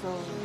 So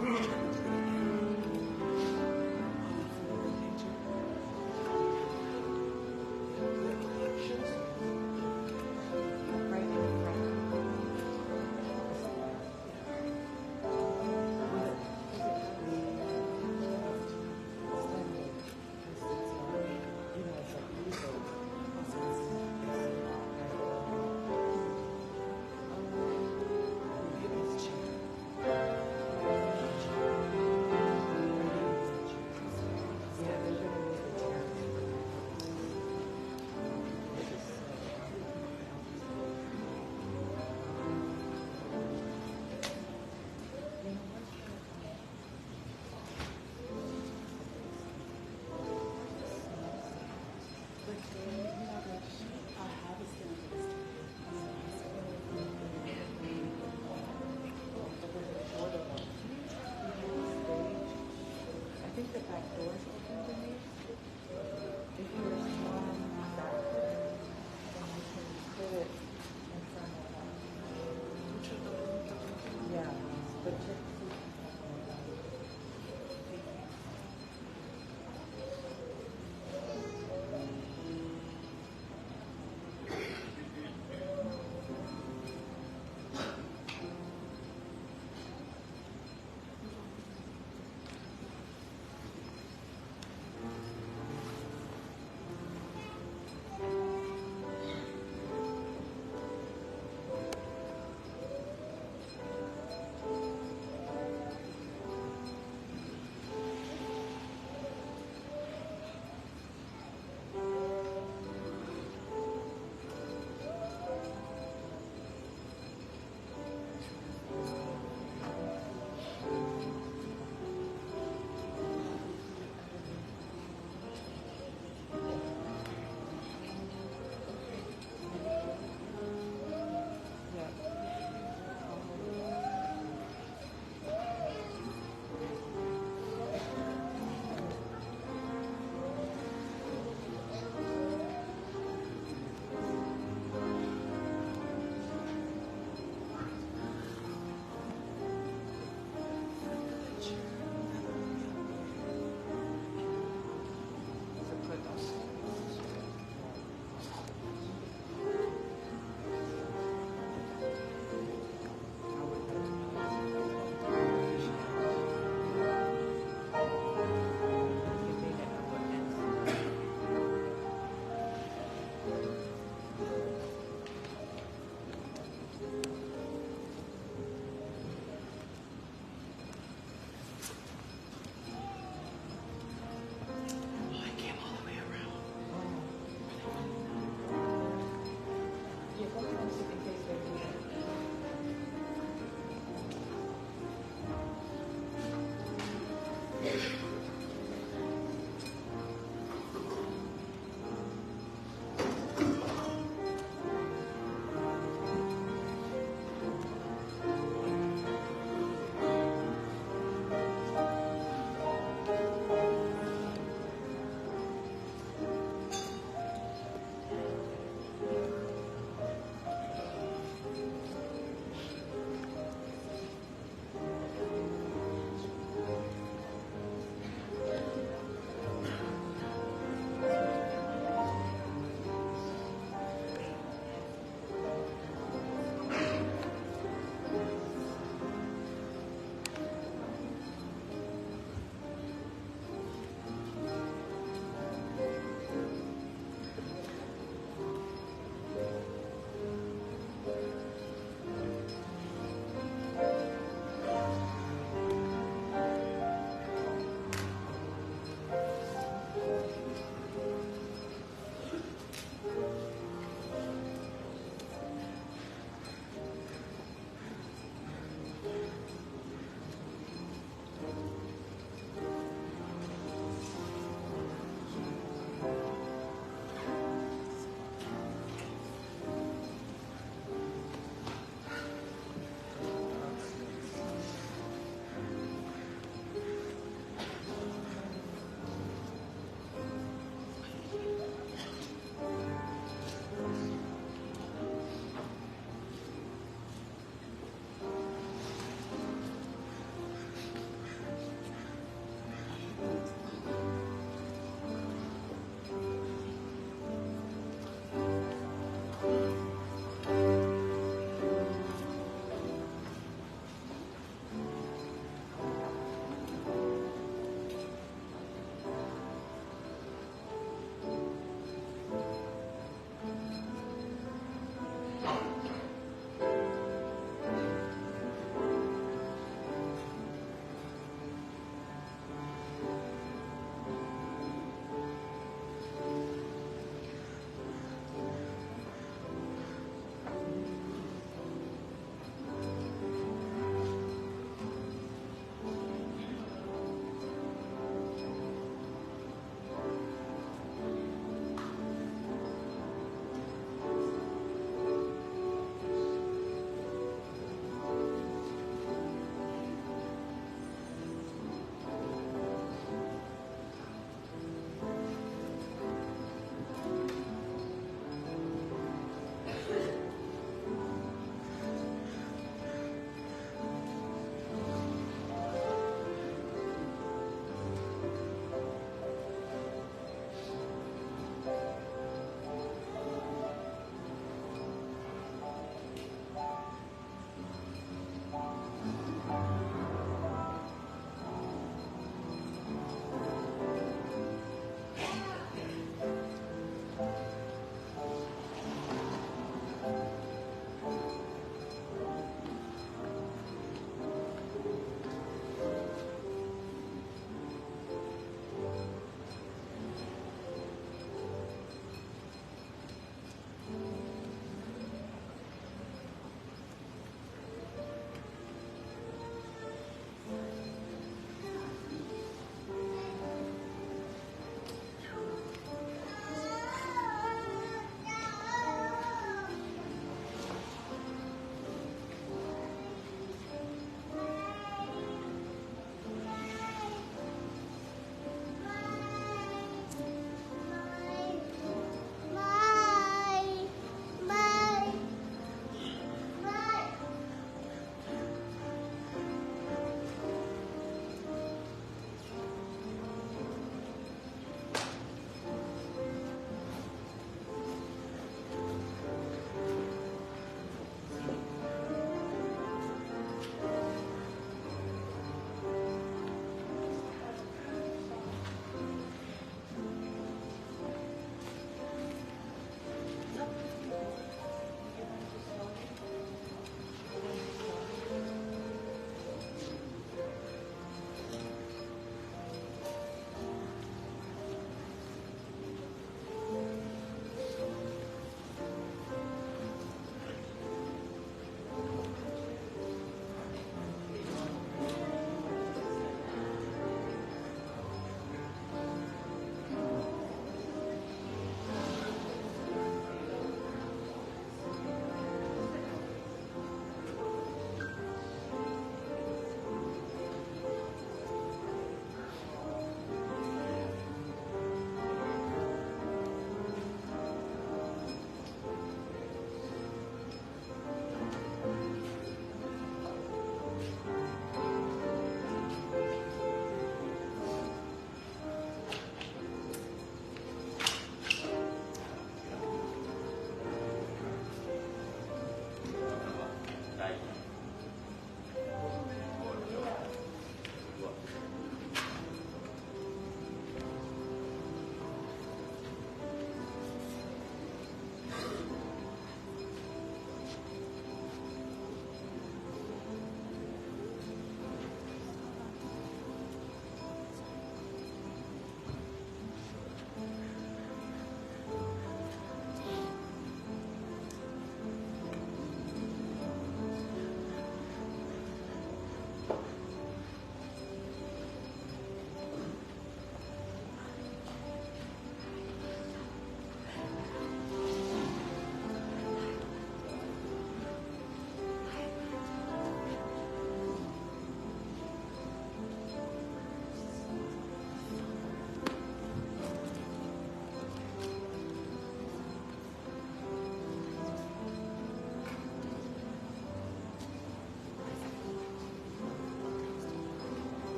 Right in front. Yeah, they're gonna move the chairs. I think the back door's open, Denise. If you're strong back there, then you can put it in front of that. Yeah, but check to see if you have one of those.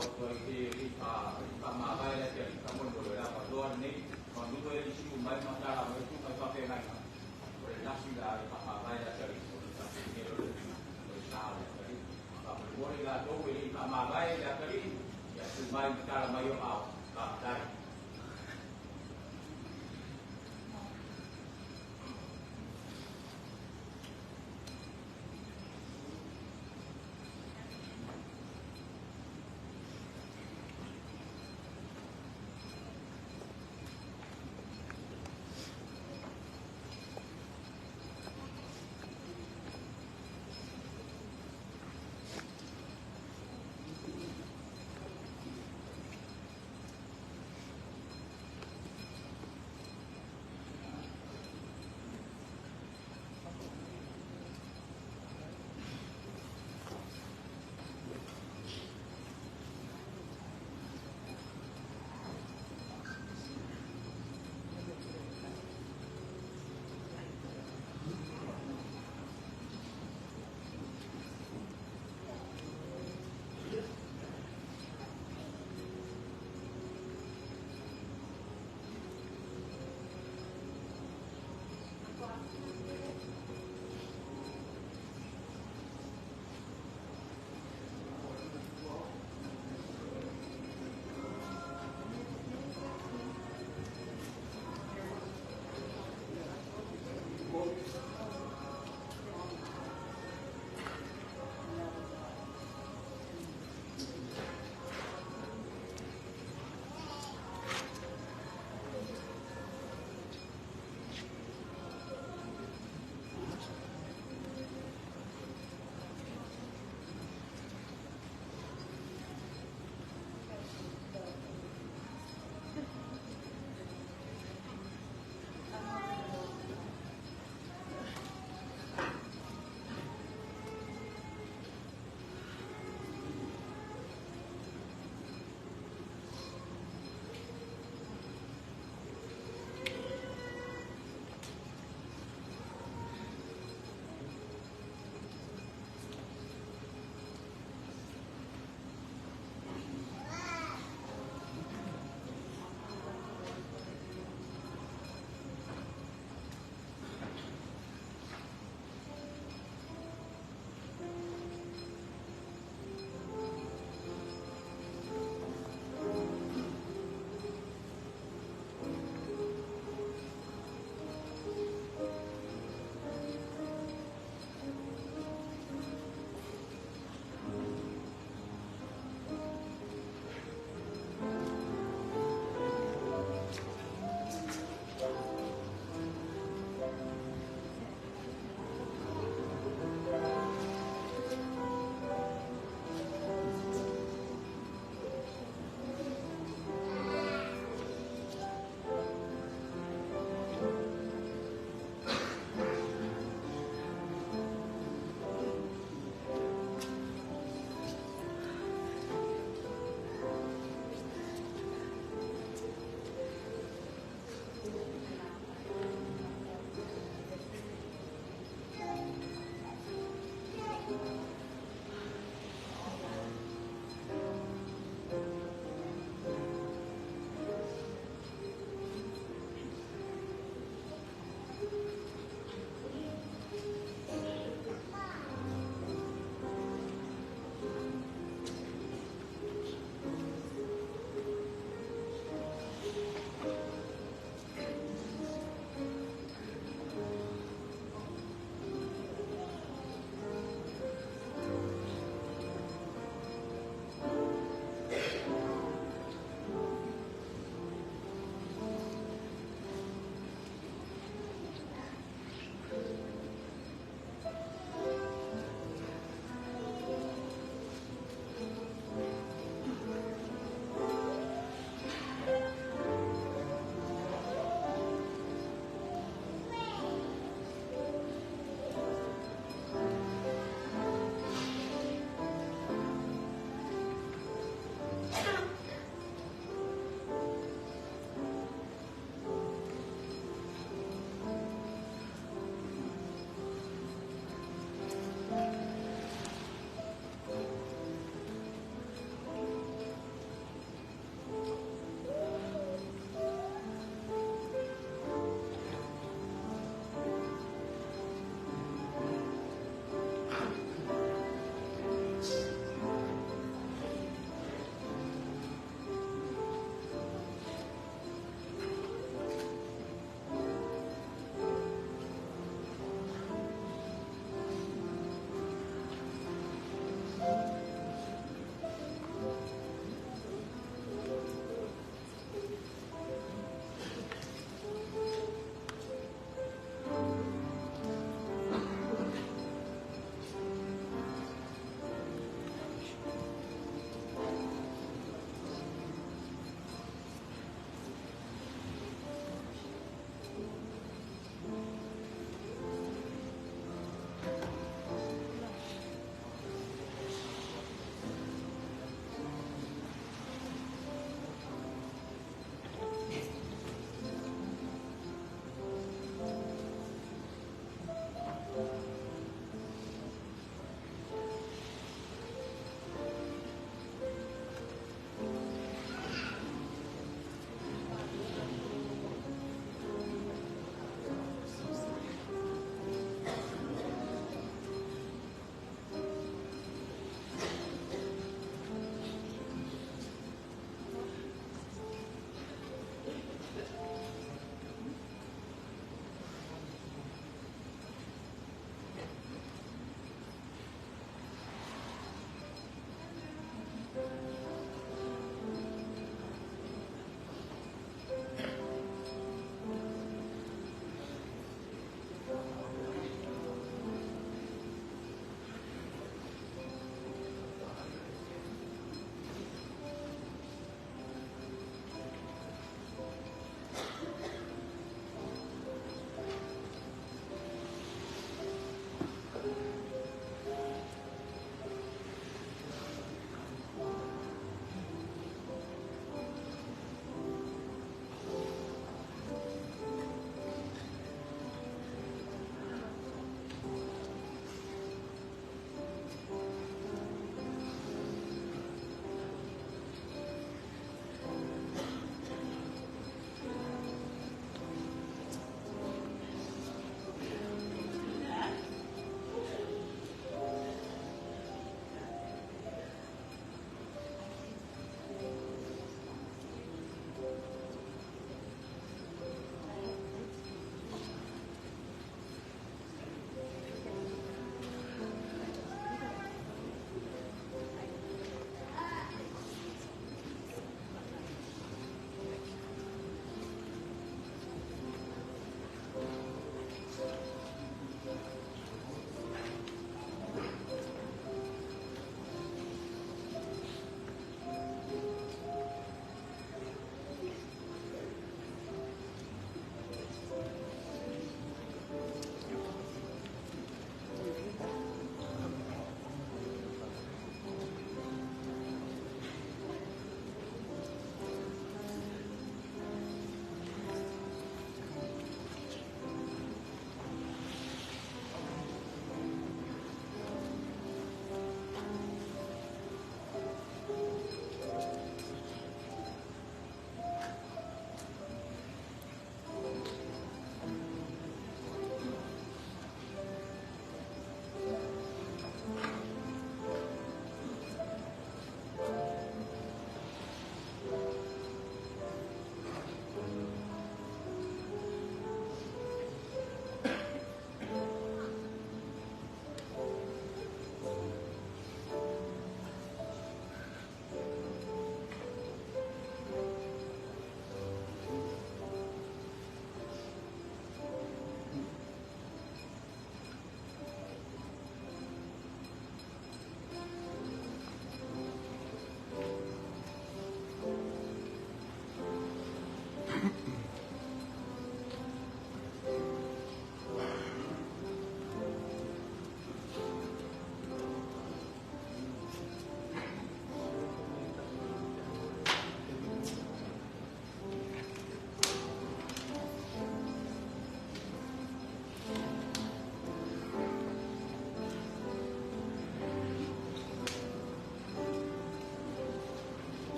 atu ai e faamavae le ati faamolemole o le avanoa lenei manu e le siu mai ma tala mai tu mai faafeagaiga o le lasi la e faamavae le ati o le faafeagaiga o le sa o le atalii. Faamolemole i latou e le i faamavae le atalii ia tu mai ma tala mai o ao. Faafetai.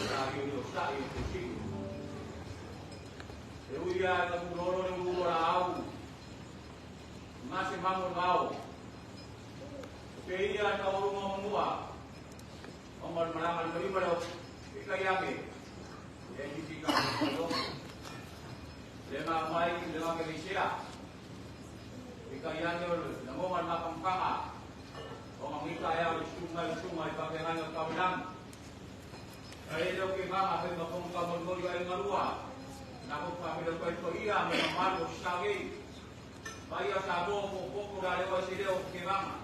sa i o sa i te siu. E ui a ka pulolo le ulu la au. Ma se mamo vao. Te ia ka uru mo mua. O mal malanga le lima lo. I ka yange. E ni ki ka lo. Le ma mai le ma ke sia. I ka yange o na mo mal makampanga. O mangita ya o sungai sungai pa ke nganga kaulang. Ai lo ke manga pe mapong kamon ay marua. Nako pa me lo ko ia me malo sage. Vai a sabo ko ko la le wa sile o ke manga.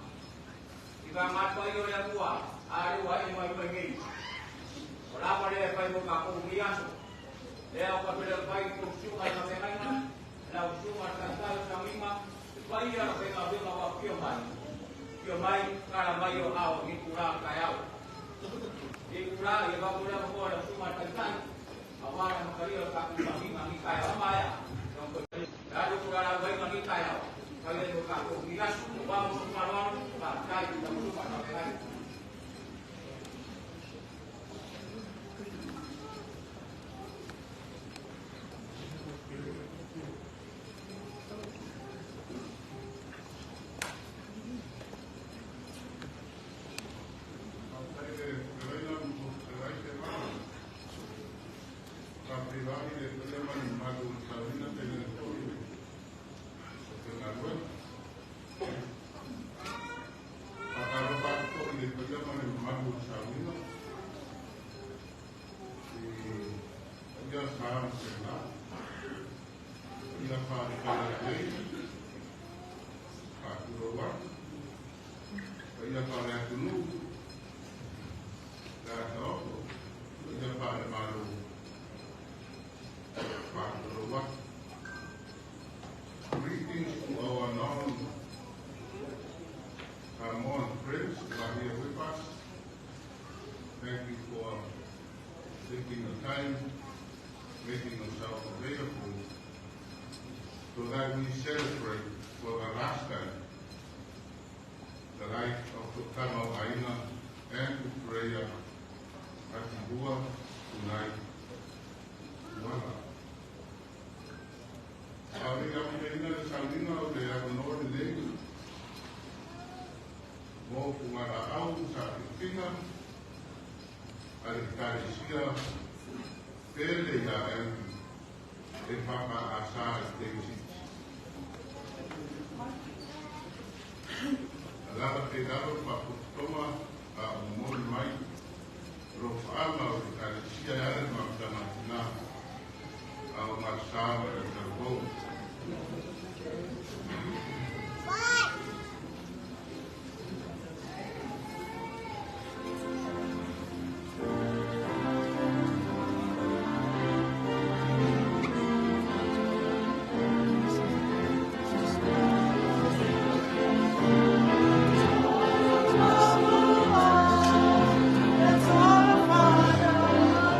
Iba ngat pa yo le akua. Ari wa e mai mai ngi. Ora pa le pa mo ka ko mi aso. Le o ka le pa ko sungai ka pe nganga. La sungai ka sa sa mima. Pa ia pe ka pe ka wa pio mai. Pio mai kala mai o ao ni kura ka yao. Ni kura ia ba kura ko la sungai ka sa. Awara makario ka ku mangi mangi kaya maya. Lalu kura la wai mangi kaya. Kaya yo ka ko mi aso wa mo parwan ka kai ka mo pa ka kai. Greetings to our non-Samoan friends who are here with us. Thank you for taking the time, making yourself available so that we celebrate for the last time the life of Tamaoaina and Tupureia Atibua tonight. Wala. Awe ina le saulina o te avonoa lelei mo fugala'au sa'afifiga a le ekalesia pele iā Andy e fa'apa'asā i Teusiti. Alala pe lalo fa'apototoma a o momoli mai lofa'aga o le ekalesia e ala le mafutagatinā a o gasā ma le tauvou. That's all, Father.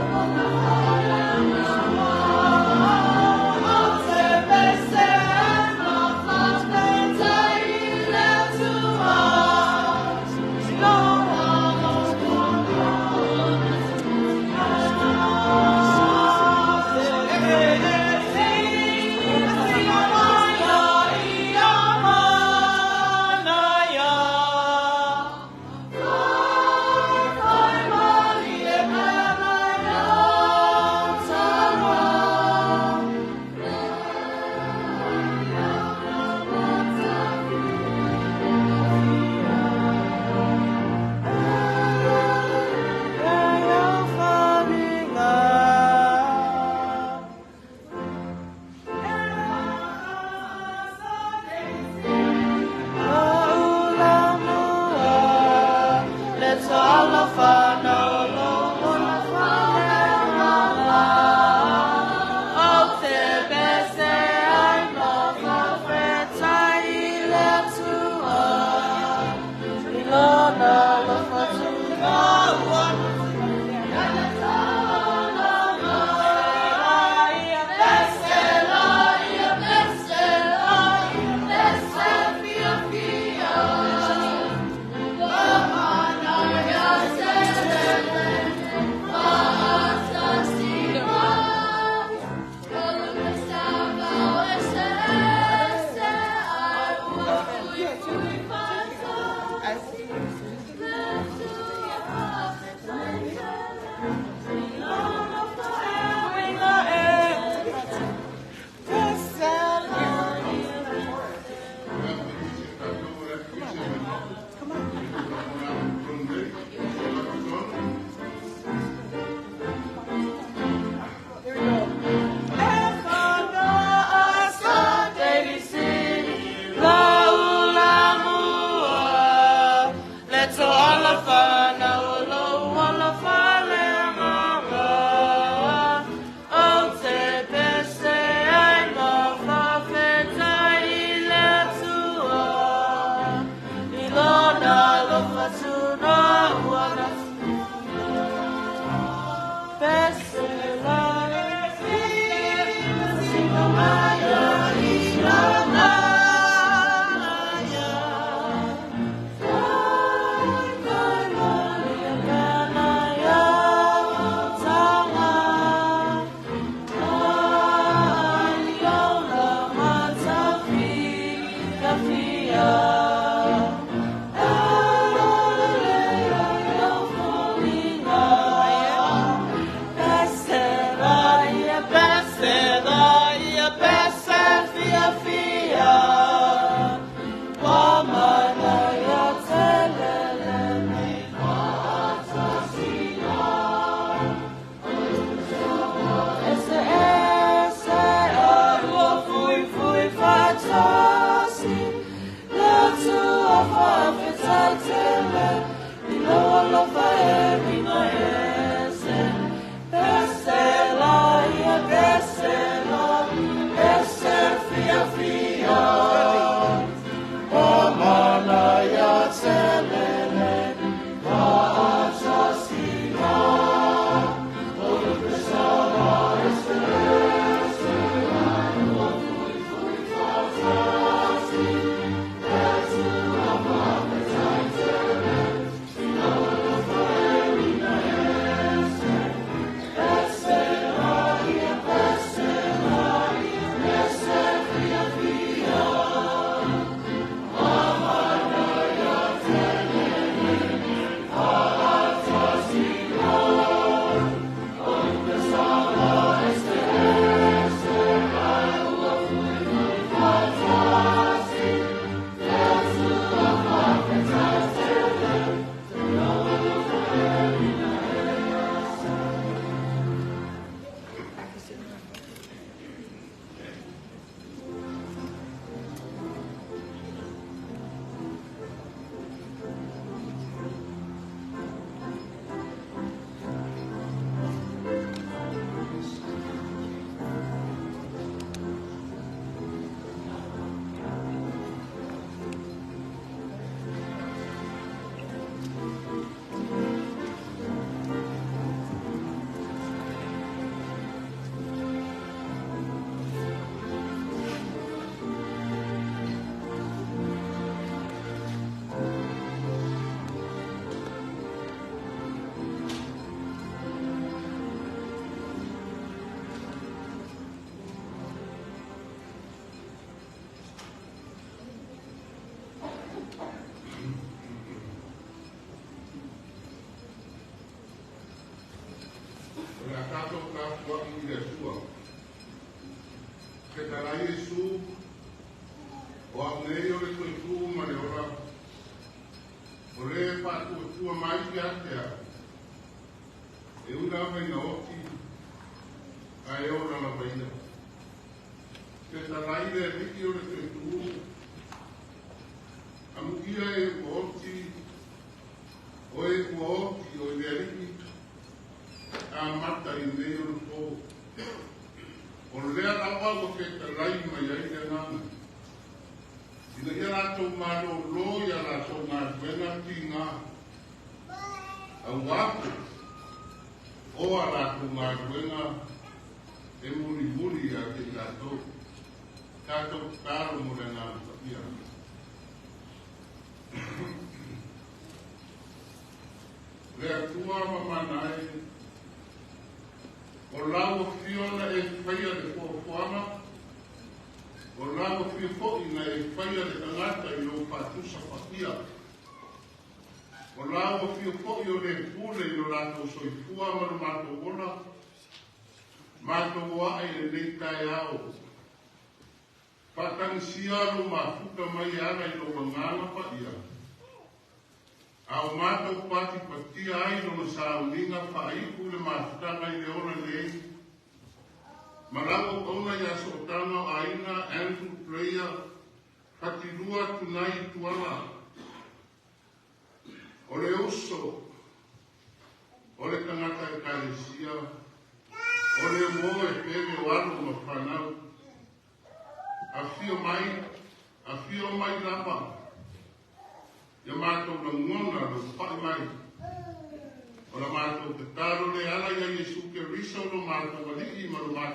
O la matou tatalo le ala ia Iesu Keriso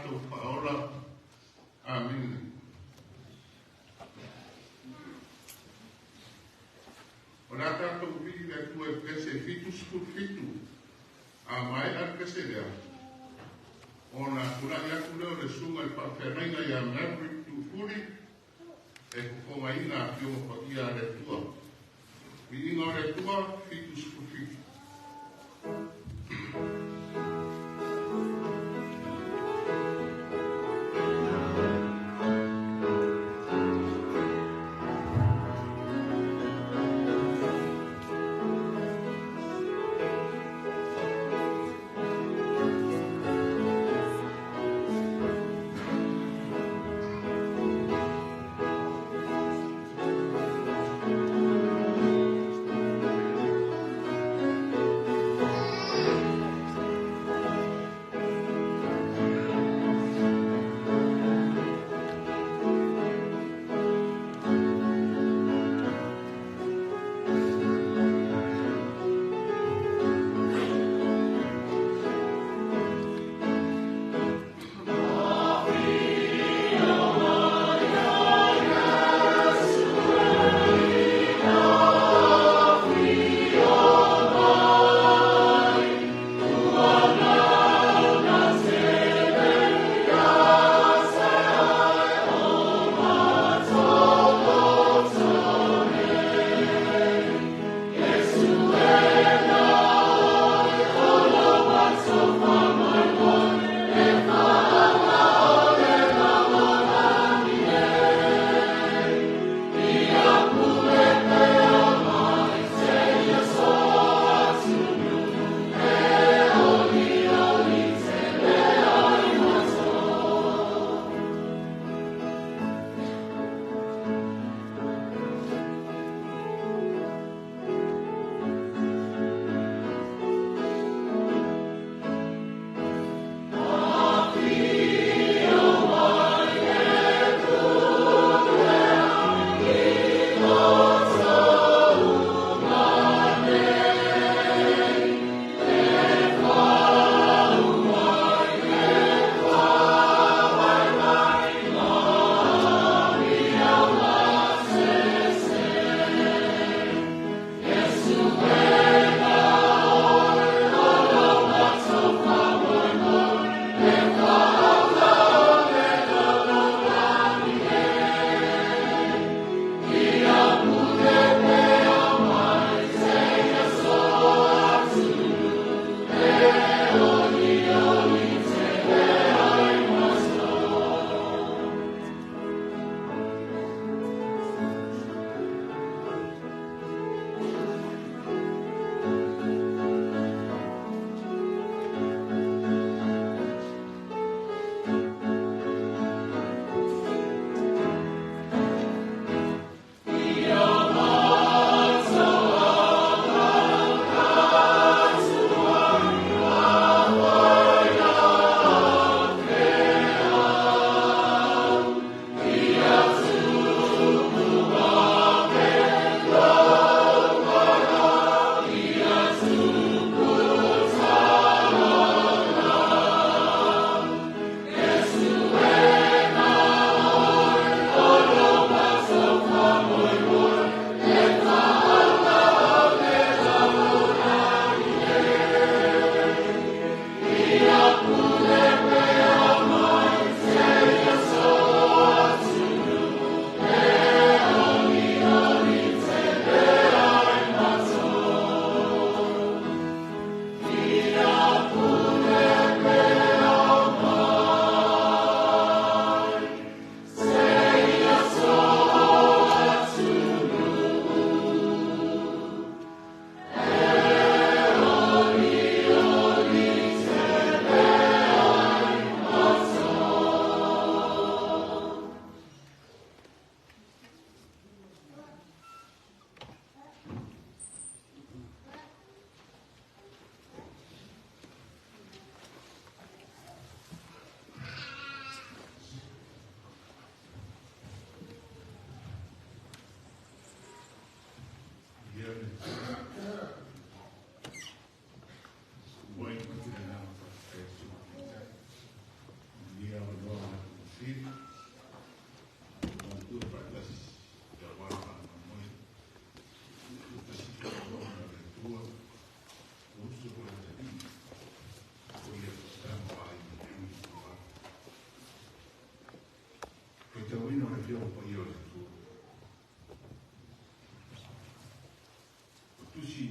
tatou Faaola. Amene. O le a tatou vili le Atua i le pese 77, a maea le pese lea, ona tulai atu lea o le susuga i le faafeagaiga ia Maverick Tuufuli e fofogaina Afioga Paia a le Atua. Viiga o le Atua, 77.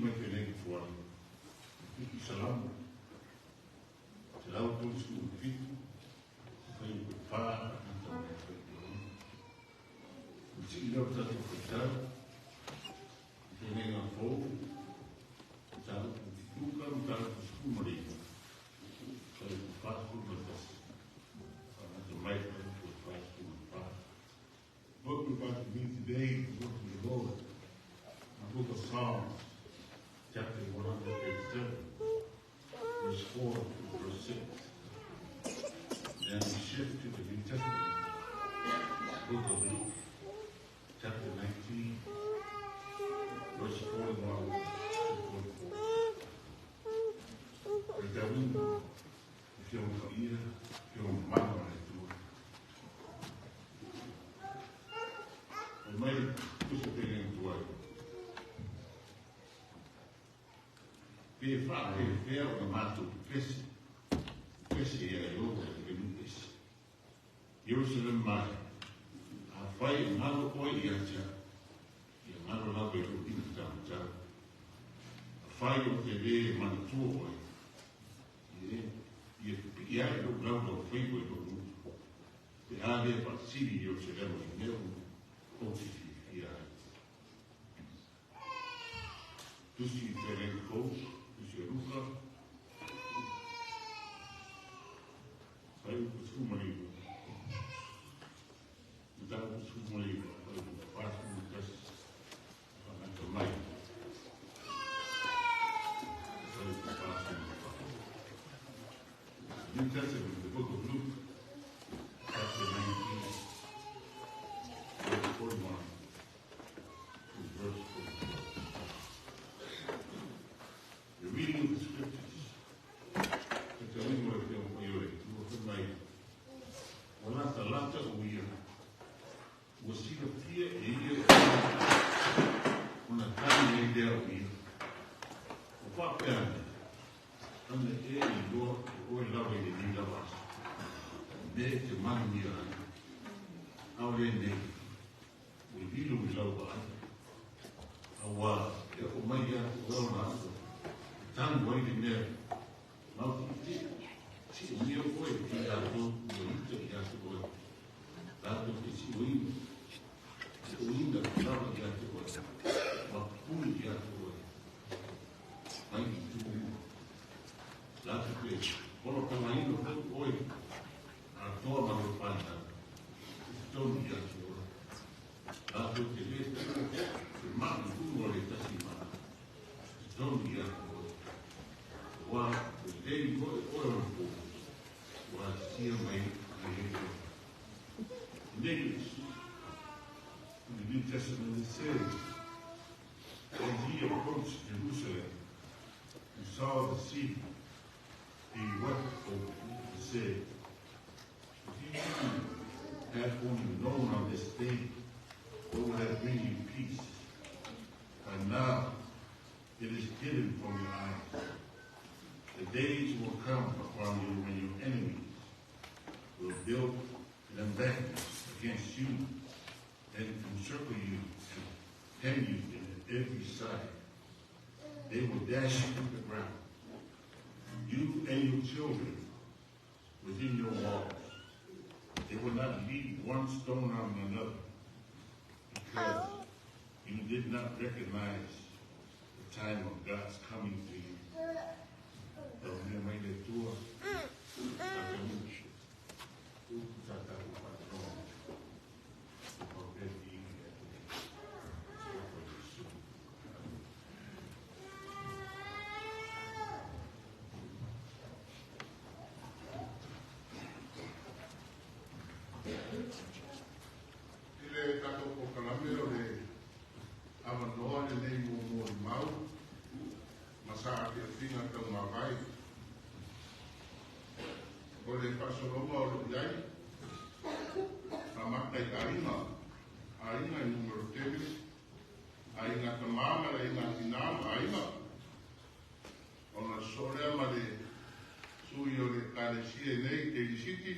mai whenenga tuai. I salamu. Te lau tō su fitu. Whai o pā na tau mea whai te ono. O si i rau tātou whaitau. Whenenga fōu. Tātou ku tituka, tātou ku skumare. Whai o whāku matasi. Whanata mai whai o whāku matasi. Book we're about to read today is the book of the Lord, the book of Psalms, chapter 137, verse 4 to verse 6. Then we shift to the New Testament, book of Luke, chapter 19, verse 41 to 44. Mai tusa pene tuai. Pe wha pe whea o na mātou pesi. Pesi e ai o te nu pesi. Jerusalem mai. A whai e ngaro oe i atia. I a ngaro lava i ro ina tau tau. A whai o te re manatua oe. I e pi ai ro lau lau whai oe ro nu. Te āhea patsiri Jerusalem i mea o te whiwhia ai. Tusi i te rei kou, tusi a Ruka. Whai o te skumariwa. Mata o te skumariwa, whai o te whātu tasi. Whanata mai. Whai o te whātu matasi. New Testament, the book of Luke, chapter 19. Verse 41 to verse 44. The reading of the scriptures. Te te ringo e te o oi, ua whai mai. O lata lata o ia. Ua sila fia e ia o na tani e lea o ia. O whapea ane, ane e i loa o oe lawa i le ni lawa asa. Me te manu ia ai. Au le nei. O i lilo i lau ai. Aua, e o mai ia o eo na aso. Tangu ai le mea. Mau ki te. Si o mea oe ki tātou, o ita i atu oe. Tātou te si o ina. Si o ina ki lava i atu oe. Ma puni i atu oe. Mai i tū. Lātou te holo tanga ino hoi oe. A toa ma lo pāna. Te tonu i atu oe. Lātou te le te maa tū o le tasi maa. Te tonu i atu oe. Wa te lei oe oe o le pō. Wa sia mai ai e oe. In English, in the New Testament it says, as he approached Jerusalem and saw the city, he wept over it and said, if you had only known on this day what would have bring you peace, but now it is hidden from your eyes. The days will come upon you when your enemies will build an embankment against you and encircle you and hem you in every side. They will dash you to the ground, you and your children within your walls. They will not leave one stone on another, because you did not recognize the time of God's coming to you. I le tātou pokalame o le awanoa le nei mō mō i mau, ma sa a te whinga tau ngā vai. O le whasolonga o lo iai, a mata i ainga, ainga i numero tele, ainga ta mama, ainga tinama, ainga. O na solea ma le sui o le kalesia nei te lisiti,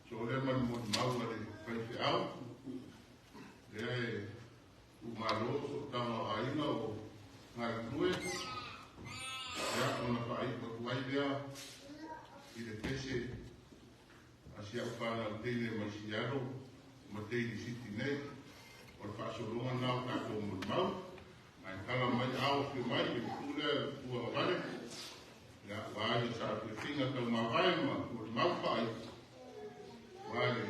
solea ma le mo mau a le whaiwhi au, lea e umalo so tanga ainga o galulue, ia ona faaiu atu ai lea i le pese a si au fanau teine mai Sialo ma teine Siti nei. O le faasologa lena o tatou molimau. Ae tala mai ao afio mai le matua lea le matua Agavale, ia ua ia Salefuefiga taumavae ma molimau faaiu aua le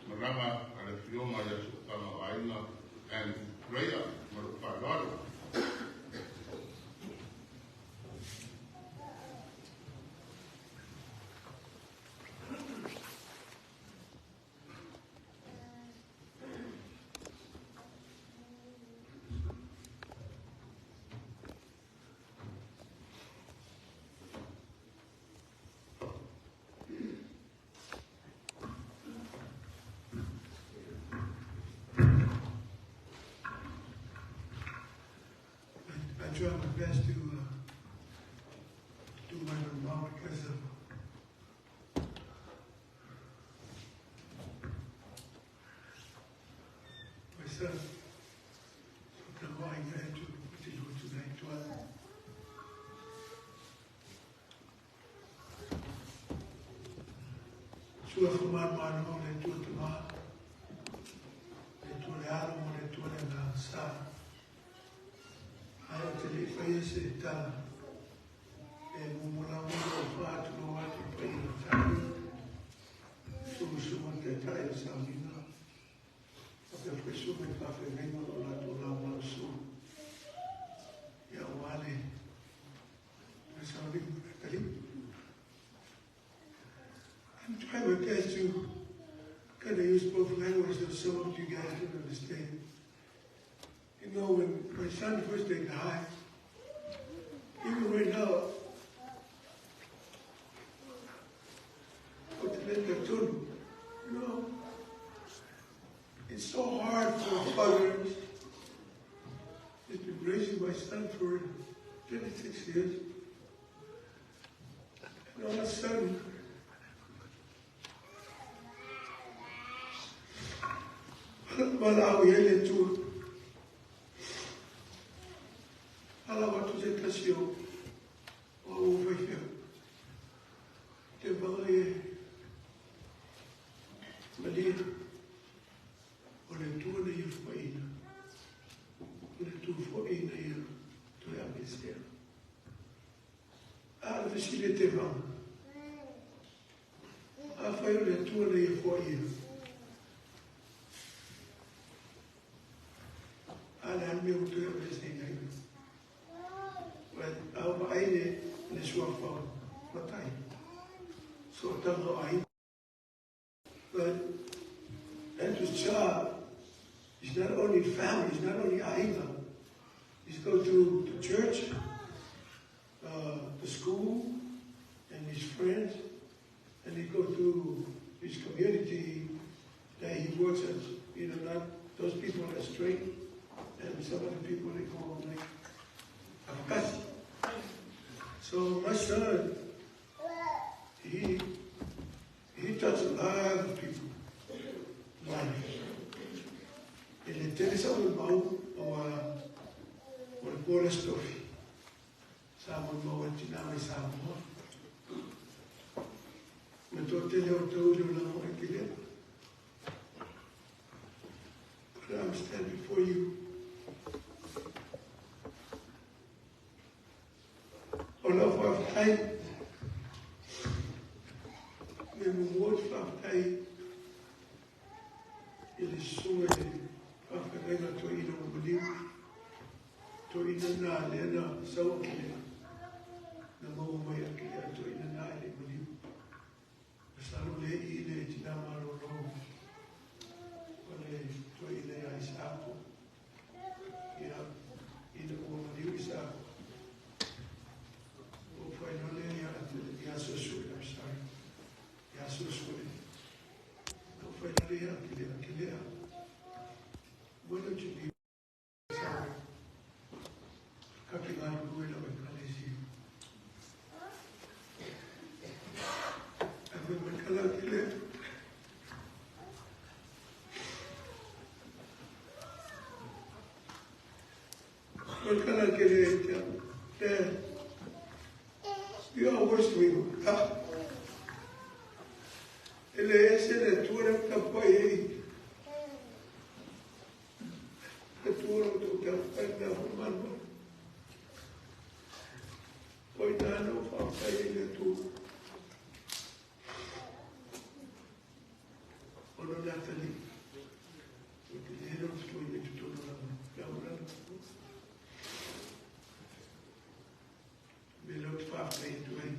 malaga a le afioga ia Sootaga o Aiga Andrew Dreyer. Ma lou faaaloalo. I try my best to do my remark because of my son. Sua fumar mano le tua tama, le tua le alo mo le tua le ngā sa. Ai o te le whaia se tala, e mumula mula o whaatu lo atu pai o tāi, sumu te tai o saunina, a pe whai sumu e whawhengenga o la tō la mau su. Ia o wale, te saunina tali. I'm trying my best to kind of use both languages so some of you guys don't understand. You know, when my son first take the high, even right now, you know, it's so hard for fathers. He's been raising my son for 36 years. And all of a sudden, Malawi ele tu. Ala watu te tasio o uwahia. Te vanga e malia o le tua na ia fuaina. O le tua fuaina ia toe amesea. A le vesile te vanga. A whai o le tua na ia fuaina. Ale al meu toe amesea. Au maaile le suafa matai. So tanga ai. But Andrew's job is not only family, it's not only Aina. He's go to the church, the school, and his friends, and he go to his community that he works at, you know, not those people are straight, and some of the people they go like Afakasi. So my son, he touched a lot of people. Life. E le tele sa o le mau o le Bola Stofi. Sa mo mau tina mai sa mo. Me tō tele o te uri o la mo e kile. But I'm standing before you. O la whaftai, me mumot whaftai, i le sunga e whawharenga tō ina o maliu, tō ina nā lea nā sawa ki lea, na maua mai a ki lea tō ina nā le maliu. Na salo le i le tina malolo, o le tō ina ia Isaako, ia ina ua maliu Isaako. I'm sorry. Why don't you be sorry? O le kala kele te you are worshiping God. Ele ese le tua le tapai ei. Le tua le tu tapai mea humano. Koi nāna o whāwhai i le tua. Ono Natalie. O te lehera o te i te tōna lama. Kia ora. Me leo te whāwhai i tu ai.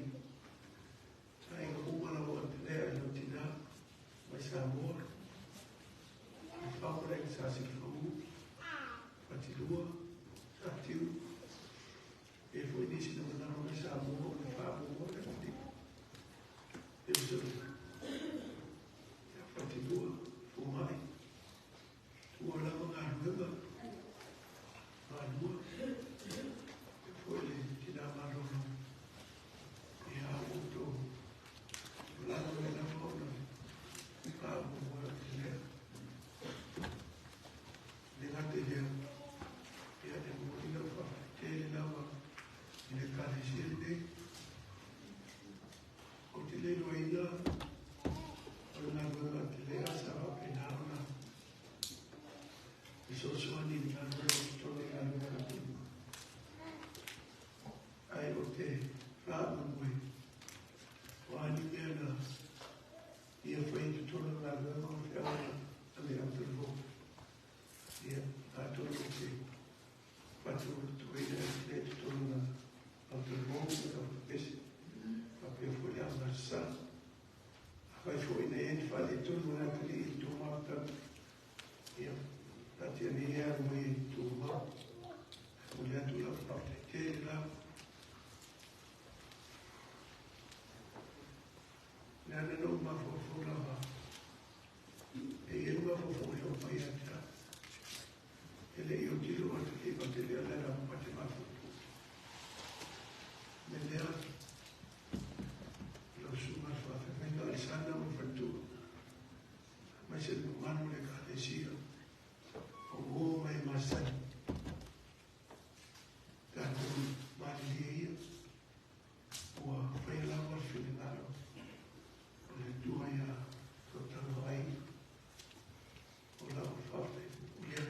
Sa inga umala o te lea i lo tina. Mai Samoa. I whāwhai i sa si whau. Whatilua. Sa tiu. E foi nisi na manaro mai Samoa o le whāmoa le te. E usa. Ia whatilua. Fumai. Tua lava ngā ruenga. Ngā lua. E foi le tina malolo. E a uto. Lava le lava ona. Ngā mua te lea. Le ngate lea. Ia e mua ina whawhai te lava. I le kalesia nei. O te lelo ina. O le ngā ruenga te lea sa wapena ona. I so soani ni ngā ruenga o tōne ngā ruenga tū. Ai o te whāmamui. O ani mea na ia whai te tōna ngā ruenga o te awana a le aotearoa. Ia ngā tōna o te whatu tuina e te te tōna ngā aotearoa o te pese. Whapea fo le anga sa. A whai fo ina e te whale tōna ngā tari i tō mātau. Ia tā te ani hea mai i tō mā. O le atu la whapte te la. Le ana no mafofo lava. E ia mafofo i o mai atea. E le i o tiro atu ki pa te lea le la pa te mafofo. Me lea lo suma whawhenga al sana o whatua. Mai se manu le kalesia. O o mai masani. Tātou malilia ia. Ua whai lava whirinaro. O le tua ia tō ai. O lau whawhai lea.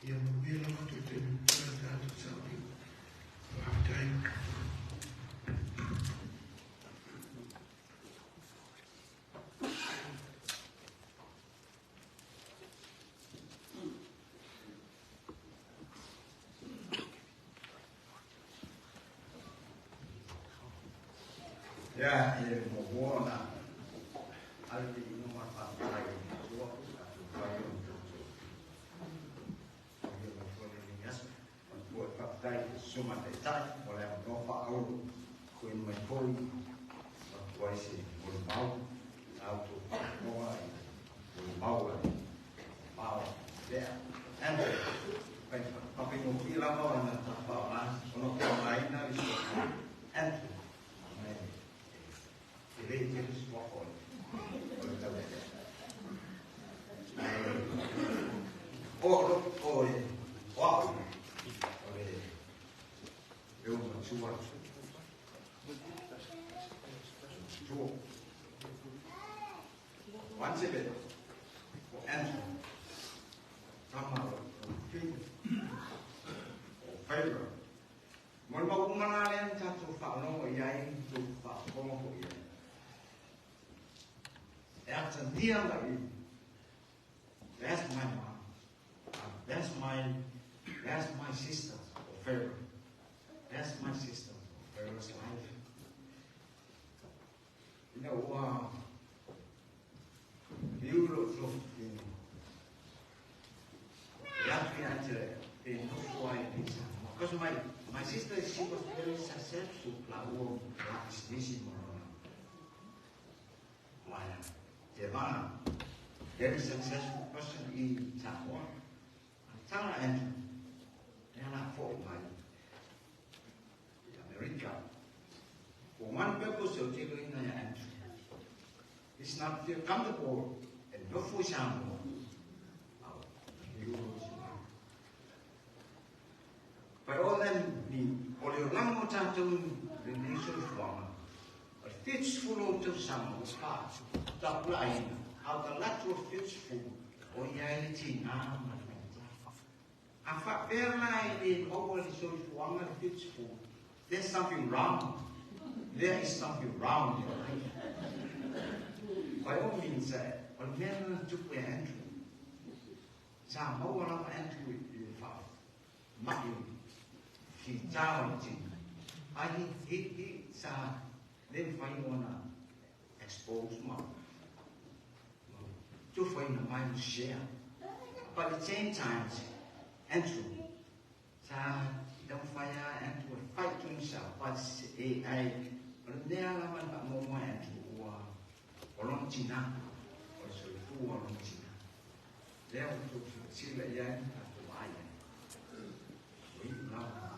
Ia manuia lava tō te nukura tātou sauri. Whawhai. Ia e mo na ale i no ma pa tai tua a tu pai o tu. O ia mo fo ni as o tua pa tai suma te tai o le no pa au ko in mai foi o tua se mo mau au tu no ai mo mau ai mau there and pai pa pe no ki la ma na ta pa ma o no ka mai na i so and That's my mom. That's my sister of Pharaoh. That's my sister of Pharaoh's life. You know, you look in because my sister, she was very successful. Very successful person in Samoa. Tara and for my America. For one purpose of taking and it's not feel comfortable and no for Samoa. tātou lenei soifuaga, o le 70 o tausaga ua pa, tapulaaina, a o talatu o le 70, o ia ai le tigā ma le faigata. A faapea la e lē maua le soifuaga le 70, there's something wrong. There is something wrong in your life. By all means, o le mea lena na tupu iā Andrew. Sa maua lava Andrew i le faama'i o le fitā o le tino. A he, sa le mafai ona expose ma tufaina mai ma share. But at the same time, Andrew, sa taumafai lava Andrew e fight to himself, but e ai o le mea lava na faamuamua e Andrew ua o lona tinā, o le soifua o lona tinā. Lea ua tou silasila i ai ma tatou vaai ai. Ua iu lava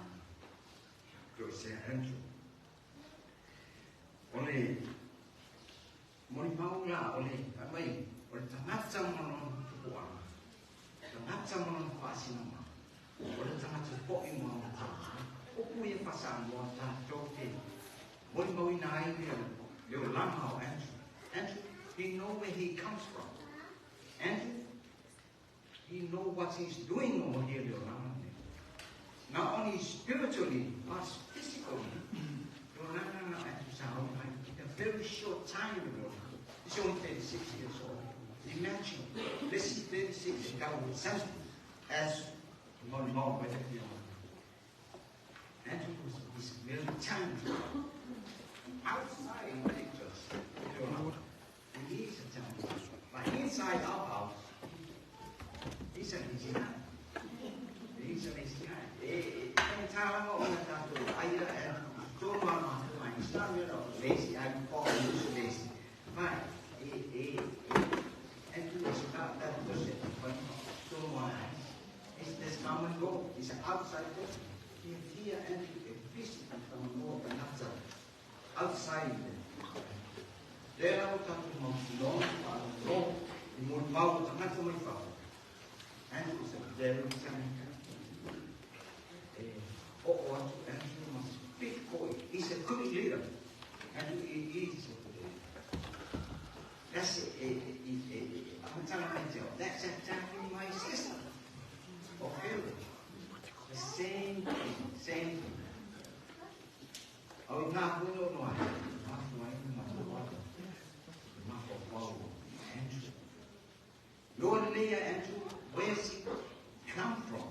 toesea Andrew. O le molimau la o le fai mai o le tagata ma lona tupuaga, tagata ma lona faasinamaga, o le tagata fo'i ma ona tautai. Upu ia faa-Samoa tatou te molimauina ai le olaga o Andrew. Andrew, he know where he comes from. Andrew, he know what he's doing over here le olaga lenei. Not only spiritually, but physically. Le olaga na Andrew sa ao mai in a very short time le olaga. He's only 36 years old. Imagine, this is 36 e tau as molimau mai le afioga. Andrew was is very talented. Outside pictures, he is a talented. But inside our house, he's a lazy guy. He's a lazy guy. E faigata lava ona tatou aia Andrew tonu a matou aiga. It's not matter of lazy, I'm calling you lazy. But Andrew is not that person. But tonu a It's this come and go. He's an outside person. Here Andrew e pisi faafagogoa tagata outside. Lea la ua tatou mautinoa ma faalogologo i molimau o tagata mai fafo. Andrew is a very talented. E oo atu Andrew ma speak for it. He's a good leader. Andrew, he is a good leader. That's a that's exactly my sister. Ophelia. The same thing, same thing. O i ngā huna no ai, mafu ai ma mafaufau Andrew. Loa lelei Andrew, where's he come from?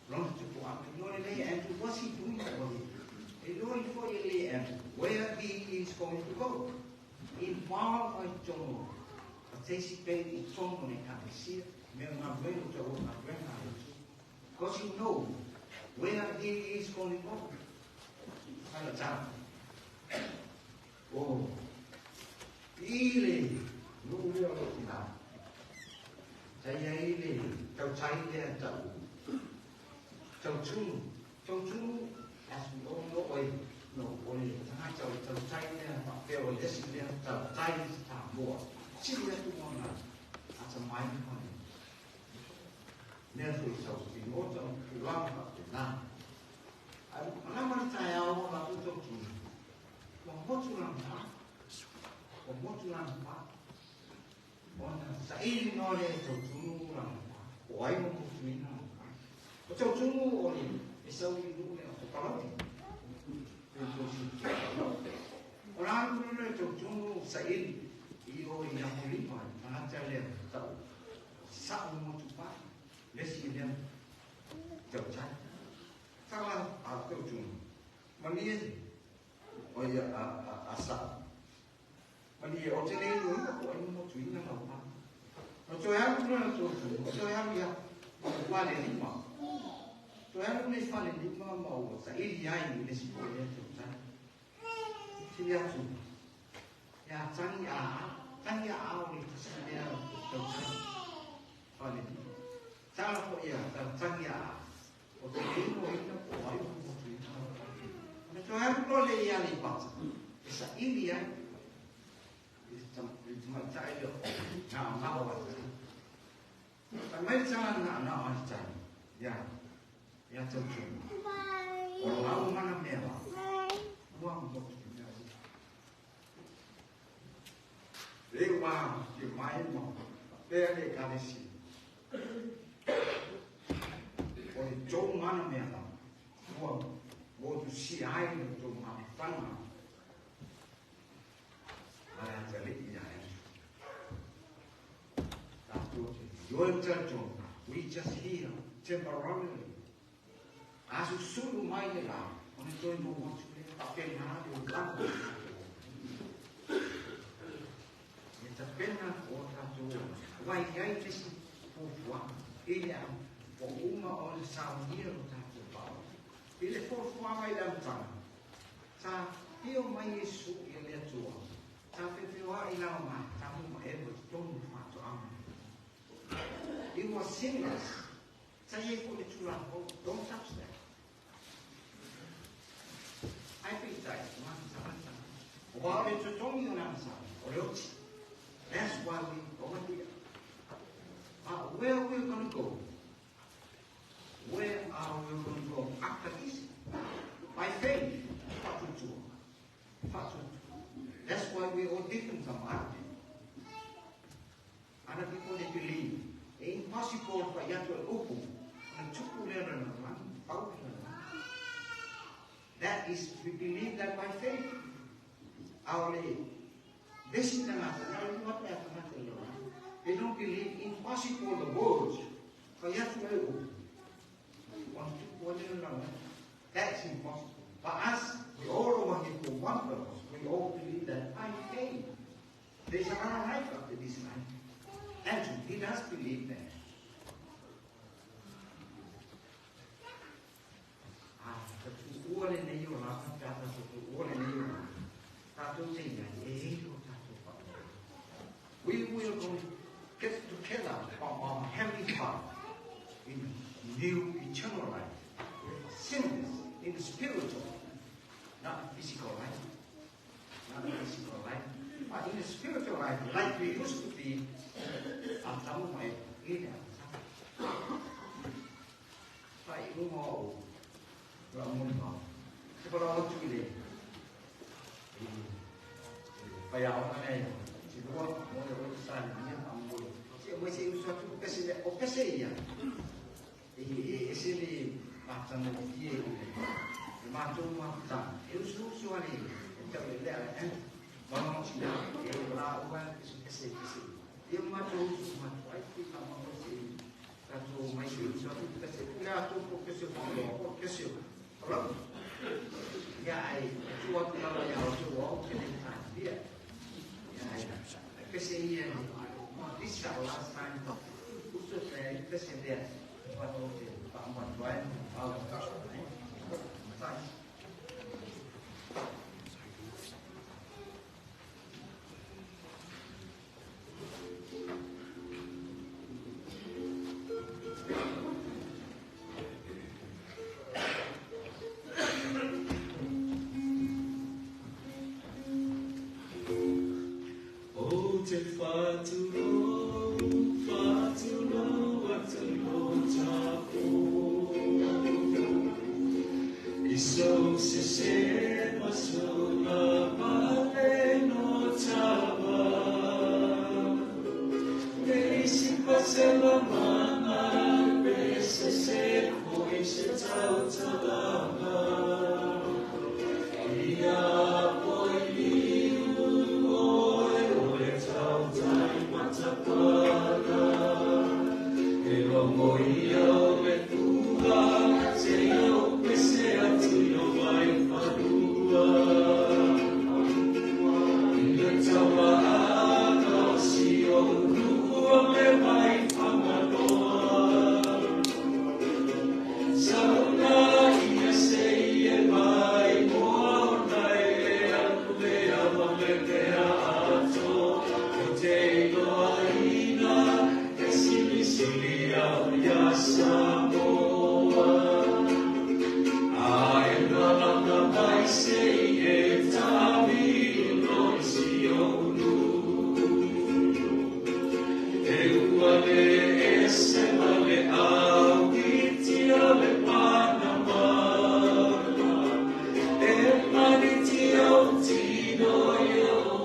Lona tupuaga. Loa lelei Andrew, what's he doing over here? E loa ifo i lelei Andrew, where he is going to go. Involve ai totonu, participate i totonu o le ekalesia, mea galuega o tau galuega a le Atua. Because he know where he is going to go. Faigata. Oh, i le nuu lea o lou tinā, sa i ai le tautai lea ta'u tautunu. Tautunu, as we all know, oi no, o le tagata o le tautai lea faapea o le esi lea tautai i Samoa. Sili atu ona atamai ma le mea foi sautinota ma tulaga faapena. Ae malama le taeao o latou tautunu, ua motu lana pā. Ua motu lana pā. Ona saili noa lea e tautunu lana pā. O ai ua motuina lana pā. O tautunu o le e sau i nuu lea o Palauli. E tosi Palauli. O la alu lea tautunu saili i o i Apolima, le tagata lea ta'u sa'u motu pā. Le isi lea tautai. Tala a tautunu. Malie o ia a sa'u. Malie o te le iloina po o ai ua motuina lau pā. Na toe alu lona tautunu, toe alu ia Falelima. Toe alu nei Falelima ma ua saili ai i le isi foi lea tautai. Sili atu, ia tagi a tagi a ao le tasi lea tautai Falelima. Tala foi ia tagi a o te le iloina po o ai ua motuina lau pā. Ona toe alu loa lea i Aleipata, e saili ai i le tamaitai lea o Na'ona'o ai tai. Fai mai le tala Na'ona'o ai tai ia tautunu. O lau mana mea la. Le wā ki mai ma pea le kalesi. O le tō mana mea la. Ua o tu si ai le tō mana tanga. Ai a te le ia e. Tātou te yoem tō. We just here temporarily. Asu sulu mai le la. O le tō no watu le papena le o langa. E tapena o tātou. Wai ai te si pōpua. Ile au. O uma o le saunia o tātou pao. I le pōpua mai le amtanga. Sa pio mai Yesu i le atua. Sa pepeo i lau mai. Ta muma e o tonu whātu anga. It was sinless. Sa ye ko le tūranga. Don't touch that. Ai peitai. O wā le tutongi o nana sa. O le oti. That's why we over here. Where are we going to go? Where are we going to go after this? By faith. That's why we all different from other people. Other people, they believe. It's impossible for you to open. That is, we believe that by faith. Our this is the matter. They don't believe impossible the words. That's impossible. But us, we all over here for one purpose. We all believe that by faith. There's another life after this life. And he does believe that. We will go get together from our Heavenly Father in new eternal life, sinless in the spiritual, not physical life, not physical life, but in the spiritual life, like we used to be. This is our last time. Te whāturo, whāturo, whāturo tāpō. I so se se masola pale no tāwa. Te isi pasela mana, pe se se koi se tau talanga. Ia poi liu oi o le tau tai matapala. E rongo ia o le tua, te iau pese atu i o vai wharua. I le taua aka o si o urua me vai whanganoa. Sauna ia se i e mai moa o nai e anu mea ma me mea ato. O te iloa ina e silisili au ia Samoa. A e nalanga mai se i e tāmilo i si o ulu. E ua le e se male au i tia le Panama. E mani tia o tino i o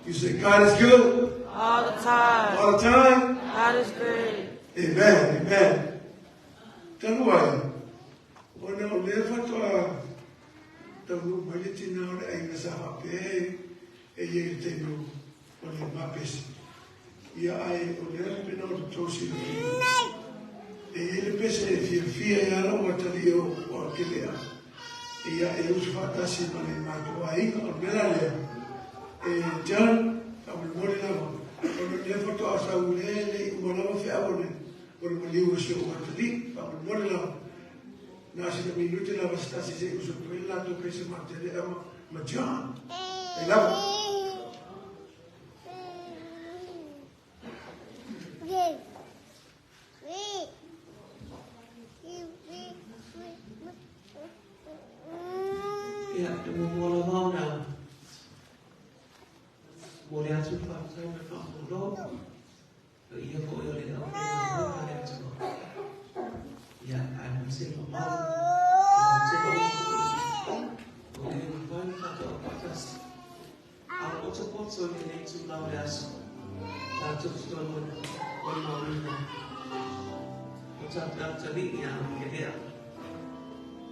You say, God is good. All the time. All the time. God is great. Amen. Amen. Talu ai. Ona o lea fatoa taunu mai le tina o le aiga sa faapea e ia i le taimi o le mapesi. Ia ai o lea pena o te tau silafia. E ia le pese e fiafia ia ala ua tali o o kelea. Ia e usu faatasi ma le matou aiga o le mea la lea. E John, faamolemole lava. Ona o lea fatoa sau le le i uma lava feau o le o le maliu o si ou atalii. Faamolemole lava. Na sina minute lava se tasi se i usu atu ai le latou pese matele ama ma John. E lava. Ia, e muamua lava ona momoli atu le faafetai ma le faamalo i ia foi o le aufaigaluega a le Atua. Ia, aemaise le mamalu o le tele o upu o le mafai ona tatou aufaatasi. A o potopoto i lenei itula o le aso, tatou te toe molimauina o tatou atalii ia Kelea.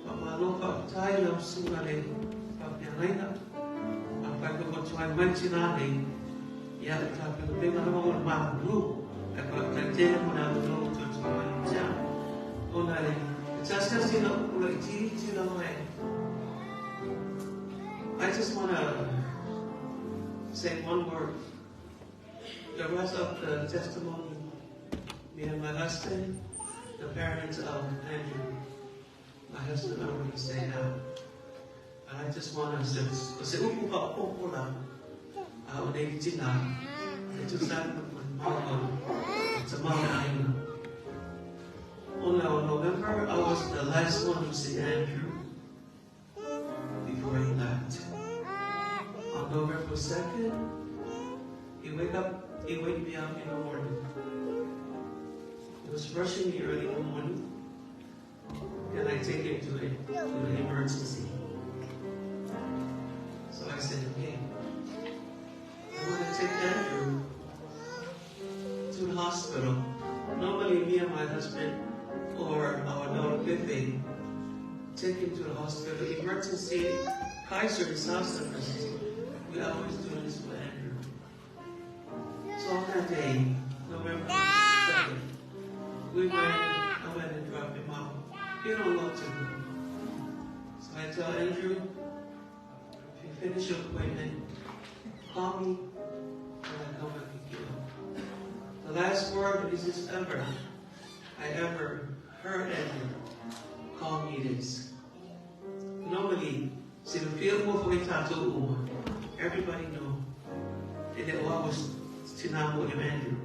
Faamalo faafetai lau susuga le faafeagaiga. Afai foi ua tuai mai tina nei, ia o tapenapena lava mo le malulu. Ae faafetai tele mo le avanoa ua toe tuu mai ia te au. Ona e tasi lau upu laitiiti lava e. I just want to say one word. The rest of the testimony, me and my husband, the parents of Andrew, my husband already say out. And I just want to say, o se upu faaopoopo la, a o nei tina, e tusa ai ma le mau o le tama o le aiga. Ona o November, I was the last one to see Andrew before he left. On November 2nd, he wake up, he wake me up in the morning. He was rushing me early in the morning. Can I take him to the emergency? So I said, okay. I'm going to take Andrew to the hospital. Normally, me and my husband or our daughter Pepe take him to the hospital. Emergency, Kaiser in South San Francisco. We always do this for Andrew. So on that day, November 2nd, I went and dropped him off. He don't want to go. So I tell Andrew, if you finish your appointment, call me when I come and pick you up. The last word is this ever I ever heard Andrew call me this. Normally, silafia ua foi tatou uma. Everybody know. E le o au tina mo Andrew.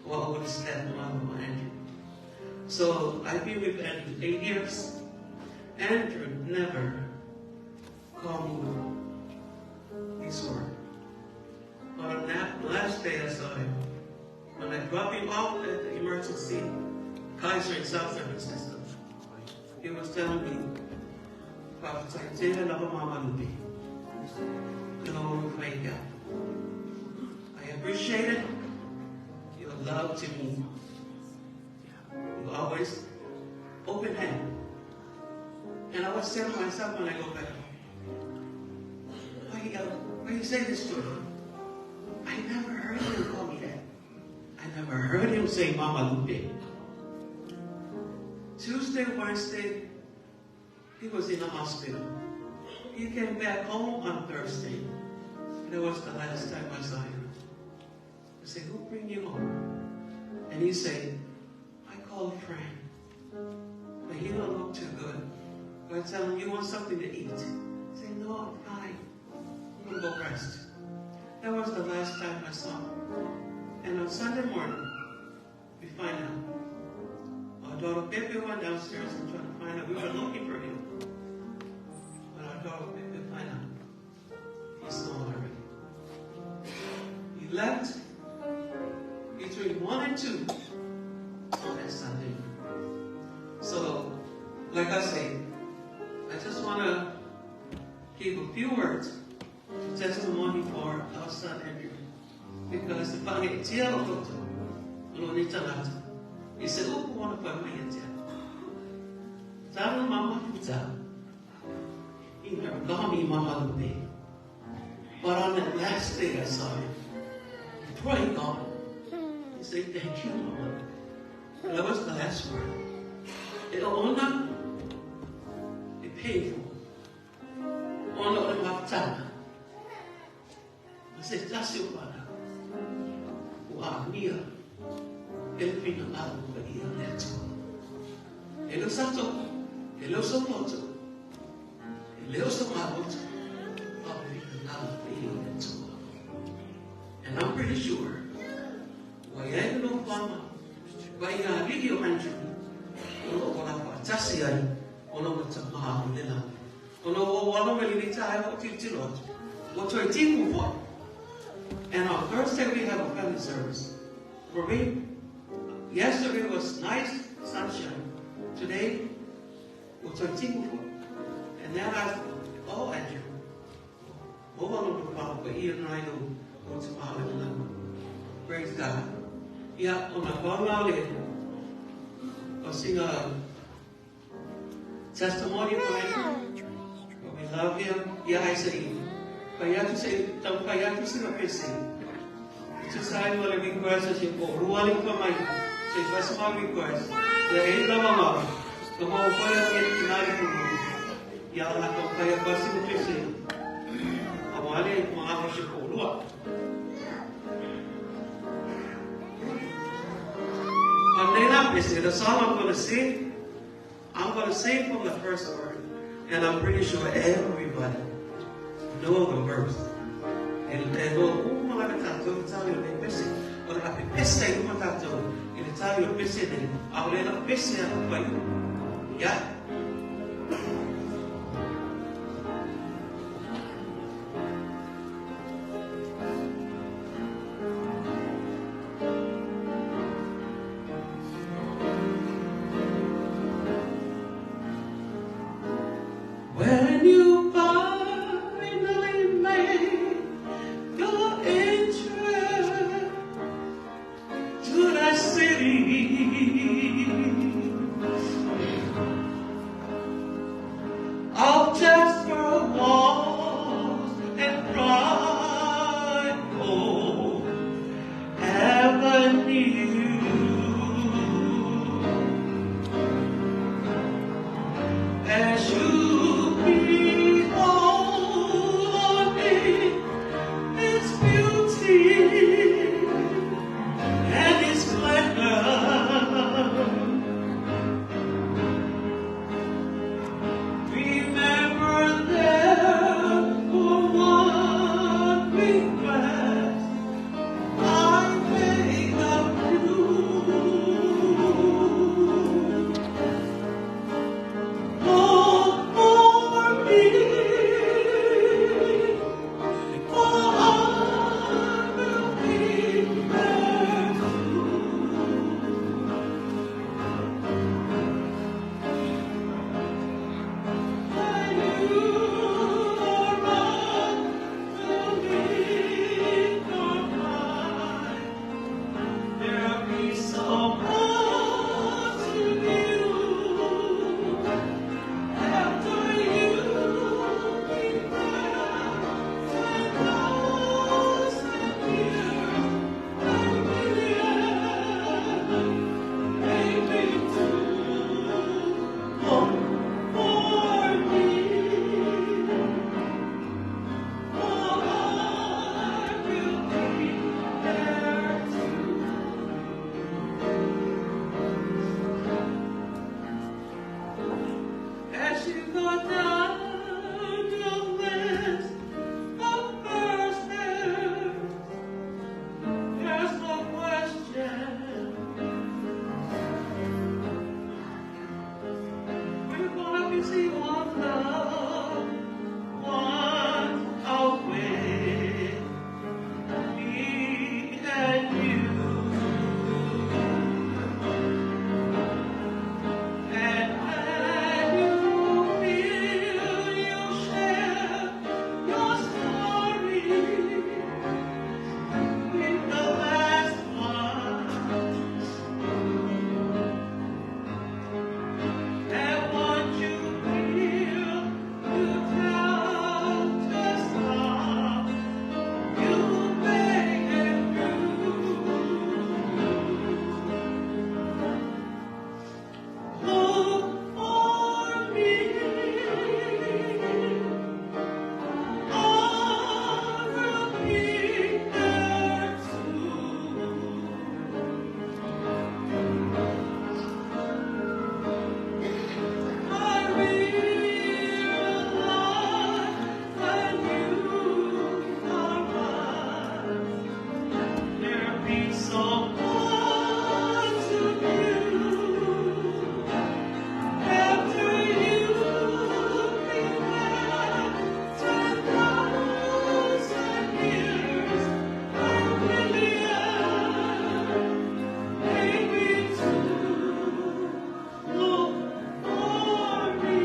O au le stepmom o Andrew. So I've been with Andrew 8 years. Andrew never called me this word. But on that last day I saw him, when I dropped him off at the emergency Kaiser in South San Francisco, he was telling me, Faafetai tele lava Mama Lupe. I appreciate it. Your love to me. You always open hand. And I was telling myself when I go back, why you say this to me? I never heard him call me that. him say Mama Lupe. Tuesday, Wednesday, he was in the hospital. He came back home on Thursday. And it was the last time I saw him. I said, who bring you home? And he said, I called a friend. But he don't look too good. But I tell him, you want something to eat? He said, no, I'm fine. I'm going to go rest. That was the last time I saw him. And on Sunday morning, we find out. Our daughter Pepe went downstairs and tried to find out. We were looking for him. But our daughter Pepe find out he's gone already. He left between 1 and 2 on that Sunday. So, like I say, I just want to give a few words to testimony for our son Andrew. Because the family tia o toto, o ni tangata. He said, oh, wana whai mai e tia. Tāna mama futa, he never got me mama lupe. But on that last day I saw him, before he gone, he said, thank you, mama. And that was the last word. E o ona, e painful. Ona o le mafutana. I said, tasi o whana. O a nia, e le whina ngalo ka ia le atua. E leo sato, e leo sa loto, e leo sa mahoto, a whina ngalo ka ia le atua. And I'm pretty sure, wa ia no whama, wa ia rigi o Andrew, o lo o la whaatasi ai, o lo mata maha o le la. O lo o walo me lili tae o tiro atu. O toi tiku foi. And on Thursday we have a family service. For me, yesterday was nice sunshine. Today, o toi tiku foi. And then I said, oh Andrew, o walo no whao ka ia nai no o te maha o le la. Praise God. Ia, o na whao le, o singa testimony for Andrew. But we love him. Ia, I say, Paiatu se tau paiatu se na pese. Tu sai mo le request se ko ruali pa mai. Se faz uma request. Le ei la mama. Ko mo ko ya ke tinari ku. Ia la ko pai pa se ko pese. A wale mo a se ko lua. Anela pese, the song I'm going to sing, I'm going to sing from the first word. And I'm pretty sure everybody know the verse. And go, oh, my tato, tell you the pese. Or a pese, you tato. And tell you pese, I will let pese for you. Yeah. When you finally make your entrance to the city, I'll just for walls and pride, oh, avenue. As you behold its beauty and its splendor, so much to you. After you've been there 10,000 years, a million, maybe two, look for me.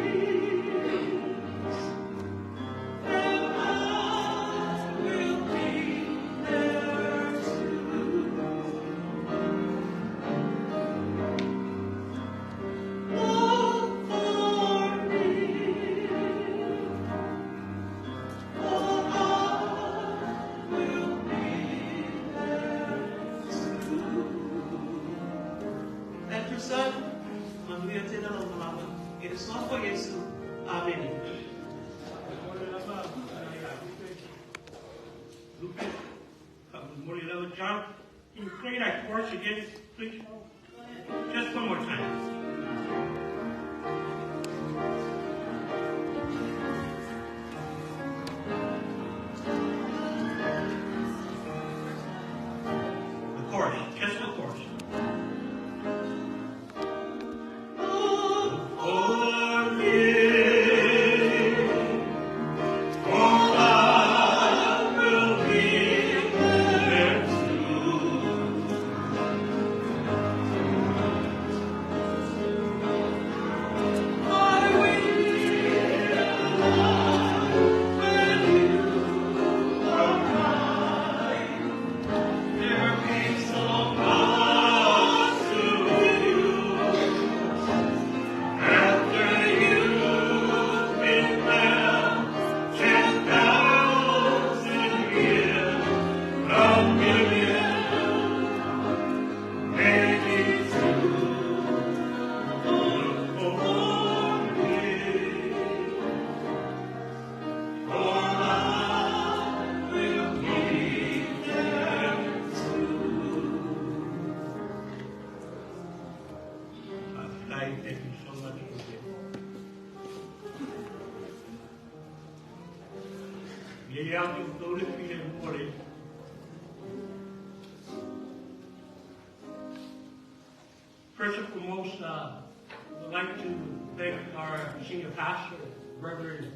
And I will be there too. Look for me, for I will be there too. Andrew son, manuia tele lau malaga. I le suafa o Iesu. Amene. Lupe, John, can you play that chorus again, please? Just one more time. The chorus, just the chorus. Look for me, for I will be there too. I will when you arrive. There be so much to do. After you've been there 10,000 years, a million, maybe two, look for me, for I will be there too. I thank you so much for this. Ye au te tole pile more. First and foremost, I would like to thank our senior pastor, Reverend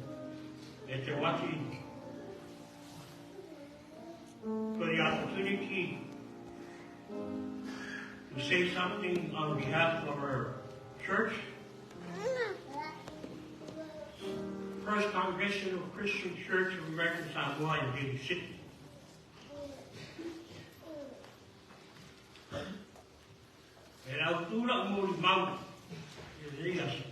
Eteuati, for the opportunity to say something on behalf of our church, First Congregational Christian Church of American Samoa in Daly City. E lau tula o mo mau i le aso.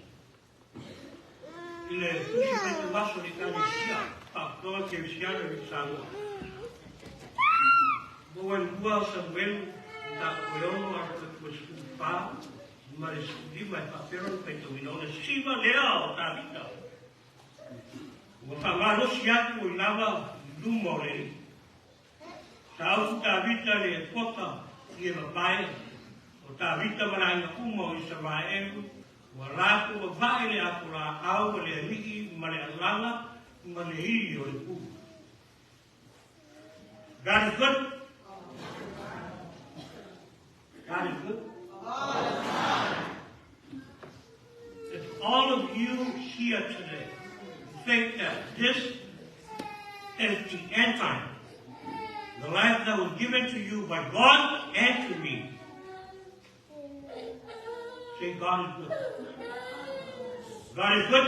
I le tusi mai te waso le kalesia, whaatoa ke usiana i Samoa. Mo wan hua o Samuel, ta koeono a te tua skupa, ma le skulima e whapero no paitawina o le siva lea o Tavita. Ua whamalosi atu i lava luma o le li. Sa au Tavita le pota i e mapae, o Tavita malainga uma o Israelu, ua lako wa vae le apo la au le alii ma le alanga ma le ili o le pu. God is good. God is good. If all of you here today think that this is the end time, the life that was given to you by God and to me, say God is good. God is good.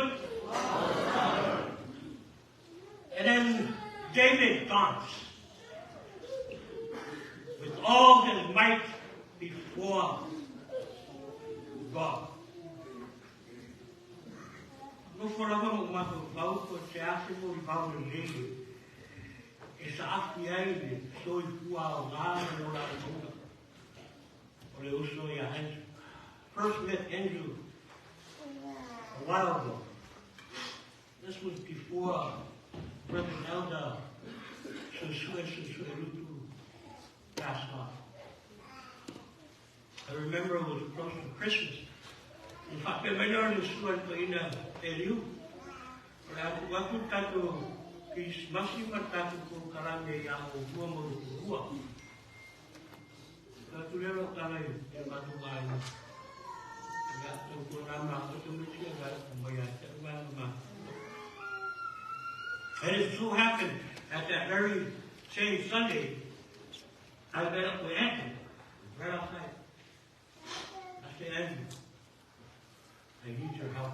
And then David danced with all his might before God. No for lava mo mato vau ko te ase mo i vau le lele. E sa afi ai le so i fua o ngā mo la o O le uso ia Andrew. First met Andrew a while ago. This was before Reverend Elder Susue Susue Lutu passed on. I remember it was close to Christmas. In fact, I le sua i ina e liu. O le atu aku tātou Krismasi ma tātou ko karame i a o hua mo hua. And it so happened at that very same Sunday, I met up with Andrew, right outside. I said, Andrew, I need your help.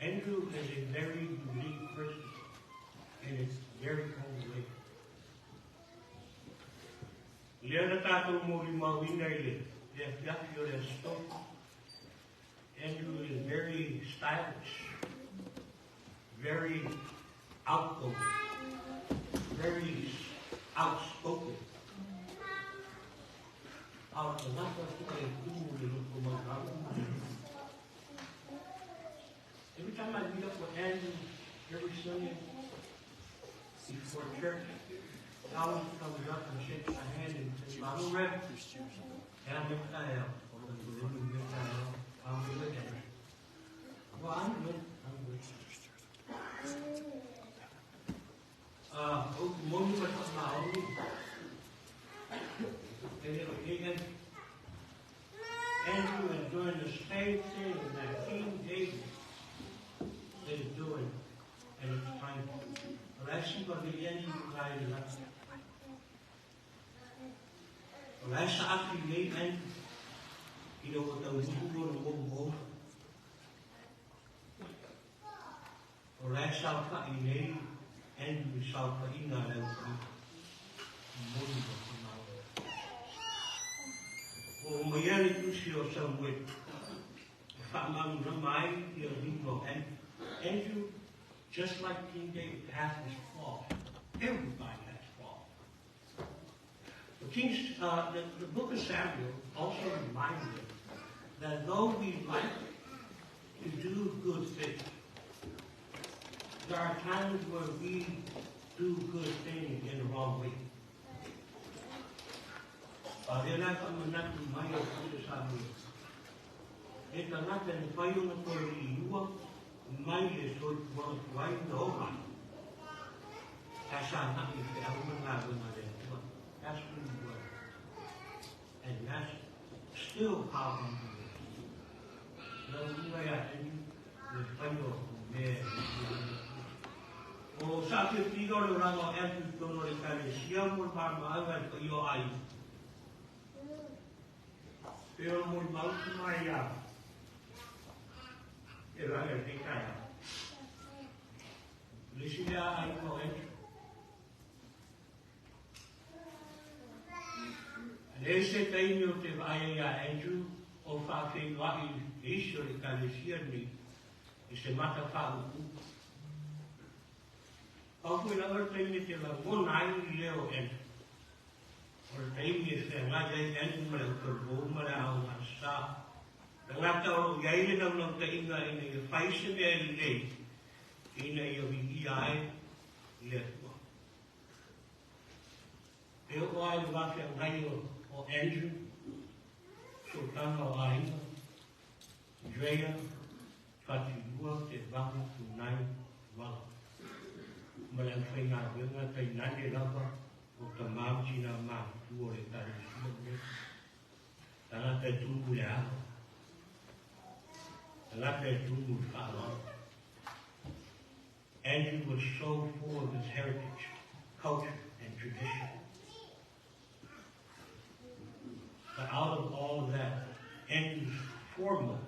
Andrew is a very unique person in its very own way. Andrew is very stylish, very outgoing, very outspoken. Every time I meet up with Andrew, every Sunday before church, he always comes up and shakes my hand and says, "Malo Rev," and I'm good. Well, I'm good. I'm good. Andrew is doing the same thing that King David is doing at his time. Andrew, just like King David, has his flaws. Everybody has flaws. The, the book of Samuel also reminds us that though we like to do good things, there are times where we do good things in the wrong way. That's who we were. And that's still how we do it. Andrew o whawhenua i iso le kalesia ni i se mata whauku. Pau koe lawa taimi te langona ai i leo Andrew. O le taimi e whengai ai Andrew ma le utarou ma le au ngā sa. Rangata o iai le naunau ta inga ina ia whaise mea i lei ina ia wingi ai i le atua. E o ai le whawhengai o Andrew, Sultana o Aina, Drea, Fatilua, Te Vanga, Tunai, Wala. Ma le whainga wenga tai nane lava o ta māmtina mātu o le tare sua me. Tangata e tumu le aho. Tangata e tumu le whaaloa. Andrew was so full of his heritage, culture, and tradition. But out of all of that, Andrew's formal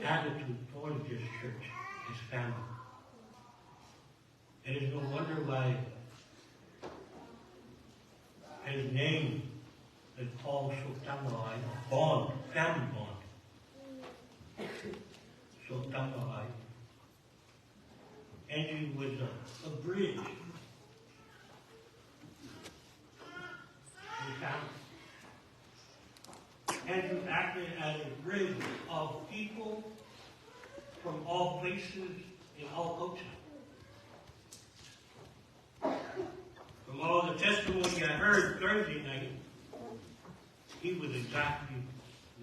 attitude towards his church, his family. It is no wonder why his name is called Sultana, bond, family bond. Sultana. Andrew was a bridge in family. Andrew acted as a bridge of people from all places in all cultures. From all the testimony I heard Thursday night, he was exactly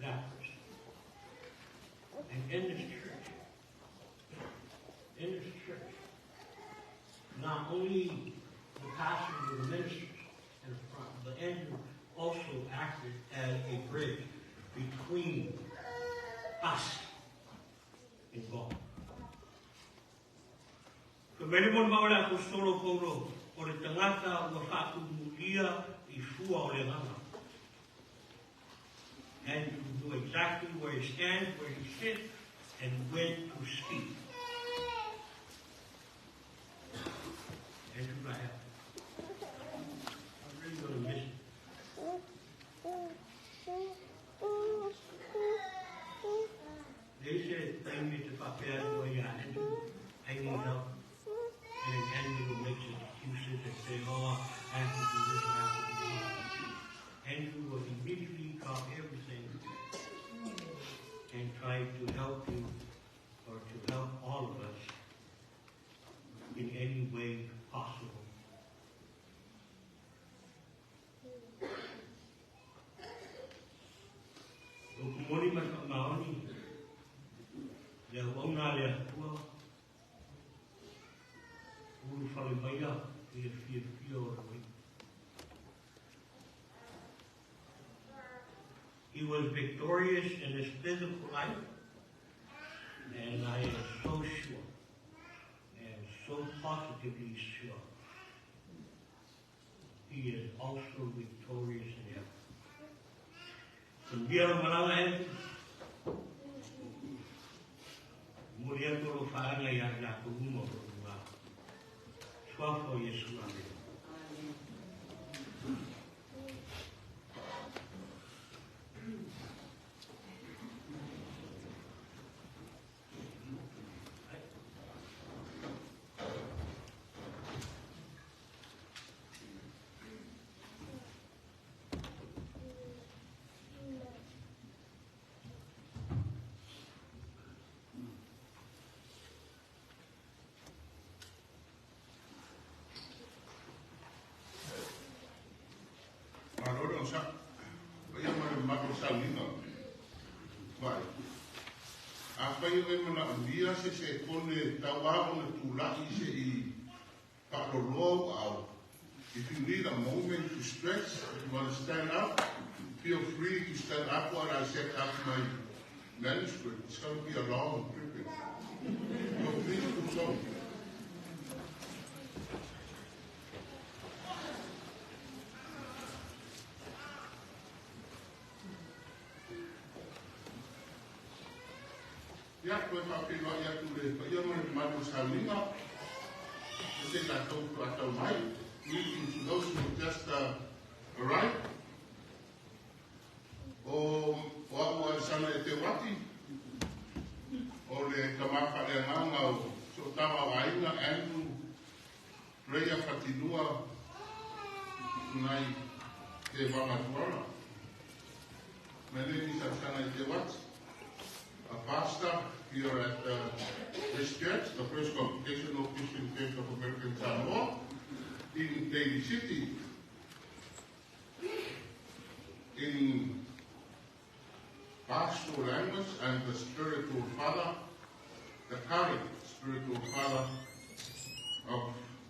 that person. And in this church, not Not only the pastors and the ministers in the front, but Andrew also acted as a bridge between us and God. Ka mele mo maole a kostolo kolo o le tangata ua whaakumulia i fua o le nganga. Andrew knew exactly where he stands, where he sits, and when to speak. Andrew Rahel. I'm really going to miss him. They said, they need to prepare for you, Andrew. I need help. And then Andrew will make excuses and say, oh, I have to do this, I have to do that. Andrew will immediately drop everything and try to help you or to help all of us in any way possible. O kumoni ma ka maoni, le au le atua, ulu whale maia i le fia fia o le wai. He was victorious in his physical life, and I am so sure, and so positively sure, he is also victorious in heaven. Manuia lau malaga Andrew, momoli atu o lou faaga ia i latou uma o loo i luga. Suafa o Iesu, amene. Malo o sa, ia ma le mako sauiga. Vai. A whai o e mana uia se se kone tauā o na tūlai se i whaaloloa au. If you need a moment to stretch, if you want to stand up, feel free to stand up while I set up my manuscript. It's going to be a long trip. So please do so. Ia, koe whapelo ia tu le paia mo le manu sauiga. E se tātou tuatau mai. Greeting to those who just arrived. O au Alesana e te wati. O le tamafa le anganga o sootama o aiga Andrew Reia Fatinua nai te Vagatuala. My name is Alesana Eteuati, a pastor here at this church, the First Congregational Christian Church of American Samoa in Daly City. In pastoral language, I'm the spiritual father, the current spiritual father of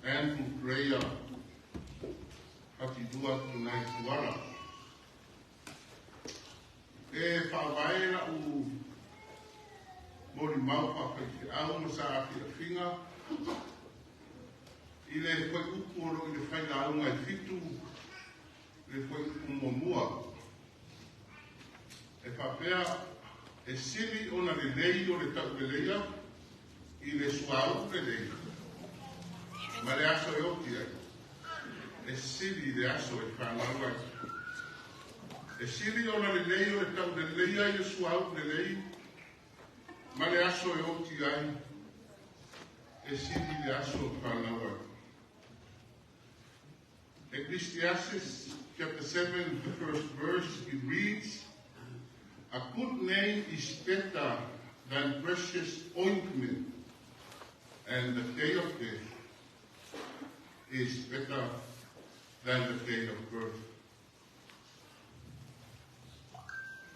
Andrew Reia Fatinua Tunaituala. E whaavae la u mori mau whawhai au ma sa afi awhinga i le whai upu o i le whai launga i fitu le whai upu mua. E whapea e sili ona le lei o le tau le leia i le suau le lei. Ma le aso e oti ai. E sili le aso e whanau ai. E sili ona le lei o le tau le leia i le suau le lei. Ma le aso e oti ai. E sili le aso e whanau ai. Ecclesiastes chapter 7, the first verse, it reads, A good name is better than precious ointment, and the day of death is better than the day of birth.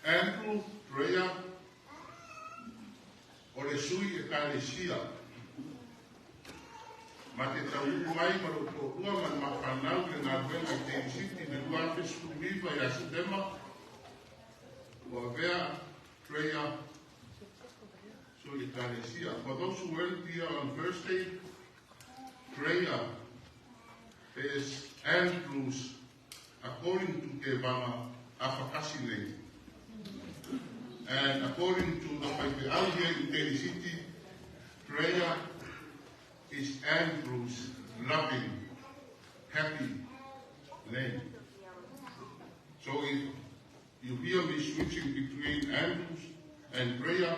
Andrew Dreyer, o le sui e kalesia, Ma te taunuu mai ma lou toalua ma le mafanau i le galuega i Daly City i le 2019 ia Setema, ua avea Treya sui Ekalesia. For those who weren't here on Thursday, Treya is Andrew's, according to Tevaga, afakasi name. And according to the faifeau here in Daly City, Treya is Andrew's loving, happy name. So if you hear me switching between Andrews and Treya,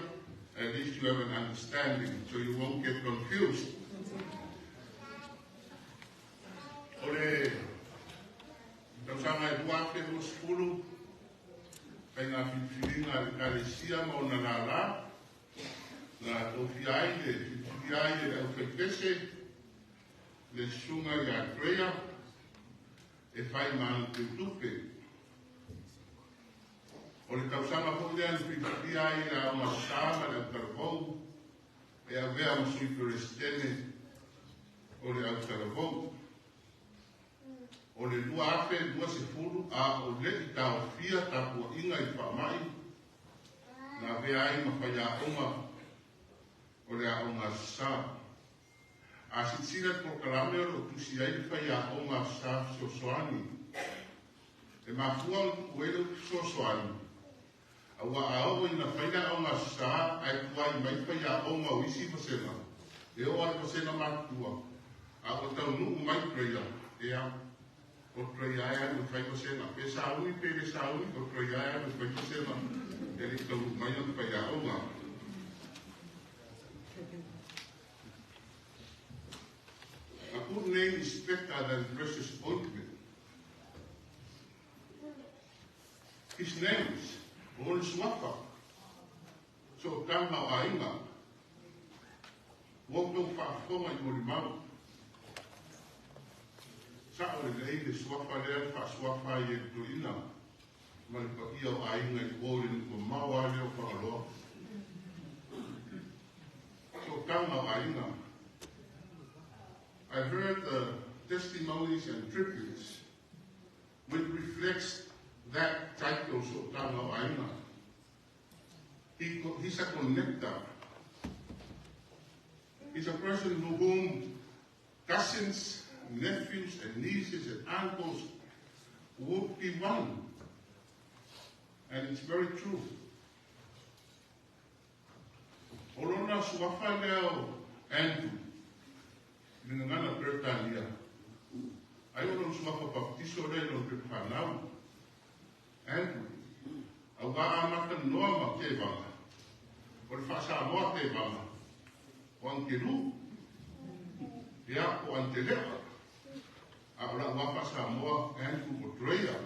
at least you have an understanding, so you won't get confused. O le tausaga e 2020, faiga filifiliga a le Ekalesia ma ona lālā, na tofia ai le filifilia ai e le aufaipese le susuga ia Treya e fai ma agateutupe. O le tausaga foi lea na filifilia ai le Aoga Sa ma le Autalavou e avea ma sui peresetene o le Autalavou. O le 2020 a o le'i taofia tapua'iga i fa'ama'i, na avea ai ma faiaoga o le Aoga Aso Sa. A silasila i le polokalame o lo'o tusi ai le faiaoga Aso Sa fesoasoani, e mafua ona tu'u ai le upu fesoasoani, auā a oo ina fai le Aoga Aso Sa ae tuai mai faiaoga o isi vasega, e oo lava i le vasega matutua, a ua taunuu mai Treya, ea, o Treya e alu e fai vasega, pe sauni pe le sauni, o Treya e alu e fai vasega, e le'i taunuu mai ona faiaoga. A good name is better than precious ointment. His names, o ona suafa, sootaga o aiga, ua outou faafofoga i molimau. Sa'o lelei le suafa lea na faasuafa ai e le toeaina ma le paia o aiga i o i le nuu mamao lava lea o Fagaloa. Sootaga o aiga. I heard the testimonies and tributes which reflects that title Sootaga o Aiga. He's a connector. He's a person whom cousins, nephews and nieces and uncles would be one. And it's very true. O lona suafa lea o Andrew, i le gagana Peretania, ai o lona suafa papatiso lea i lona pepa fanau, Andrew, auā a ma talanoa ma Tevaga, o le faa-Samoa Tevaga, o Angelou, ia, po o Antelea, a o la'u lava faa-Samoa Andrew o Dreyer.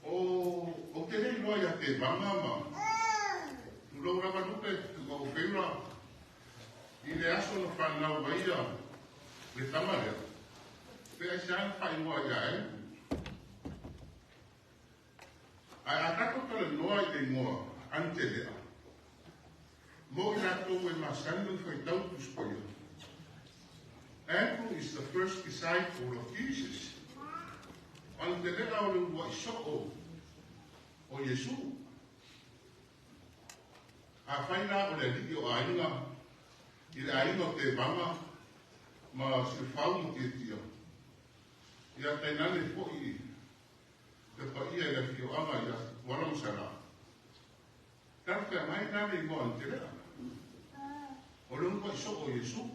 O, ou te le iloa iā Tevaga ma, tulou lava Lupe, ma ou feiloa i le aso na fanau ai ia le tama lea, pe aisea na faaigoa ia Andrew. Ae a tatou talanoa i le igoa Antelea, mo i latou e masani ona faitau Tusi Paia, Andrew is the first disciple of Jesus. O Antelea o le uluai soo o Iesu. Afai la o le alii o aiga i le aiga o Tevaga ma Silafau ma Tiatia, ia tainane foi le paia i le afioaga ia Tuala ma Sala, talafeagai la le igoa Antelea, o le uluai soo o Iesu.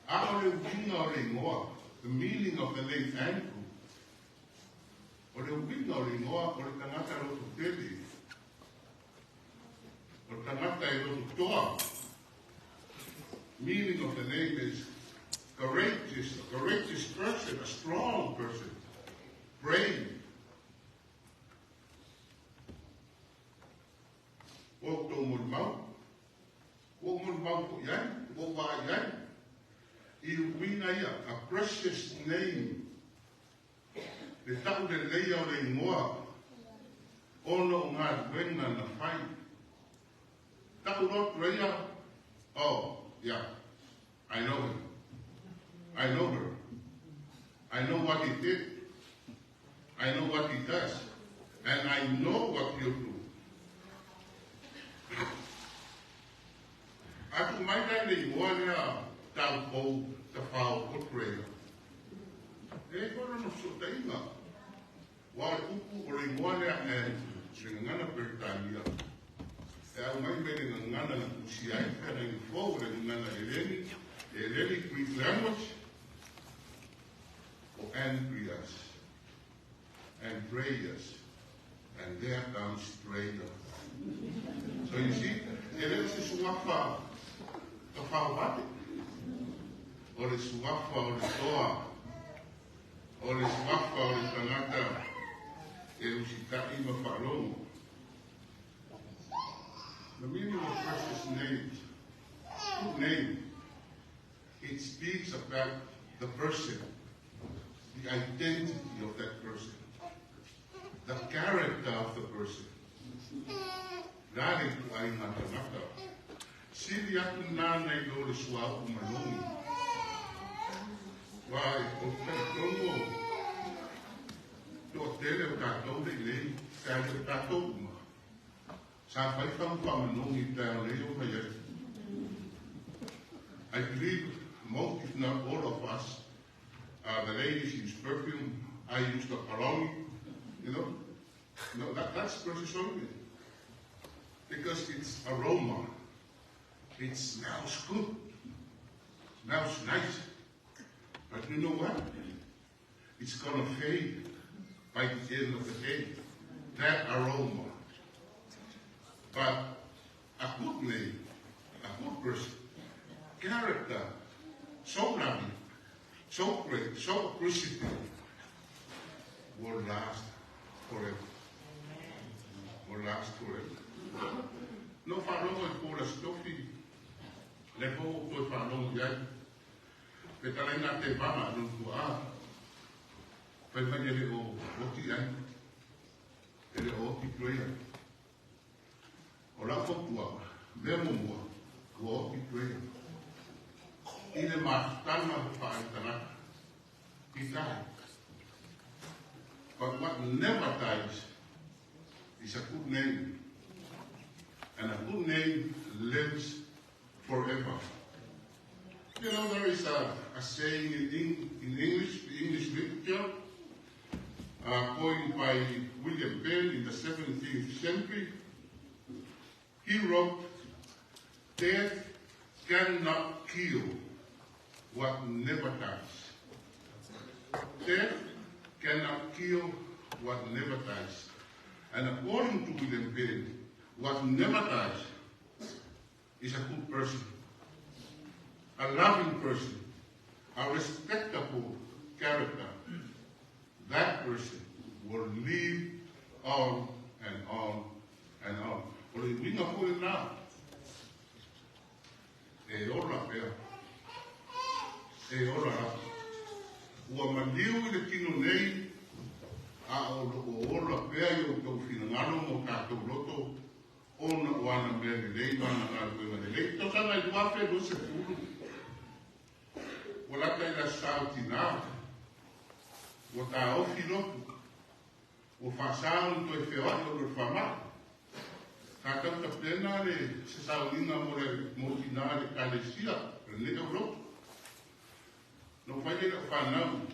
A o le uiga o le igoa, the meaning of the name Andrew, o le uiga o le igoa o le tagata loto tele, o le tagata e loto toa. Meaning of the name is courageous, a courageous person, a strong person, brave. Ua outou molimau, ua ou molimau foi i ai, ua ou vaai i ai, i uiga ia, a precious name, le ta'u leleia o le igoa ona o galuega na fai. Ta'u loa Treya, Oh, yeah, I know him. I know her. I know what he did. I know what he does. And I know what he'll do. Atu mai lai le igoa lea tau tafao o prayer. E kona no sotainga. Wa le upu o le igoa lea e le ngana Peretania. E au mai me le ngana na kusi ai kana i fou le ngana Eleni, Eleni Greek language, o Andreas, Andreas, and there comes prayer. So you see, e le se suafa tafao o le suafa o le toa, o le suafa o le tangata, e usita'i ma whaalongo. The meaning of precious names, good name, it speaks about the person, the identity of that person, the character of the person. Rare tu ai ngā tangata. Siri atu nāna i lo le sua o manogi. Wai, o te tongo, to tele o tātou le lei, tā le o tātou uma. Sa whai whangu wha manogi tā o nei o mai ai. I believe most, if not all of us, the ladies use perfume, I use the cologne, you know. No, that's precious ointment. Because it's aroma. It smells good. It smells nice. But you know what? It's gonna fade by the end of the day. That aroma. But a good name, a good person, character, so loving, so great, so appreciative, will last forever. Will last forever. No whanongo i pōra stofi, le pō toi whanongo iai. Pe talai ngā te vanga anu tua a, whai mai ele o oti ai, ele o oti tuea. O lau fautua, mea mumua, ua oti tuea. I le mafutanga whaai tanaka, i tai. But what never dies is a good name. And a good name lives forever. You know, there is a saying in English, the English literature, coined by William Penn in the 17th century. He wrote, "Death cannot kill what never dies." Death cannot kill what never dies. And according to William Penn, what never dies is a good person, a loving person, a respectable character. That person will live on and on and on. O le winga fo le nā, e ora pea, e ora rā. Ua maniu i le tino nei, a o lo ora pea i o tau whinangano mo tātou loto, ona o ana mea le lei, mana ngā ruenga le lei. Tau sanga i lua whē no se pulu. Ua lata i la sao tina. Ua tā ofi lotu. Ua whaasao ni toi wheoai o le whamai. Kā tau tapena le se sauninga mo le mo tina le kalesia, le ne au lotu. No whai le whanau.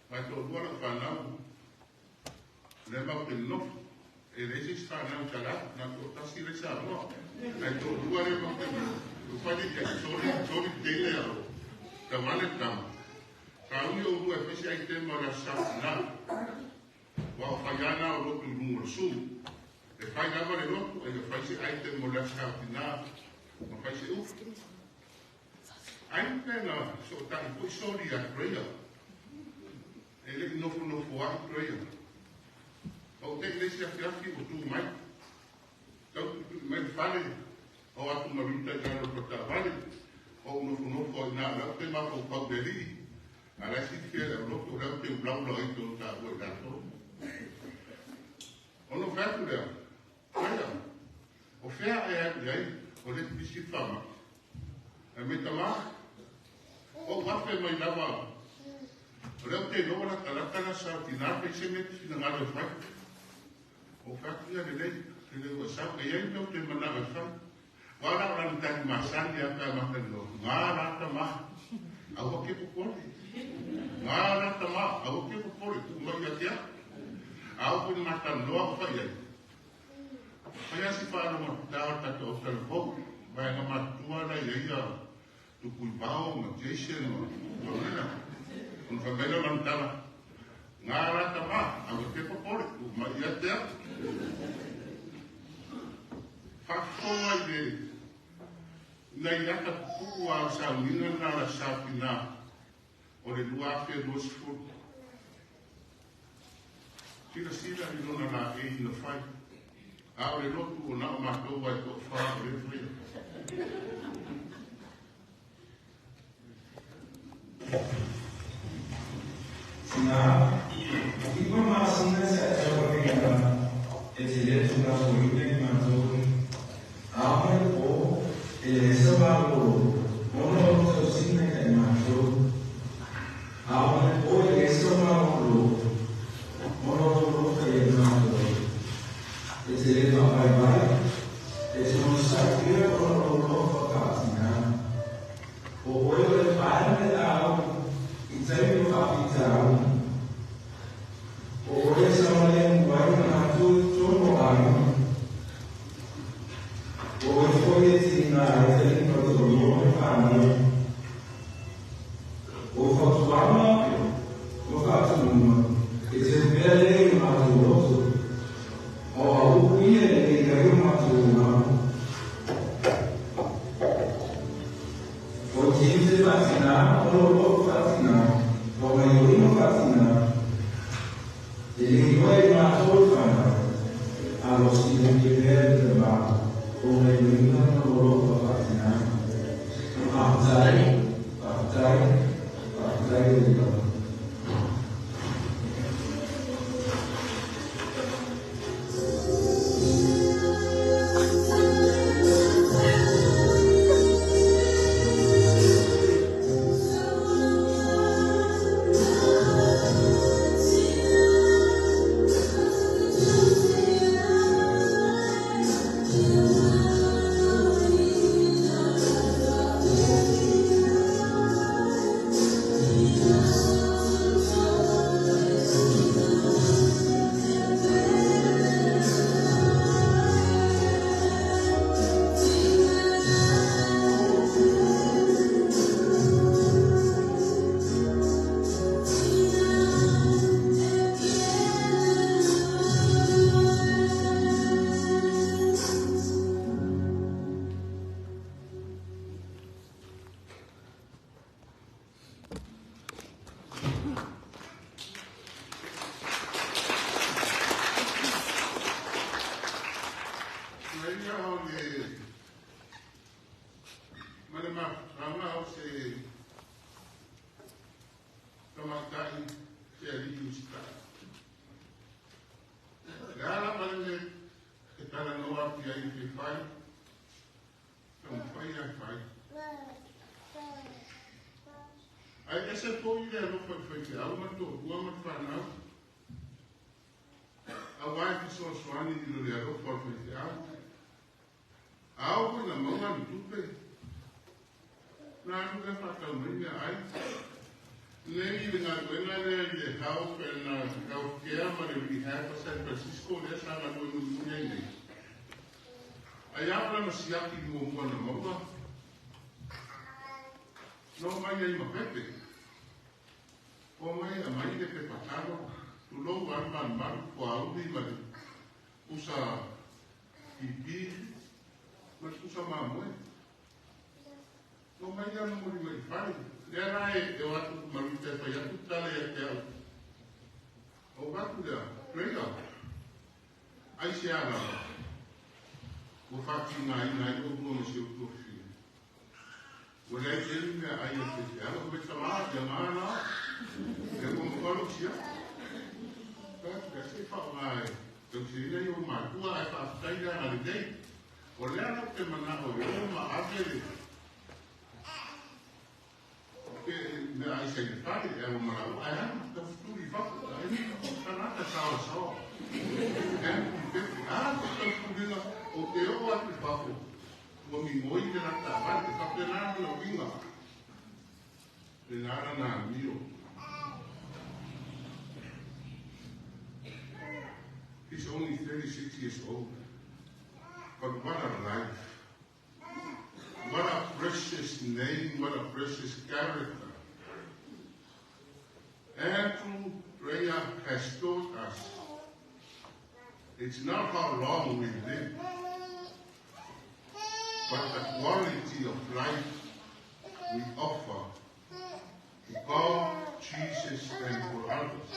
Whai tō lua le whanau. Le mau te nofu. E le se whanau tala, nā tō tasi le sa roa. Ai tō lua le mau te nofu. Whai le kia sori tele aro. Ta mane tama. Ka ui o lua e whaisi ai te mau la sa nā. Wa o whaiana o lotu i mungo su. E whai lava le lotu, e whaisi ai te mau la sa nā. Ma whaisi ufu. Ai pena so tahi pui sori a prayer. E le nofu nofu a prayer. O te le sia fiafi o tu mai. Tau tu mai fale. O atu marita i lalo pata vale. O nofu nofu ai nā lau te mako pau le li. A lai si fia le lotu lau te ulau lau i tō tā ua i lātou. O no whatu lea. Prayer. O whea e atu iai. O le pisi whama. E me tama, o wafe mai lava, o leo te loa la talata la sa o tina pe se me te whina ngalo e whai. O whaki ia le lei, te lei ua sau, e iai meo te mana e whai. Wala o lana tahi masani a ka matani o, ngā rata ma, aua ke popole. Ngā rata ma, aua ke popole, tu mai a tea. Au kuni matani loa o whai ai. Whai asi whaanonga tāo tato o tala hou, vai ngā matua la ia ia Tupui Pao ma Jason ma Lorena. Ona whamaila lana tala. Ngā rata ma, aua te popole, tu mai a tea. Whakafonga i le nei ata pupu a saunina nā la sāpina o le 2020. Sila sila i lona la e ina whai. A o le lotu o nao mātou ai to wha o le whaia. Sina, iwa masina sa tawa kaya e te letu na foine mātou. Awe o e le sa malo, ono o tausina kai mātou. Awe o e le sa malo, ono o lofa i mātou. E te letu a pai pai, e te mosakia ono o lofa kātina. O oe o le pai me au, i taimi o whapitau. O oe sa o le nguai na mātou tono ai. O oe foi e tina e te lima o te loa me whānau. O whatuanga, o whatunuma, e te pea le i mātou roto. O a upu ia e le kai o mātou ngā. O te te whatina, o lo lo whatina, o ngai o whatina, e le iwa i mātou whanau, a lo sina ki pea te mā, o ngai o ina o lo whatina. Whakatai, whakatai, whakatai o le lava. Ai ese foi le alofa i whai te au ma tō ua ma whanau. A wai ki so soani i lo le alofa o whai te au. Au koe na maunga ni tupe. Nā anu ka whakau mai mea ai. Nei le ngā tuenga lea i le health and health care ma le rehab o San Francisco lea sa ngā tue mui ai nei. Ai au lana siaki mua mua na maunga. No mai ai ma pepe. O mai a mai le pepa talo. Tu lou an man maru ko auri ma le usa pipi ma le usa mamoe. No mai ana mori mai whare. Lea rā e o atu maru te whai atu tale e te au. O watu lea, reira. Ai se ala. Ua whaki ngā ina i o mua me se o tua whiri. Ua lea i te mea ai e te te ala. O me tamā, ia ngā nā. E ua mawharo sia. Ka se wha ngā e. Tau se ina i o mātua ai whaaftai lea ngā le nei. O lea lau te mana o e o ma ave le ke me ai se le fale e o mana o ai ana ta futuri fafo ai tanata sao sao. E ku pe a ko ta futuri o te o atu fafo. Ua mi ngoi le rata vale te whapena na winga. Le nara nā mio. He's only 36 years old. But what a life. What a precious name, what a precious character. Andrew Rea has taught us it's not how long we live, but the quality of life we offer to God, Jesus, and for others.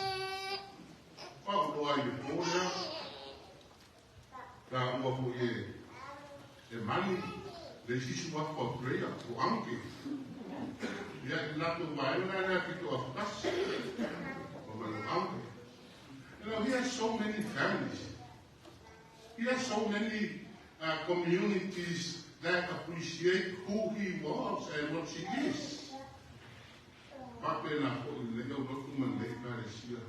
Wha uroa i le pōlea, la ua fo e e mani, le sisi wa fo prayer, o anke. Ia i lato waenga lea ki to afkasi, o manu anke. You know, he has so many families. He has so many communities that appreciate who he was and what he is. Pape na fo i leo lotu man le sia.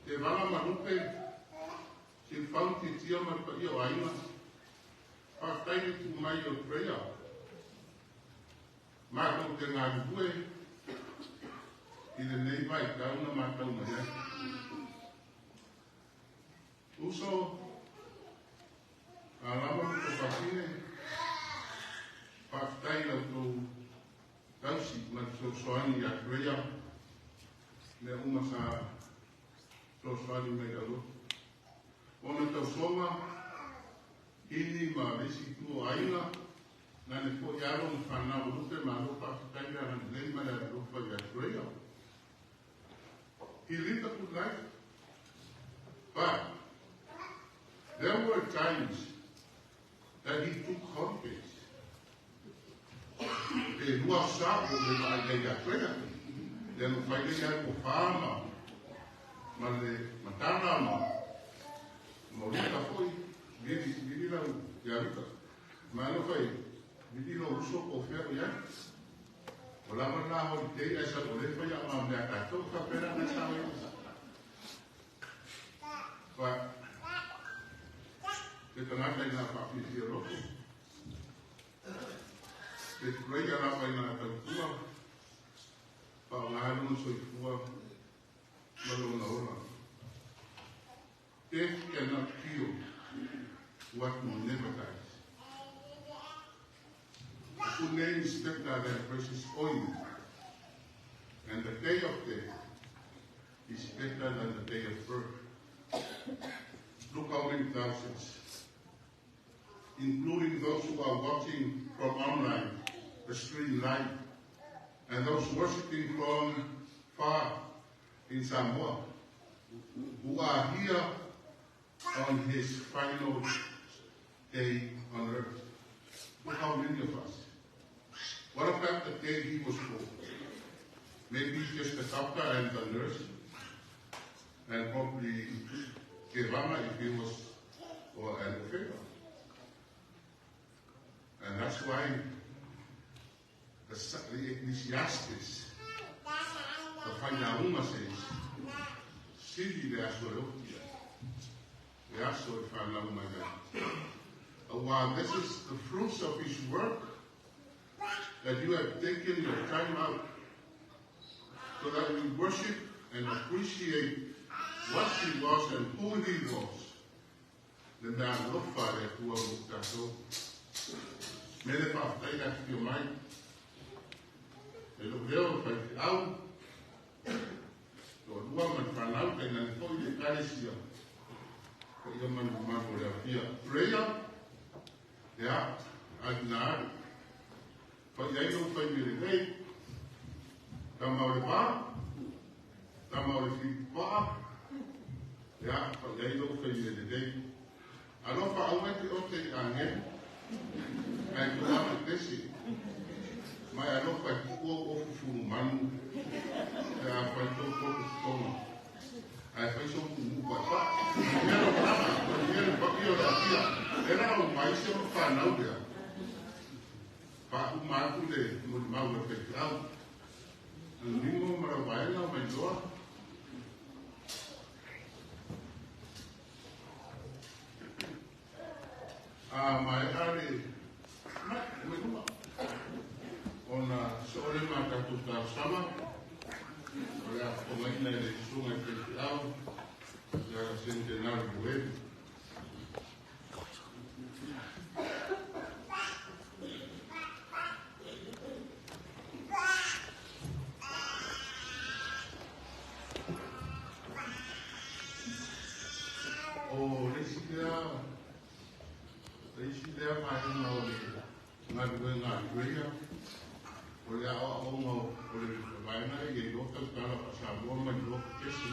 Te vala malupe, se whau te tia ma pa ia o aina. Whaktai le tu mai o prayer. Mātou te ngā ruhue, i le nei vai tauna mātou mai ai. Uso, a lama ko whakine, whaktai lau tō tausi ma te soani ia prayer, me uma sa soani mai alo. Ona tau ini ma lesi tuo aina, na ne fo iaro ma whanau lupe ma alofa whaktai ana nei ma le alofa ia prayer. He lived a good life, but there were times that he took holidays. E lua sa o le mai le ia prayer. Le no whai le ia ko whaama, ma le matana ma, ma ruka foi, viri lau ia ruka. Ma no whai, viri lo uso ko whea o ia. O lava la holiday ai sa o le whai a ma mea kato, ka pera na sa o. Pa, te tangata i ngā whawhiti roto. Te tureia rapa i ngā tautua, pa o ngā runa soifua, marona ora. Death cannot kill what never dies. Who name is better than precious oil, and the day of death is better than the day of birth. Look how many thousands, including those who are watching from online, the screen live, and those worshiping from far in Samoa, who are here on his final day on earth. Look how many of us. What about the day he was born? Maybe just the doctor and the nurse, and probably Kevama if he was or an favor. And that's why the Ecclesiastes, the Whainauma says, Sili le aso e okia, le aso e whanau mai ai. This is the fruits of his work, that you have taken your time out so that we worship and appreciate what he was and who he was. Le mea alofa le Atua mo tatou. Me le whaatai la whio mai. E lo leo whai te au. Lo lua man whanau kai nani foi le kalesia. Ka ia manu manu le awhia. Prayer, ia, ai nā aru. Whai ai lo whai mere nei. Tā mau le pā. Tā mau le whipā. Ia, whai ai lo whai mere nei. Alofa au e te o te ange. Ai tō ake tesi. Mai alofa i kua o fufuru manu. Te a whai tō kō tonga. Ai whai so ku mu pa pa. Mea lo lama, mea lo papi o la pia. Era o mai se ma whanau lea. Wha uma atu le muri mau e whai au. Nimo mara waenga mai loa. A mai ale mai mai luma. Ona se ole ma tātou tāsama. O lea whakangaina e le sunga i whai au. Ia centenari bueli. O le isi lea vaega o le galuega a Andrea, o le aoaoga o le vaega e iai loa tautala faasamoa mai loa kesi.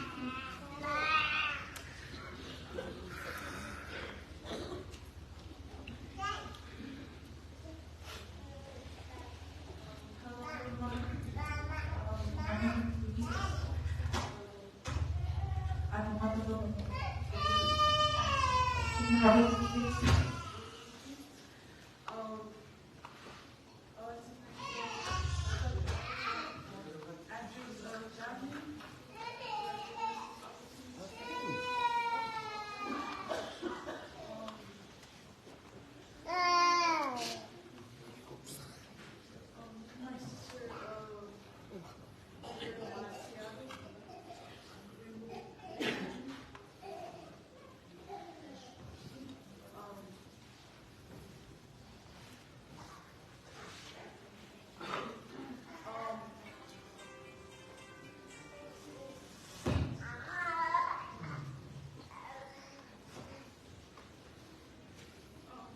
Hello everyone. My name is Louise. I'm one of the I like to thank Andrew's family. My sister, Seattle.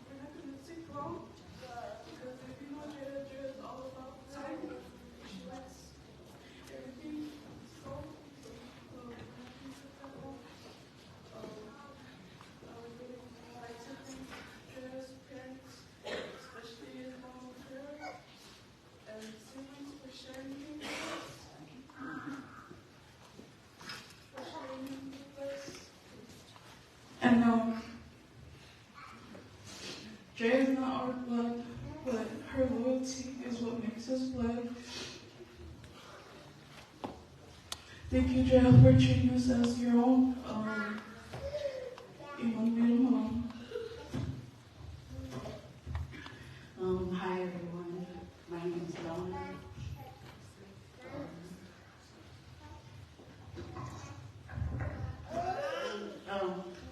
We're not gonna take long because if you know Jada, Jada is all about time. She likes everything slow, so we're not gonna take that long. I would really like to thank Jada's parents, especially his mom, Kara, and siblings for sharing him with us. For sharing him with us. And Drea is not our blood, but her loyalty is what makes us blood. Thank you, Drea, for treating us as your own. Iman Hi everyone. My name is Donna.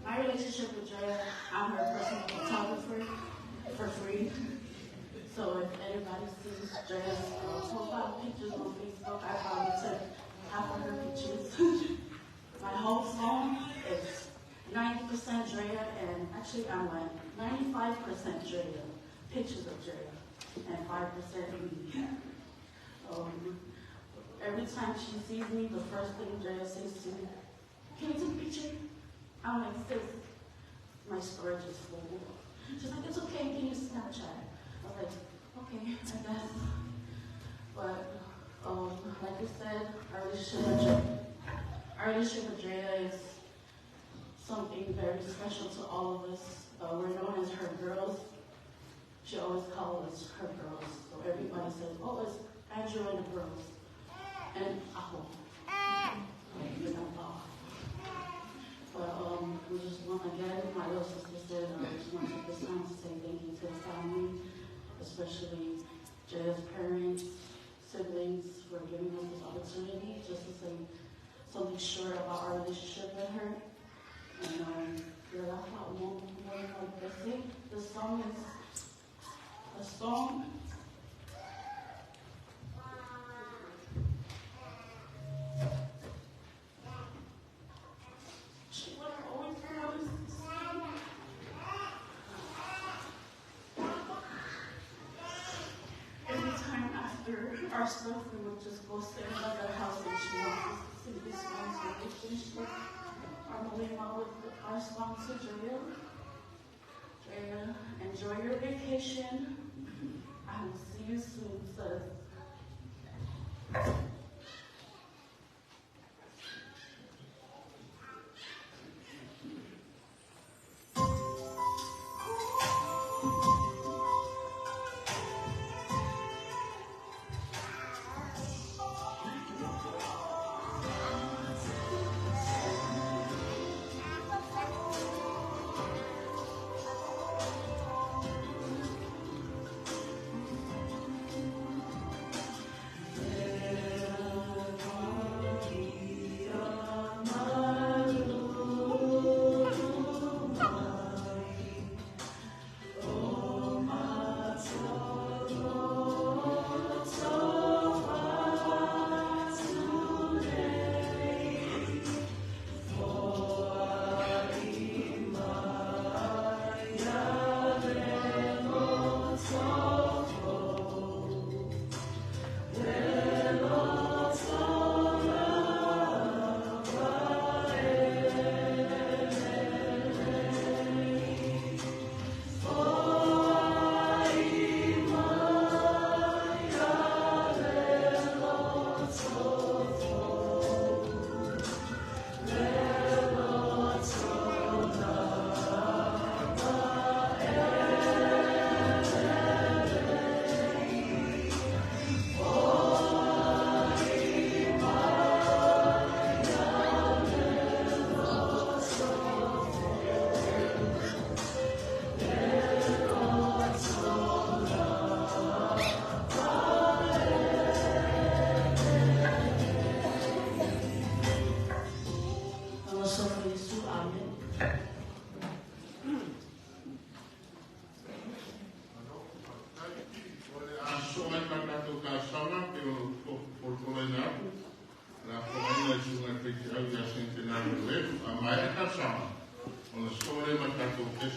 My relationship with Drea, I'm her personal photographer for free. So if anybody sees Drea's profile pictures on Facebook, I probably took half of her pictures. My whole phone is 90% Drea, and actually I'm like 95% Drea, pictures of Drea, and 5% me. Every time she sees me, the first thing Drea says to me, "Can you take a picture?" I'm like, "Sis, my storage is full." She's like, "It's okay, can you Snapchat?" I was like, "Okay, I guess." But like I said, our relationship with Drea is something very special to all of us. We're known as her girls. She always calls us her girls. So everybody says, "Oh, it's Andrew and the girls." And Aho. But we just want, again, my little sister said, I just want to take this time to say thank you to the family, especially Drea's parents, siblings, for giving us this opportunity just to say something short about our relationship with her. And this song is a song. She would have always wanted to sing. Every time after our stuff, we would just go sit in the house and she wanted us to sing this song. So we finished with our Malima with our song to Drea. Drea, enjoy your vacation. I will see you soon, sis.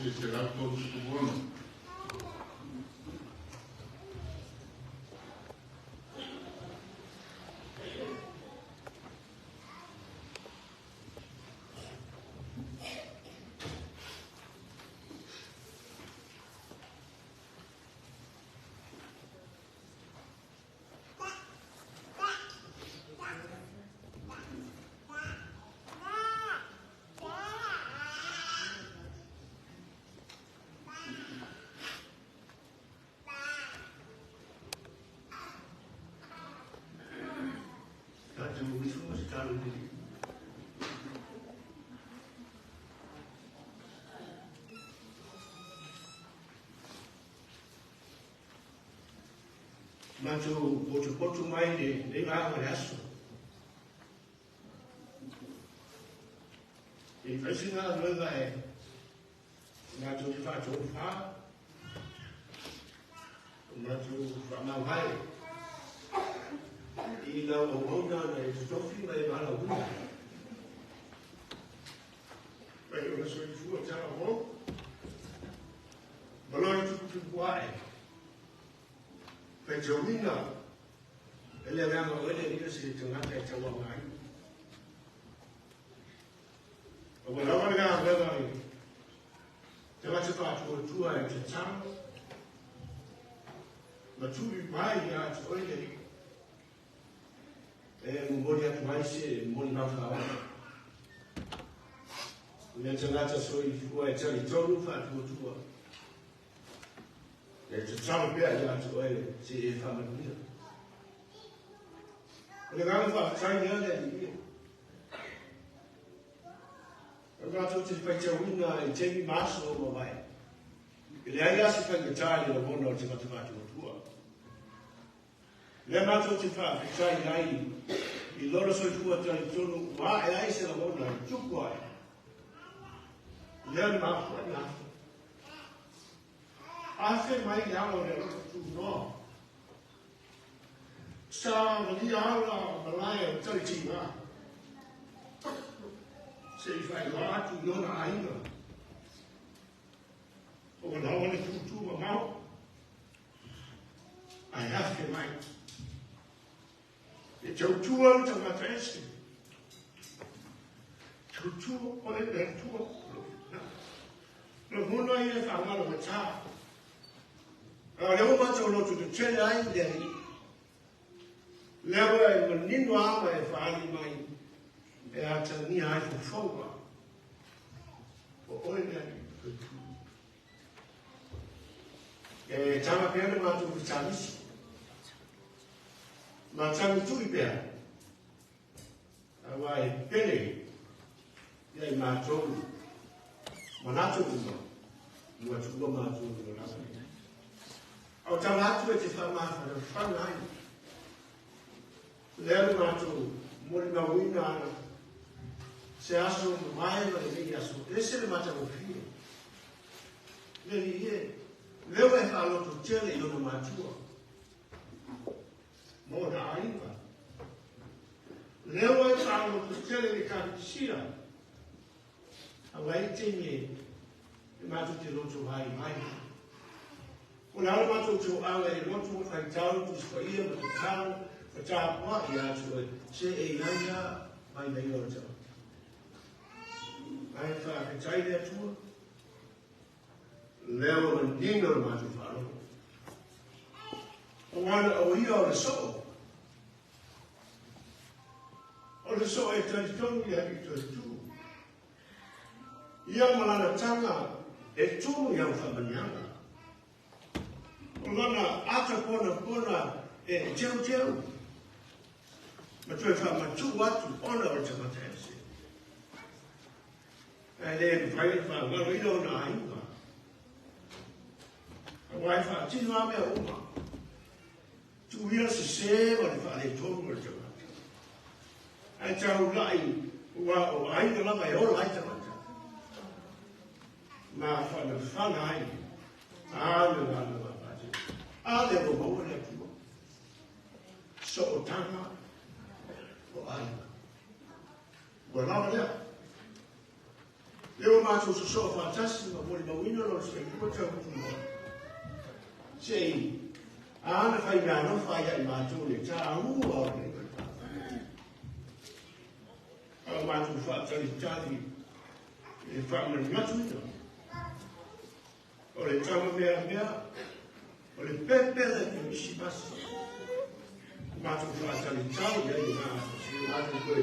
pese 136. Matou potopoto mai le vaega o le aso. E faisiga galuega e matou te faatofā, o matou faamauhae i lau auauna na e totofi ma e valaauina. Mai o le soifua talavou, ma lona tuputupu ae, faitauina e le agaga o ele ia se tagata e tauaga ai. Ua lava le galuega i tagata faatuatua e tatalo, ma tuli mai ia te oe le Alii. E momoli atu ai se molimau faaola. Le tagata soifua e talitonu faatuatua. E tatalo pea ia te oe se e faamanuia. O le agaga faafetai lea le Alii e. O matou te faitauina i taimi ma aso o mavae. E leai lava se faigata i le lagona o le tagata faatuatua. Lea matou te faafetai ai i lona soifua talitonu ua ae ai se lagona e tupu ai. Lea na mafua ai afe. Afe mai le ala o le alofa tunoa. Sa valia ala malae o talitiga. Se i faailoa atu i ona aiga. O ua le tutu mamao. Ae afe mai. E tautua le tagata ese. Tautua o le Atua. Lagona ia e faagalo matā. A o lea ua matou loto tetele ai i le Alii. Lea ua e manino ama e faali mai e atagia ai fofoga. O oe le Alii toetu. E taga pea le matou fetalisi. Ma tagi tui pea. Aua e pele ia i matou manatu uma ua tuua matou i lona lava. A o tala atu e te faamafanafana ai. Lea le matou molimauina ana se aso mamae ma lenei aso. Ese le matagofie. Le Alii e, lea ua e faaloto tele i lona matua. Ma ona aiga. Lea ua e faaloto tele i le Ekalesia. Aua e taimi e matou te loto ai mai. O le a le matou toaga e loto faitau Tusi Paia ma tatalo ma tapuai ia te oe se e i ai a vaivaiga o le tagata. Ae faafetai le Atua, lea ua manino le matou faalogo. Aua na o ia o le soo. O le soo e talitonu i le Alii toe tu. Ia ma lana taga e tumu i au faamanuiaga. O lana ata ponapona e teuteu. Ma toe faamatuu atu ona o le tagata ese. Ae le mafai ona faagaloina ona aiga. Aua e faatino lava mea uma. Tuu ia le sese ma le faaletonu o le tagata. Ae taulai ua o aiga lava e ola ai tagata. Ma fanafana ai a le galuega faatino. A lea ua maua le Atua. Sootaga o aiga. Ua lava lea. Leo mātou sosoa whātasi ma mori mauina lo se kua tau kutunga. Se i, ana whai mea no whai ai mātou le tā ua o le A mātou whātari tāri e whaamani ngatu ina. O le tama mea mea, o le pepere te misi masi. Mātou whātari tāri ai ngā se mātou koe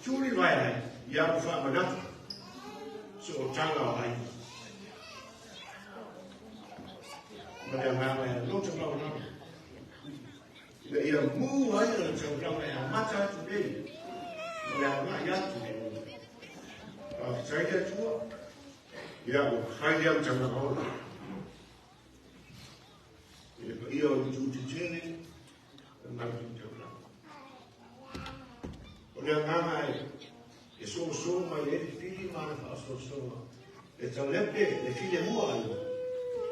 tūri vai ai, i aru whaamanatu. So o tanga o ai. Ma le anganga e loto lau lau. Ina ia mū ai o le taulaga e amata atu nei. Ma le agai atu nei. Faafetai le Atua. Ia ua fai lea ma taulaga ola. I le paia o le itu tetele, o matou taulaga. O le agaga e soso mai ai le fili ma ana faasoasoga e taulepe le filemua ai.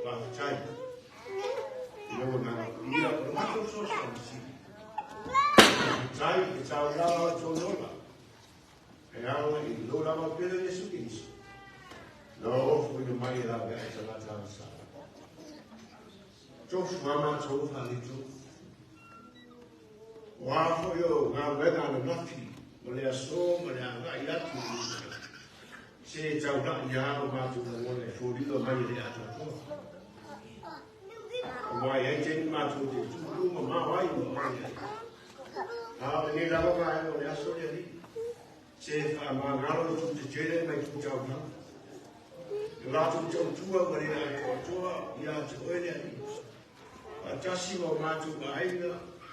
Faafetai i lau agaga paia o le matou fesoasoani sili. Faafetai i le taulaga o le tou ola e ala i lou lava pele Iesu Keriso na ofoina mai e laveai tagata agasala. Tofu a matou faaleto. O a foi o galuega ananafi ma le aso ma le agai atu i le lumanai. Se taulai lava o matou lagona e foliga mai e le atoatoa. Aua e i ai taimi matou te tuutuu mamao ai ma oe ai. A o lenei lava vaega o le aso le Alii, se faamagalo i itu tetele ma itu taulaga. E latou tautua ma le atoatoa ia te oe le Alii. Faatasi ma o matou aiga,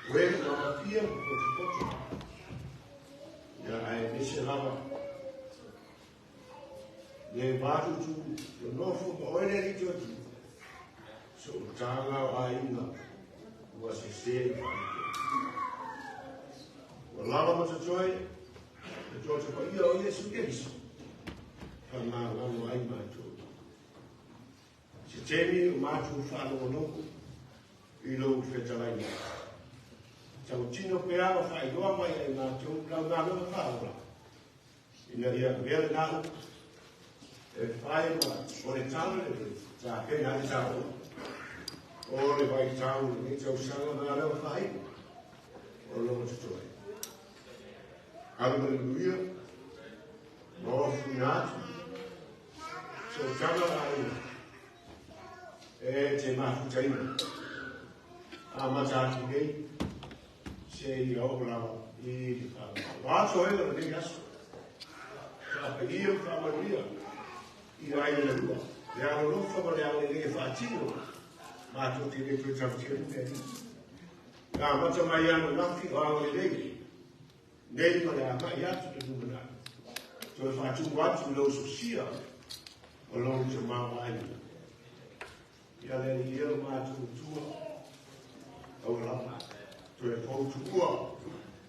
o e mamatia ma potopoto. Ia aemaise lava le matutu nonofo ma oe le Alii te Atua. Sootaga o aiga ua sese ma faaletonu. Ua lava ma totoe le toto paia o Iesu Keriso, faamagalo ai matou. Se taimi o matou faalogologo i lou fetalaiga. Tautino pea ma faailoa mai ai matou lau galuega faaola, ina ia avea lena upu e fai ma o le tala lelei tapena ai le taoa o le vaitau i lenei tausaga ma galuega faaiu o lo o totoe. Alu ma le manuia ma ofuina atu sootaga o aiga e te mafutaina amata atu nei seia oo lava i le faavavau. O atoega o lenei aso, faapaia ma faamanuia i aiga e lua, le alolofa ma le agalelei e faatino matou te le toe tautia le mea nei. Na amata mai ananafi o agalelei nei ma le agai atu i le lumanai, toe faatumu atu i lou sosia o lou tamaoaiga. Ia le Alii e o matou Atua, aua lava toe poutuua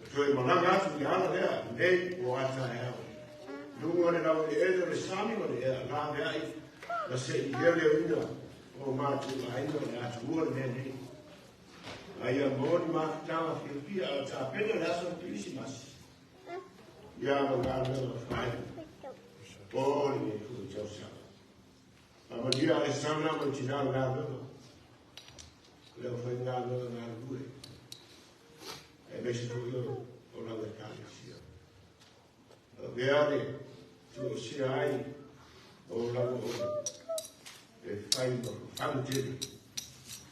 ma toe malaga atu i le ala lea nei o a taeao. I luga o le laueleele o le sami ma le ea laveai ma se i leoleoina o matou aiga o le atunuu le mea nei. Aia mo ni mafutaga fiafia a o tapena le aso o le Kerisimasi. Ia ma galuega fai o lenei foi tausaga. Faamanuia Alesana ma le tina o le galuega, o le aufaigaluega galulue, aemaise foi o lau Ekalesia. Avea le tuusia ai o lau auauna e fai ma fafagu tele,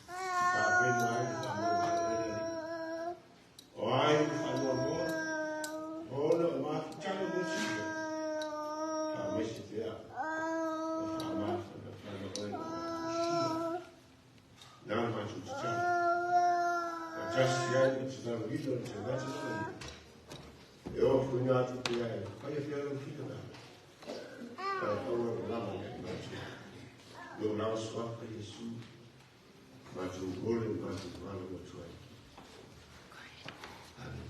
tapena ai le faamoemoe o le Alii. O ai le faanoanoa, ona o mafutaga mo sia, faamaise pea o faamafanafana oe na matusia. Nā le matou tatalo. Faatasi ai ma tataloina o le tagata manuia. E ofoina atu pea e faia pea lou finagalo. Ae aua le lava ia i matou. Lou lava suafa Iesu, matou mole ma matou valo atu ai. Amen.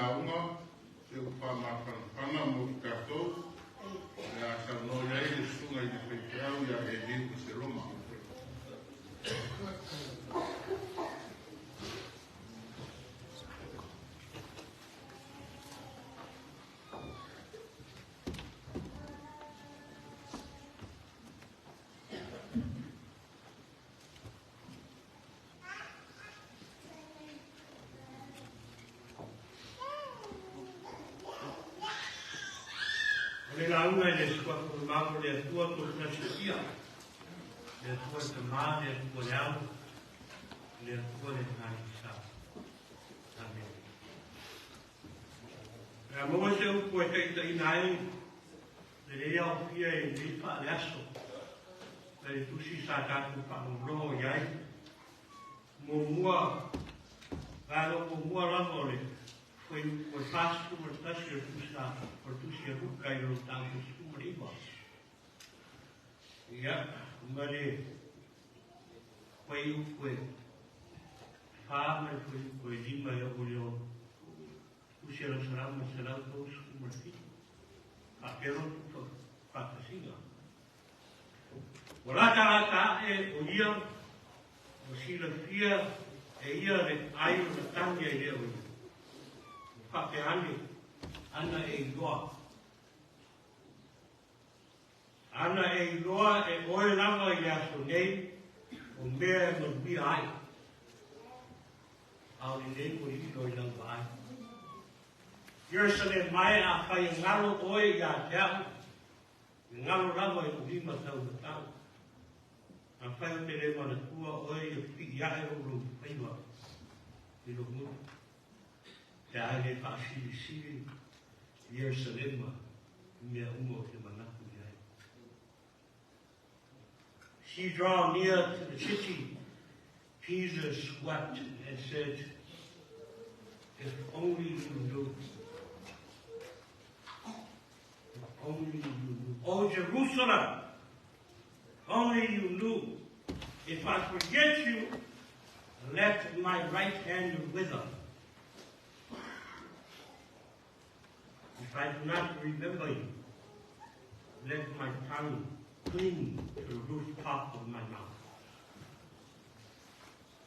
lauga se upu faamafanafana mo i tatou o le a saunoa i ai le susuga i le faifeau ia Eliu Eseloma. O le lauga i le suafa o mamo le Atua toʻatasifia, le Atua le Tamā, le Atua le Alo, le Atua le Agaga Sa. Amene. O le a maua se upu e taʻitaʻina ai le lē aofia i lenei faaleaso mai le tusi sa tatou faalogologo i ai muamua vaega muamua lava o le fuaiupu e 41 o le tusa o le tusi a Luka i lona mataupu 19. Ia, ma le fuaiupu e 4 ma le fuaiupu e 5 e oo i le 6. Tusi a lau Salamo 137, faapea lotu faatasiga. Ua latalata aʻe o ia, ua silafia e ia le ai o na tagi ai lea o ia. Ua faapea ane, ana e iloa. Ana e iloa e oe lava i le aso nei o mea e manuia ai. A o lenei ua lilo i lau vaai. Ierusalema e, afai e galo oe ia te au, e galo lava i lou lima taumatau. Afai ou te le manatua oe ia pipii ae lou loufaiva i lou gutu, pe a e le faasilisili Ierusalema i mea uma ou te manatu i ai. She draw near to the city, Jesus wept and said, If only you knew. If only you knew. Oh, Jerusalem, only you knew. If I forget you, let my right hand wither. If I do not remember you, let my tongue cling to the rooftop of my mouth.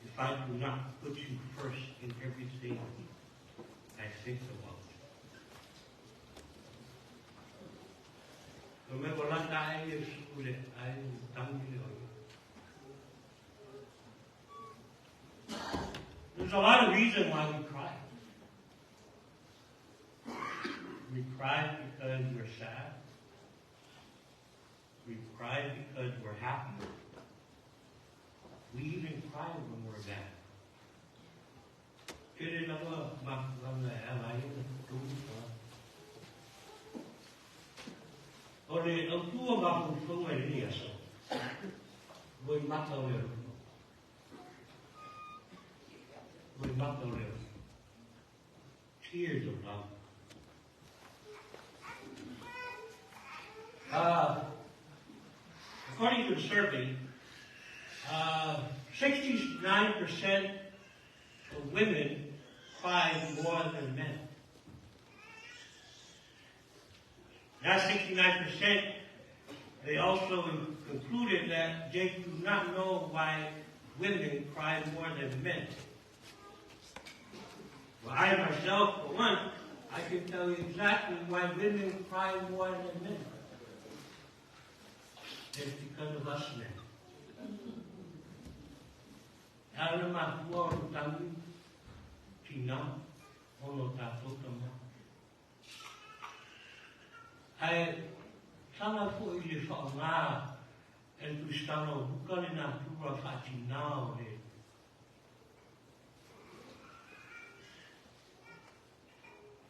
If I do not put you first in everything I think about. No me volata ai e sule ai tangi le oi. There's a lot of reason why we cry. We cry because we're sad. We cry because we're happy. We even cry when we're mad. Tele lava mafuaga e ala ai ona totogi tagata. O le autū o mafaufauga i lenei aso, ua i mata o le alofa. Ua i mata o le alofa. Tears of love. According to the survey, 69% of women cry more than men. That 69%, they also concluded that they do not know why women cry more than men. Well, I myself, for one, I can tell you exactly why women cry more than men. It's because of us men. E ala le mafua o le tangi, tinā, ona o tātou tama. Ae sala foi i le faaaoga e le Tusitala o Luka le natura faatinā o le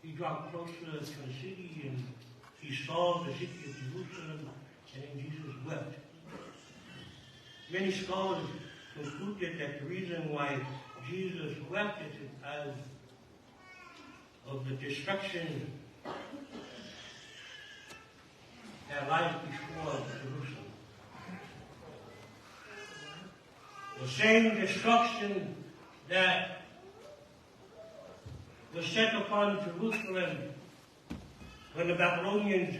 He dropped closer to the city and he saw the city of Jerusalem, and then Jesus wept. Many scholars concluded that the reason why Jesus wept is because of the destruction that lies before Jerusalem. The same destruction that was set upon Jerusalem when the Babylonians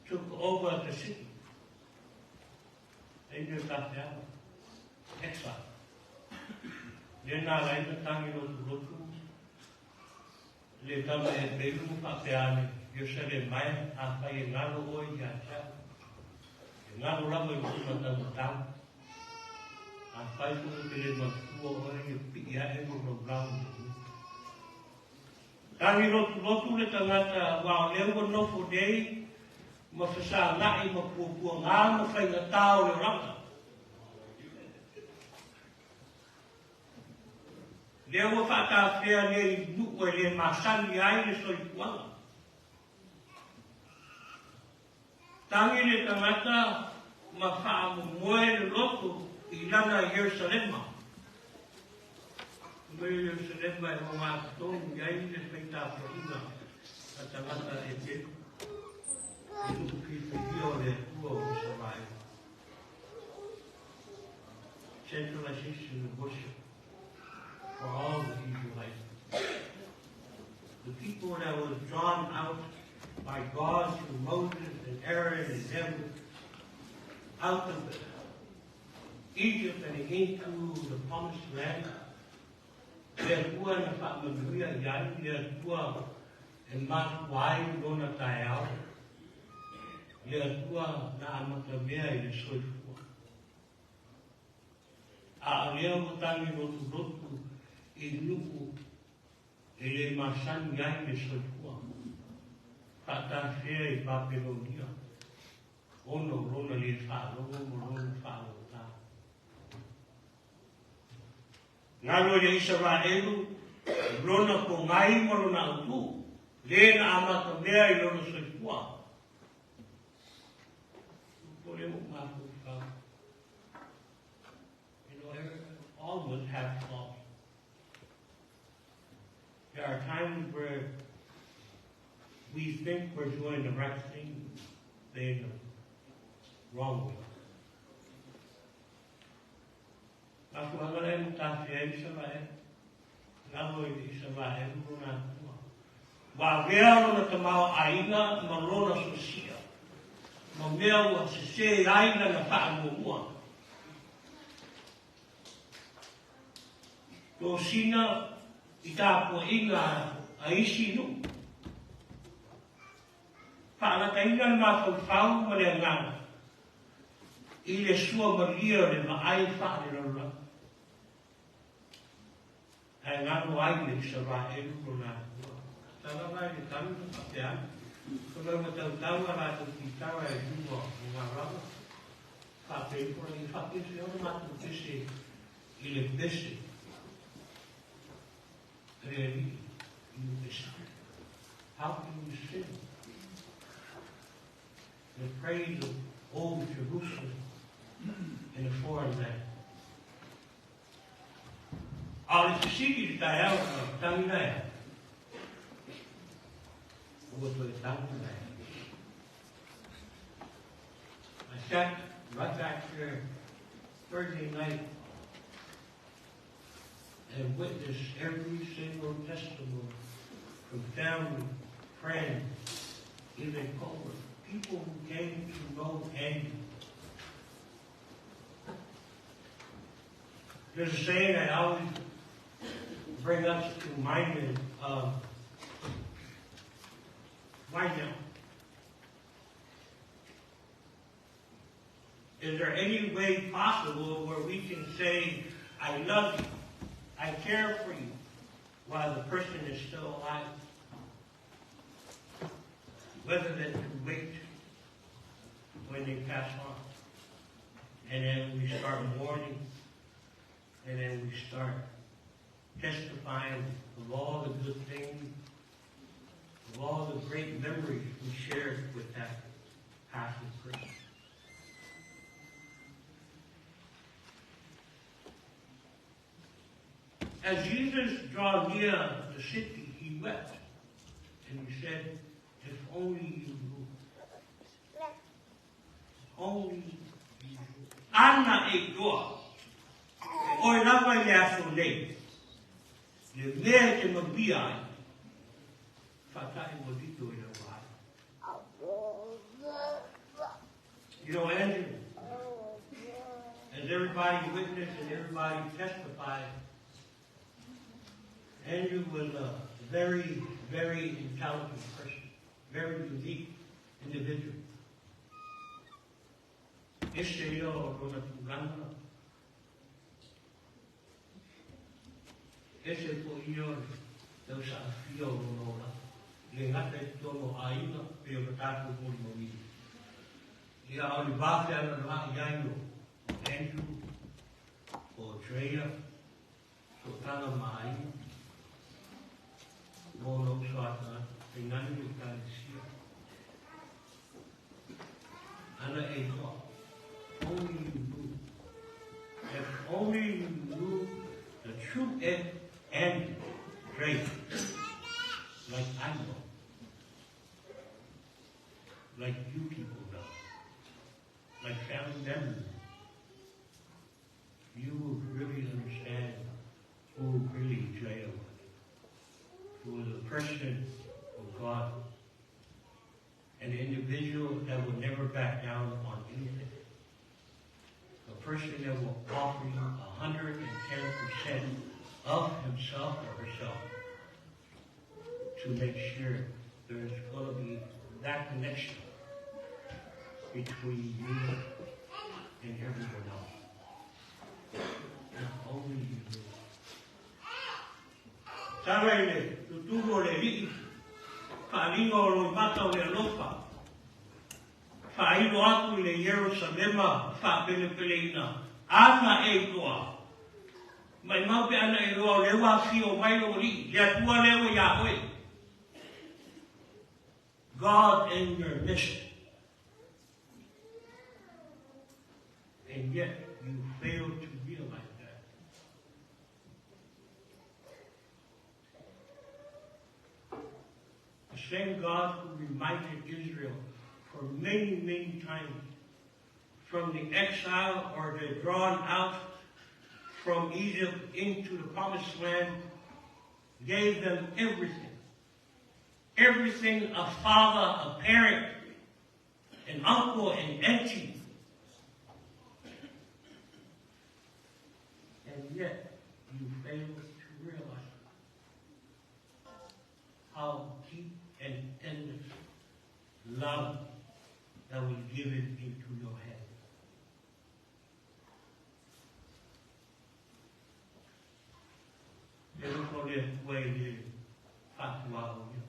took over the city. E le faafeaga, exile. Le na ala ai ona tagi lotulotu le tama Heperu ma faapea ane, Ierusalema e, afai e galo oe ia te au, e galo lava i lou mataumatau. Afai foi ou te le manatua oe, ia pipii ae lou laulau i le nuu. Tagi lotulotu le tagata aua o lea ua nofo nei ma fesaga'i ma puapuagā ma faigatā o le olaga. Lea ua faatafea nei i nuu e le masani ai le soifuaga. Tagi le tagata ma faamomoe le loto i lana Ierusalema. Mai o Ierusalema e ogatotonu i ai le faitapuaiga a tagata Heperu, le nuu filifilia o le Atua o Isaraelu. Centralization of worship for all the Israelites. The people that was drawn out by God through Moses and Aaron and them out of Egypt and into the promised land. Le Atua na faamanuia i ai, le Atua e mafua ai lona taeao, le Atua na amatamea i le soifua. A o lea ua tagi lotulotu i nuu e le masani ai le soifua, faatafea i Papelonia, ona o lona le faalogo ma lona faalogotā. Galo i le Isaraelu lona pogai ma lona autū, le na amatamea i lona soifua. O lea ua mafaufau. You know, all of us have flaws. There are times where we think we're doing the right thing, they're the wrong way. Mafuaaga lea na tafea ai Isaraelu, galo i le Isaraelu lona Atua. Ua avea lona tamaoaiga ma lona sosia, ma mea ua sesē ai lana faamuamua. Tosina i tapuaiga a isi nuu. Faalataina le mafaufau ma le agaga i le suamalie o le vaai faalelalolagi. Ae galo ai le Isaraelu lona Atua. Tala mai le tanu ma faapea ane, Ko lau matautau a latou pitara e lua o ngā rawa, faapea ifo la ia faapefea ona matou pese i le pese a le Alii i le pese. How can you sing the praise of old Jerusalem in a foreign land? A o le fesili i le taeao ua tangi nae a? Ua toe tangi nae a? I sat right back here Thursday night and witnessed every single testimony from family, friends, even coworkers, people who came to know Andy. There's a saying I always bring up to mind is, why now? Is there any way possible where we can say, I love you, I care for you, while the person is still alive? Rather than to wait when they pass on. And then we start mourning, and then we start testifying of all the good things, of all the great memories we shared with that passing person. As Jesus drew near the city, he wept, and he said, if only you knew. Only you knew. Ana e iloa, e oe lava i le aso nei, Le mea e te manuia ai, faata'i ua lilo i lau vaai. You know, Andrew, as everybody witnessed and everybody testified, Andrew was a very, very intelligent person, very unique individual. Ese ia o lona tulaga, ese fo'i ia o le tausaafia o lona olaga, e le gata i totonu o aiga pei ona tatou molimauina. Ia a o le va fealualua'i ai o Andrew, o Drea, sootaga ma aiga, ma ona uso a tagata, tainane le Ekalesia. Ana e iloa, only you knew. If only you knew the true and great, like I know, like you people know, like family members, you will really understand who really Drea was. Who was a person of God, an individual that will never back down on anything. A person that will offer you 110% of himself or herself to make sure there's going to be that connection between you and everyone else. If only you knew. Tala i le tutulu o le Alii, faaaliga o loimata o le alofa, faailo atu i le Ierusalema faapelepeleina, ana e iloa. Maimau pe ana e iloa o lea ua afio mai lou Alii, le Atua lea ua iā oe. God in your midst. And yet you fail to realize that. The same God who reminded Israel for many, many times from the exile or the drawn out from Egypt into the promised land, gave them everything. Everything a father, a parent, an uncle, an auntie. And yet you fail to realize how deep and endless love that was given into your hand. E alofa le Atua i le faatuaoia.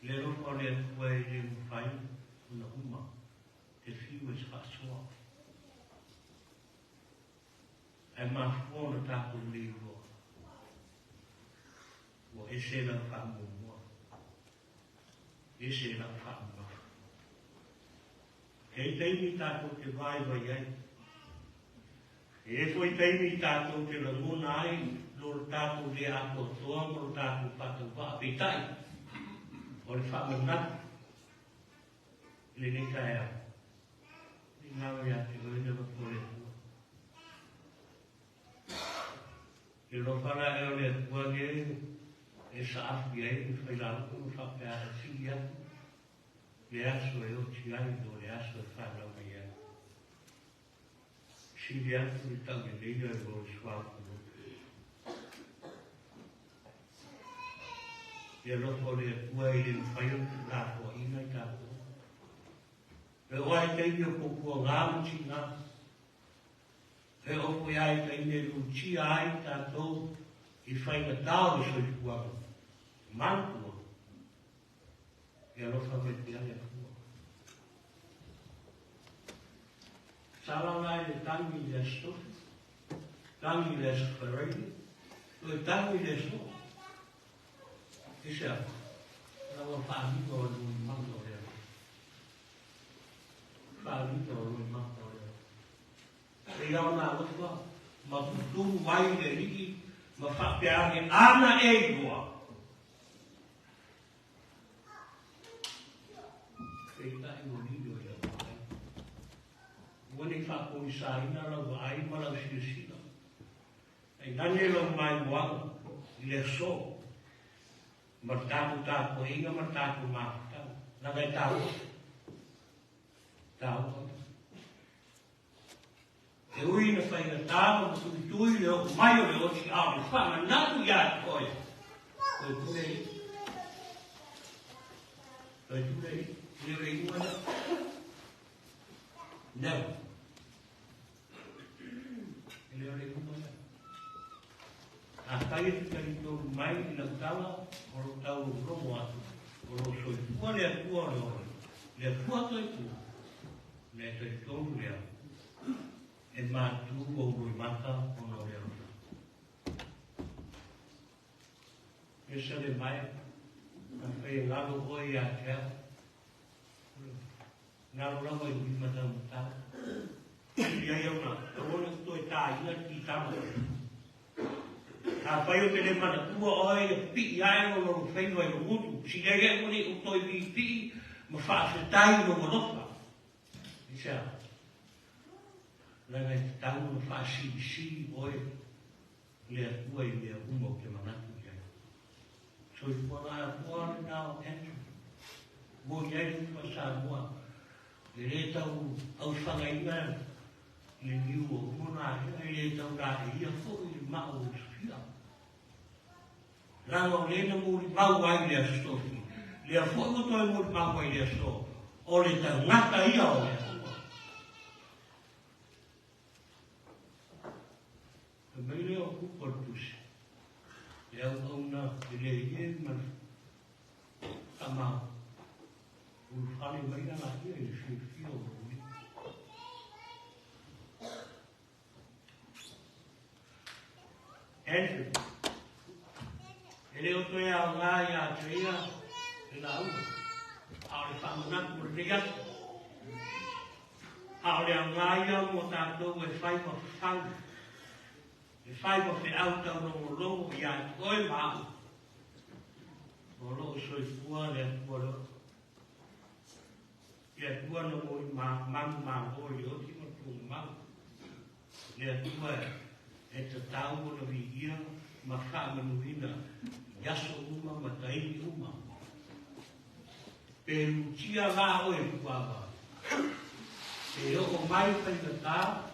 Le alofa o le Atua e le mafai ona uma te fiu e se faasoa. Ae mafua ona tatou le iloa, ua ese lau faamuamua, ese lau faamamafa. E i ai taimi tatou te vaivai ai. E i ai foi taimi tatou te lagona ai lo le tatou le atoatoa ma lo tatou faatauvaa. Peitai, o le faamanatu i lenei taeao, i galo ia te oe le alofa o le Atua. Le alofa la ea o le Atua lea e saafi ai le failauga ma faapea e sili atu le aso e oti ai i lo le aso e fanau mai ai. Sili atu le tauleleia i lo le suafa loto. Le alofa o le Atua e le mafai ona tuulafoaiina i tatou. E oo lava i taimi o puapuaga ma tiga, e oo foi lava i taimi e lutia ai tatou i faigata o le soifuaga, manatua, e alofa mai pea le Atua. Sala la i le tagi i le Aso Tofi, tagi i le Aso Faraile, toe tagi i le aso. Aisea? Ina ua faaaliga o le loimata o le alofa. Faaaliga o loimata o le alofa. E ia ona alofa ma tutumu ai le Alii ma faapea ane ana e iloa. Peitai ua lilo i lau vaai. Ua nei faapogisaina lau vaai ma lau silasila. Ai nane lau mai moaga i le aso ma le tatou tapuaiga ma le tatou mafutaga. Leaga e taua. Taua. E ui ina faigata ma matuitui le oo mai o le oti, a o le faamanatu ia te oe, toe pule i. Toe pule i. Le o le iuga lea. Never. E le o le iuga lea. Afai e te talitonu mai i lau tala, o lou taulogologo atu, o lou soifua le Atua o le ola, le Atua toetua, ona e talitonu lea, e matu ou loimata ona o le alofa. E sale mai, afai e galo oe ia te au, galo lava i lima taumatau. I ai au na, aua ne i toe tāina le kitama. Afai o te le manatua oe ia pipii ae o lou faiva i lou gutu, silei ai ua nei ou toe piipii ma faafetai i lou alofa. Aisea? Leaga e tatau ona faasilisili oe le Atua i mea uma ou te manatu i ai. Soifua la atoa lena o Andrew. Moni ai le upu a Samoa, e le tau aufagaina le niu o uma na ea, e le tau laeia foi le maa o Sofia. Leaga o lea na molimau ai le aso, lea foi ua toe molimau ai le aso, o le tagata ia o le Atua. Fai mai lea o upu a le Tusi, le auauna e le ie ma le tama ulufale mai la ia i le fiafia o lou alii. Andrew, e le o toe aoga ia te ia le lauga, a o le faamanatu o lenei aso. A o le aoga ia mo tatou e fai ma fau, e fai ma feau taulogologo ia te oe ma au, o lo o soifua le Atua le ola. Le Atua na moli manu malo i le oti ma le tuugamau. Le Atua e tatau ona viia ma faamanuina i aso uma ma taimi uma. Pe lutia la oe puava, pe oo mai faigata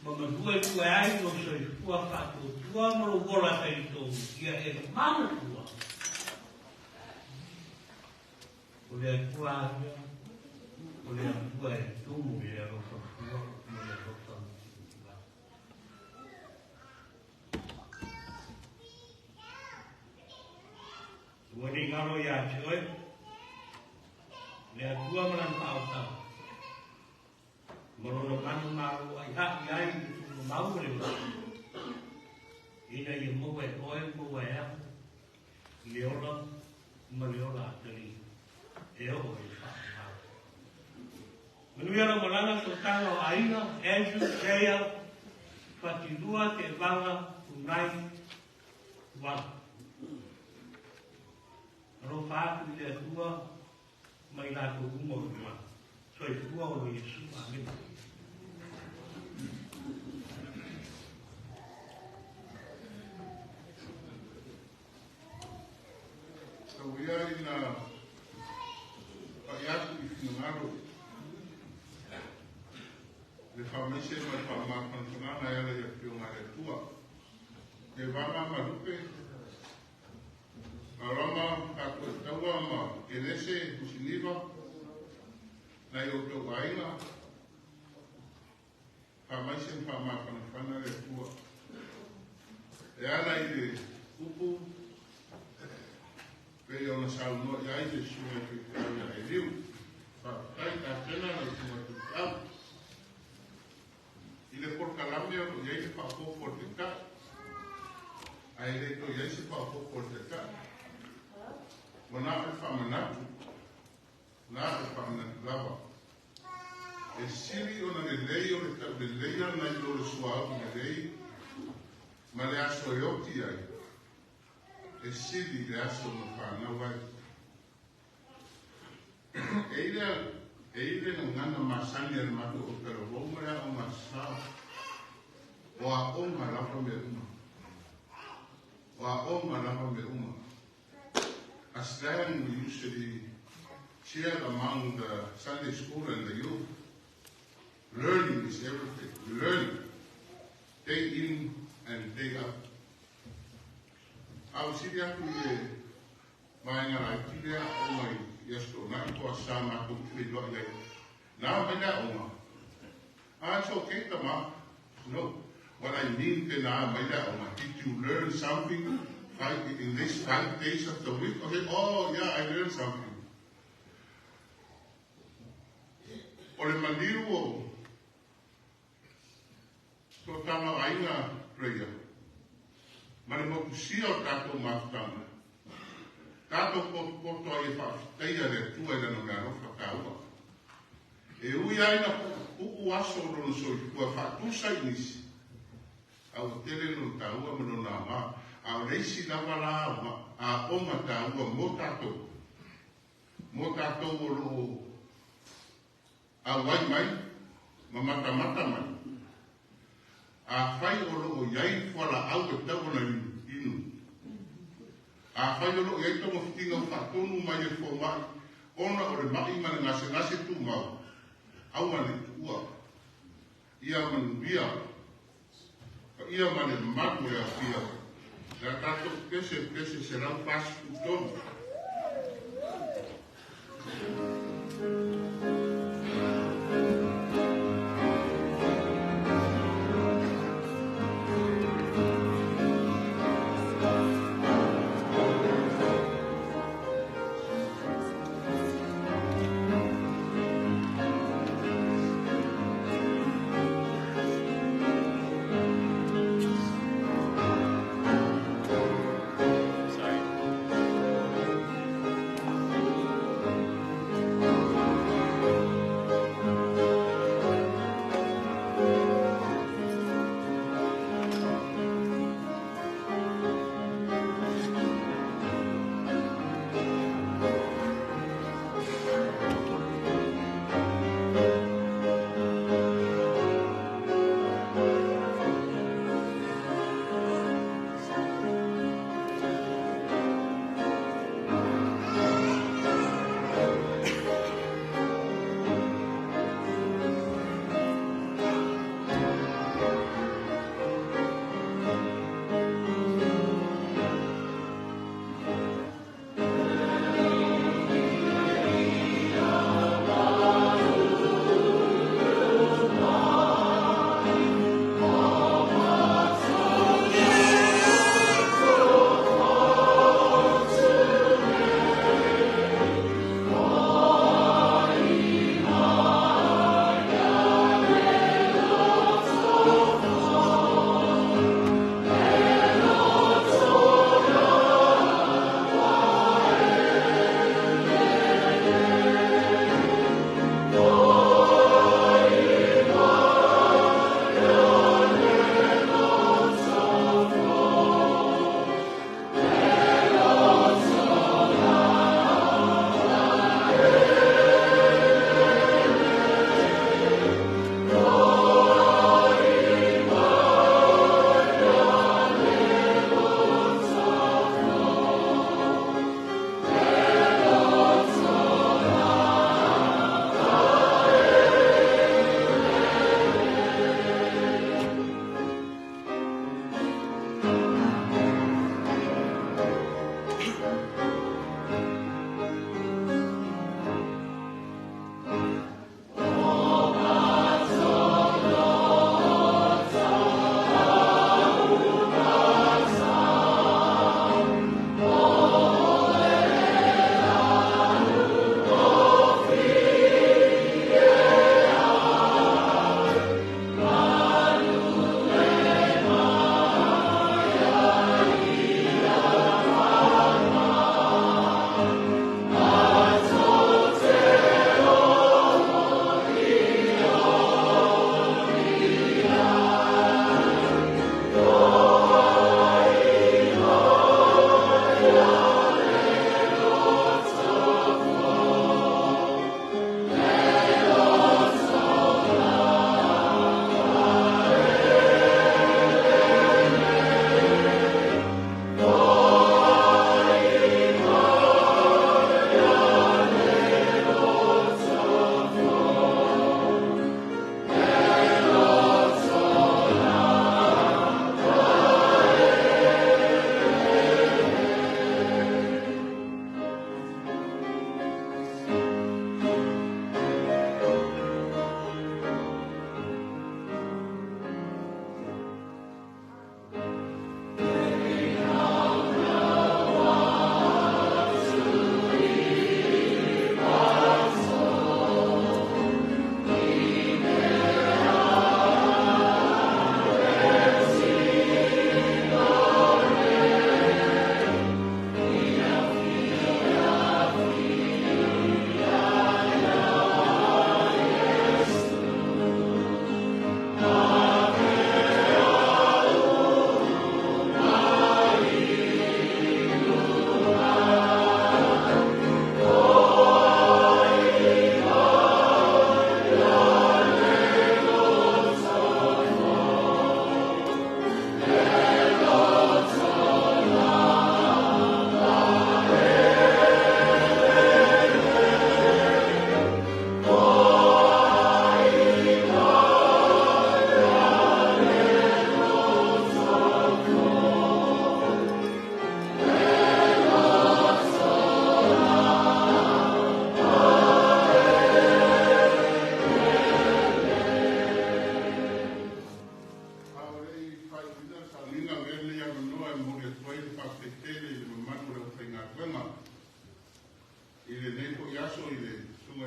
ma maluelue ai lou soifua faatuatua ma lou ola talitonu ia e manatua o le Atua a ia, o le Atua e tumu i le alofa fua ma le alofa mutimutivai. Ua nei galo ia te oe, le Atua ma lana faaotaga, ma lona manu malo ai haʻi ai i le tuugamau ma le ola, ina ia maua e oe maua e au le ola ma le ola atalii e oo i le faamamao. Manuia lau malaga sootaga o aiga, Andrew, Jaya, Fatilua, Tevaga, Tunai, Tuala. Alofa atu i le Atua ma i latou uma o luga. Soifua ona Iesu. Amene. Tau ia ina pai atu i finagalo le faamaise ma le faamafanafanaga e ala i Afioga a le Atua. E vaga ma lupe Alama Katoetaua ma Kenese Usiniva, nai o outou aiga, faamaise ma faamafanafana le Atua. E ala i le upu pei ona saunoa i ai le Susuga i Faifeau ia Eliu. Faafetai tapena lau Susuga i Faifeau. I le polokalame o lo o i ai le faaopoopo o le Taitai, ae le toe i ai se faaopoopo o le Taitai. Ua na o le faamanatu, na o le faamanatu lava. E sili ona lelei o le tauleleia nai lo le suauu lelei ma le aso e oti ai, e sili le aso na fanau ai. E i le, e i le gagana masani a le matou Otarawou ma le aoga sa, o aoga lava mea uma. O aoga lava me uma. A slang we usually share among the Sunday school and the youth. Learning is everything. We learn day in and day out. A o sili atu i le vaega laiti lea aoga i Aso Toonai po o Aso Sa matou te feiloai ai. Na mai le aoga. Ah, it's okay, tama. No. What I mean te na mai le aoga. Did you learn something in these 5 days of the week? Okay, oh yeah, I learned something. O le maliu o to tama aiga prayer. Ma le mokusia o tātou mafutaga. Tātou potopoto ai e faafetaia le Atua i lana meaalofa taua. E ui ai na puupuu aso o lona soifua faatusa i nisi. A ua tele lona taua ma lona aoga. A o le isi lava la aoga taua mo tātou. Mo tātou o loo auai mai ma matamata mai. Afai o loo i ai fualaau e tatau ona inu. Afai o loo i ai togafitiga ua faatonu mai e le fomai ona o le mai ma le gasegase tumau, aua ne i tuua. Ia manuia paia ma le mamalu e aofia i la tatou pese pese 143. Sorry.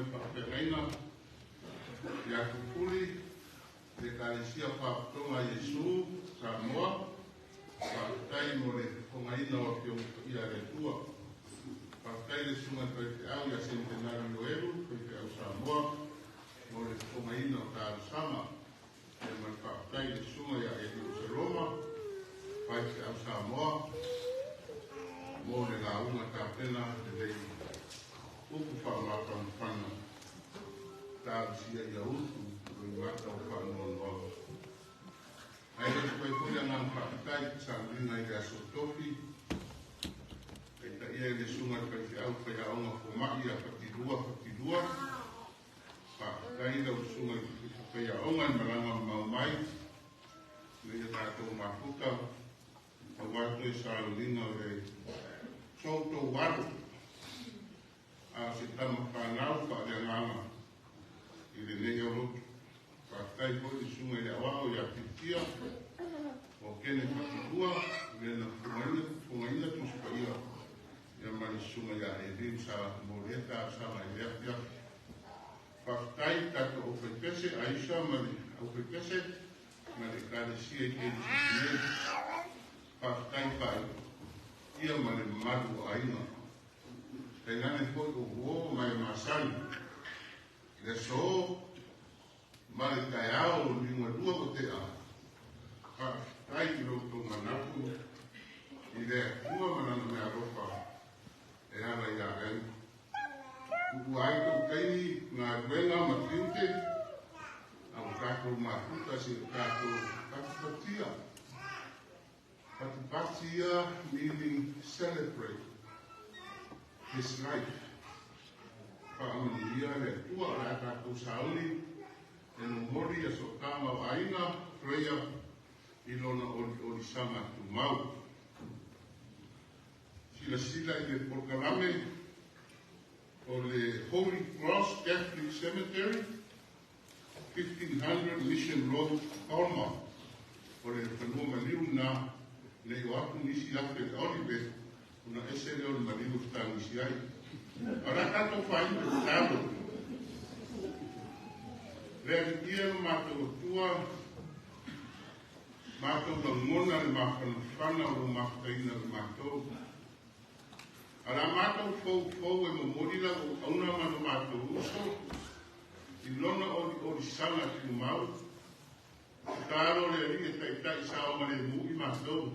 le faafeagaiga ia Tupuli le Ekalesia Faapotoga a Iesu Samoa. Faafetai mo le fofogaina o Afioga Paia a le Atua. Faafetai le susuga i le faifeau ia Sentenari Ioelu, faifeau Samoa, mo le fofogaina o talosaga. Ia ma le faafetai i le susuga ia Eliu Saloma, faifeau Samoa, mo le lauga tapena lelei upu faamafanafana talosia ia utu loimata o faanoanoaga. Ae le fai foi le agaga faafetai i sauliga i le aso tofi, taitaia i le susuga i le faifeau faiaoga foma'i ia Fatilua Fatilua. Faafetai lau susuga i le faiaoga i le malaga mamao mai ina ia tatou mafuta aua toe sauliga o le soutou alo a o se tama fanau faaleagaga i lenei aulotu. Faafetai foi le susuga i le aoao ia Titia o Kene Fatilua le na fofogaina Tusi Paia ia ma le susuga ia Eliu sa mo lea talosaga i lea afiafi. Faafetai i tatou aufaipese Aisha ma le aufaipese ma le Ekalesia i Kelisisi nei. Faafetai faaitia ma le mamalu o aiga. Tainane foi o uō ma e masani le aso ma le taeao o liugalua o tea. Faafetai i lo outou manatu i le Atua ma Lana meaalofa e ala ia Andrew. Tuua ai tou taimi, galuega ma tiute, a ua tatou mafuta seia tatou patipatia. Patipatia meaning celebrate his life. Faamanuia le Atua. O le a tatou sauni e momoli ia sootaga o aiga prayer i lona oliolisaga tumau. Silasila i le polokalame o le Holy Cross Catholic Cemetery, 1500 Mission Road, Palma. O le fanua maliu lena, ne i o atu nisi afe i le Olive, ona ese lea o le maliu e fetagisi ai. A o le a tatou faaiu i le tatalo. Le Alii e ma matou Atua, matou lagona le mafanafana o lou mafutaina i le matou. A o le a matou foufou e momoli lau auauna ma lo matou uso i lona oliolisaga tumau. Tatalo le Alii e taitai sao ma le mu i matou.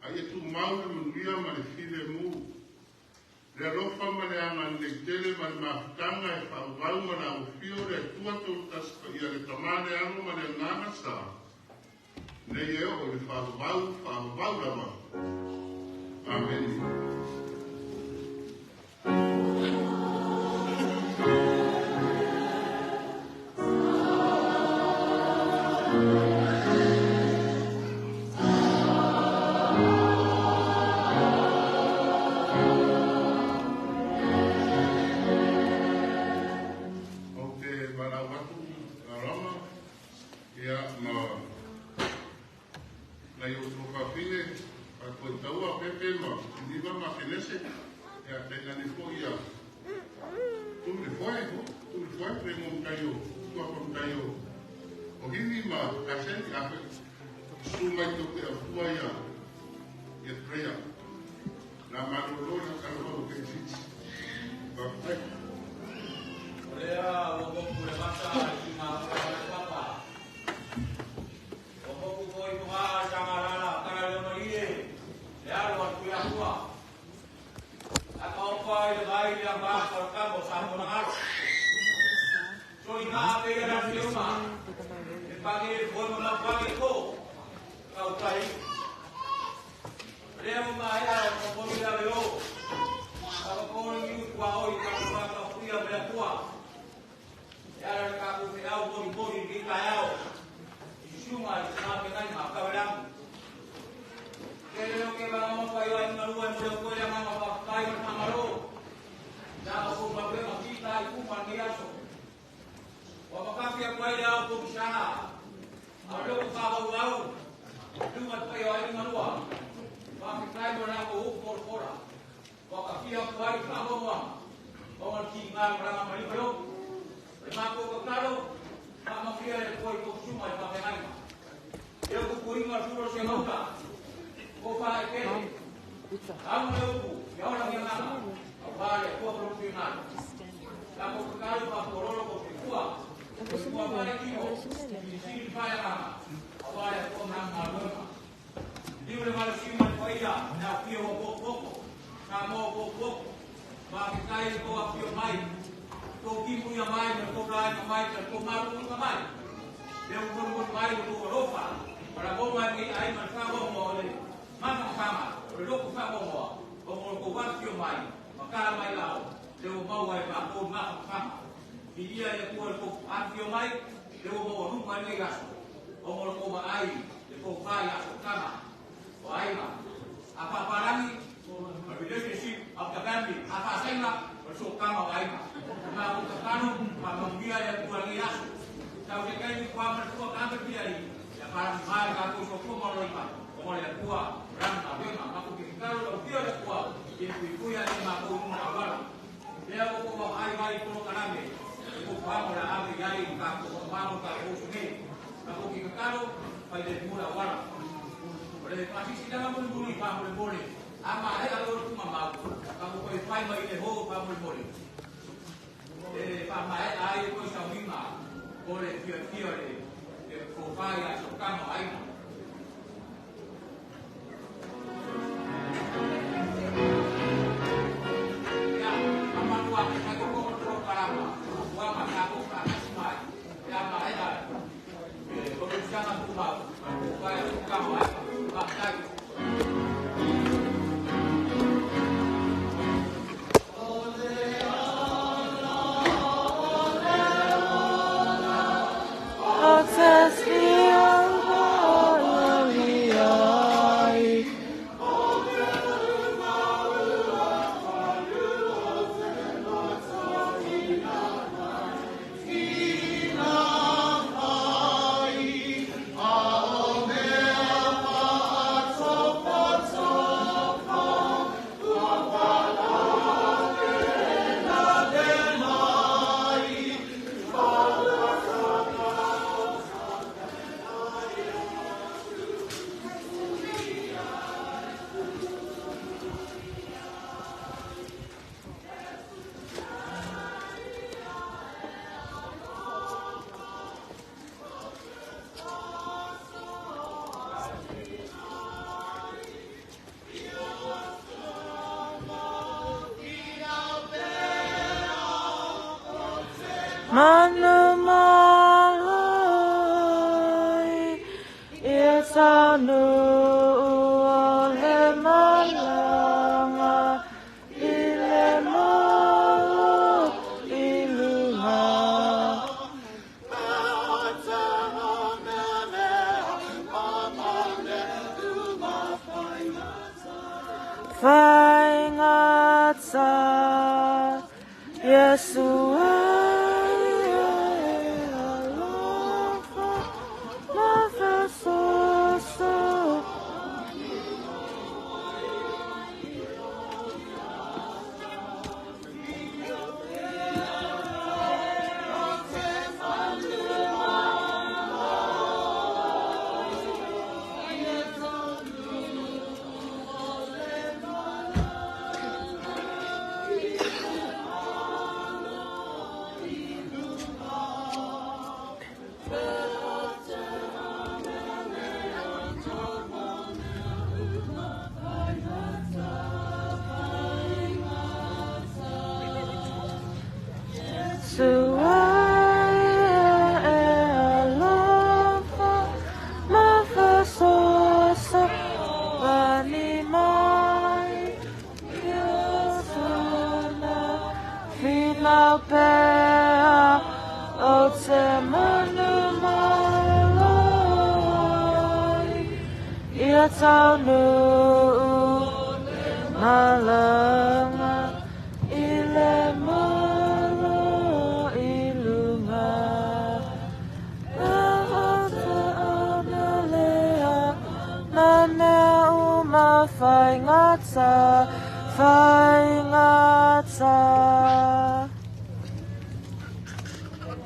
A ia tumau le manuia ma le filemu, le alofa ma le agalelei tele ma le mafutaga e faavavau ma le alofia o le Atua Tolotasi Paia, le Tama, le Alo ma le Agaga Sa, nei e oo i le faavavau, faavavau lava. Amene. Ou te valaau atu Alama ia ma nai ou tuafafine faatoetaua Pepe ma Siniva ma Kenese ia tainane foi ia Tulifoe, Tulifoe le igoa matai o suafa matai o Hivi ma Kaseni afe susu mai tou te aufua ia ia Freya la malolo le talanoa o Kelisiti. Faafetai. O lea ua moku le vasa i Tigamoa ma le papa. Ua moku foi i Fogaa i Sagalala, tala leo malie, le alo a le Tuiatua. Ae paopa i le vai le ambasa o le tama o Samoanagalo. Soli maa pe ia la fioma. E page le foe ma mapuage ko. Kautai. Lea ua maea o momoli le ave o. Faingata, faingata.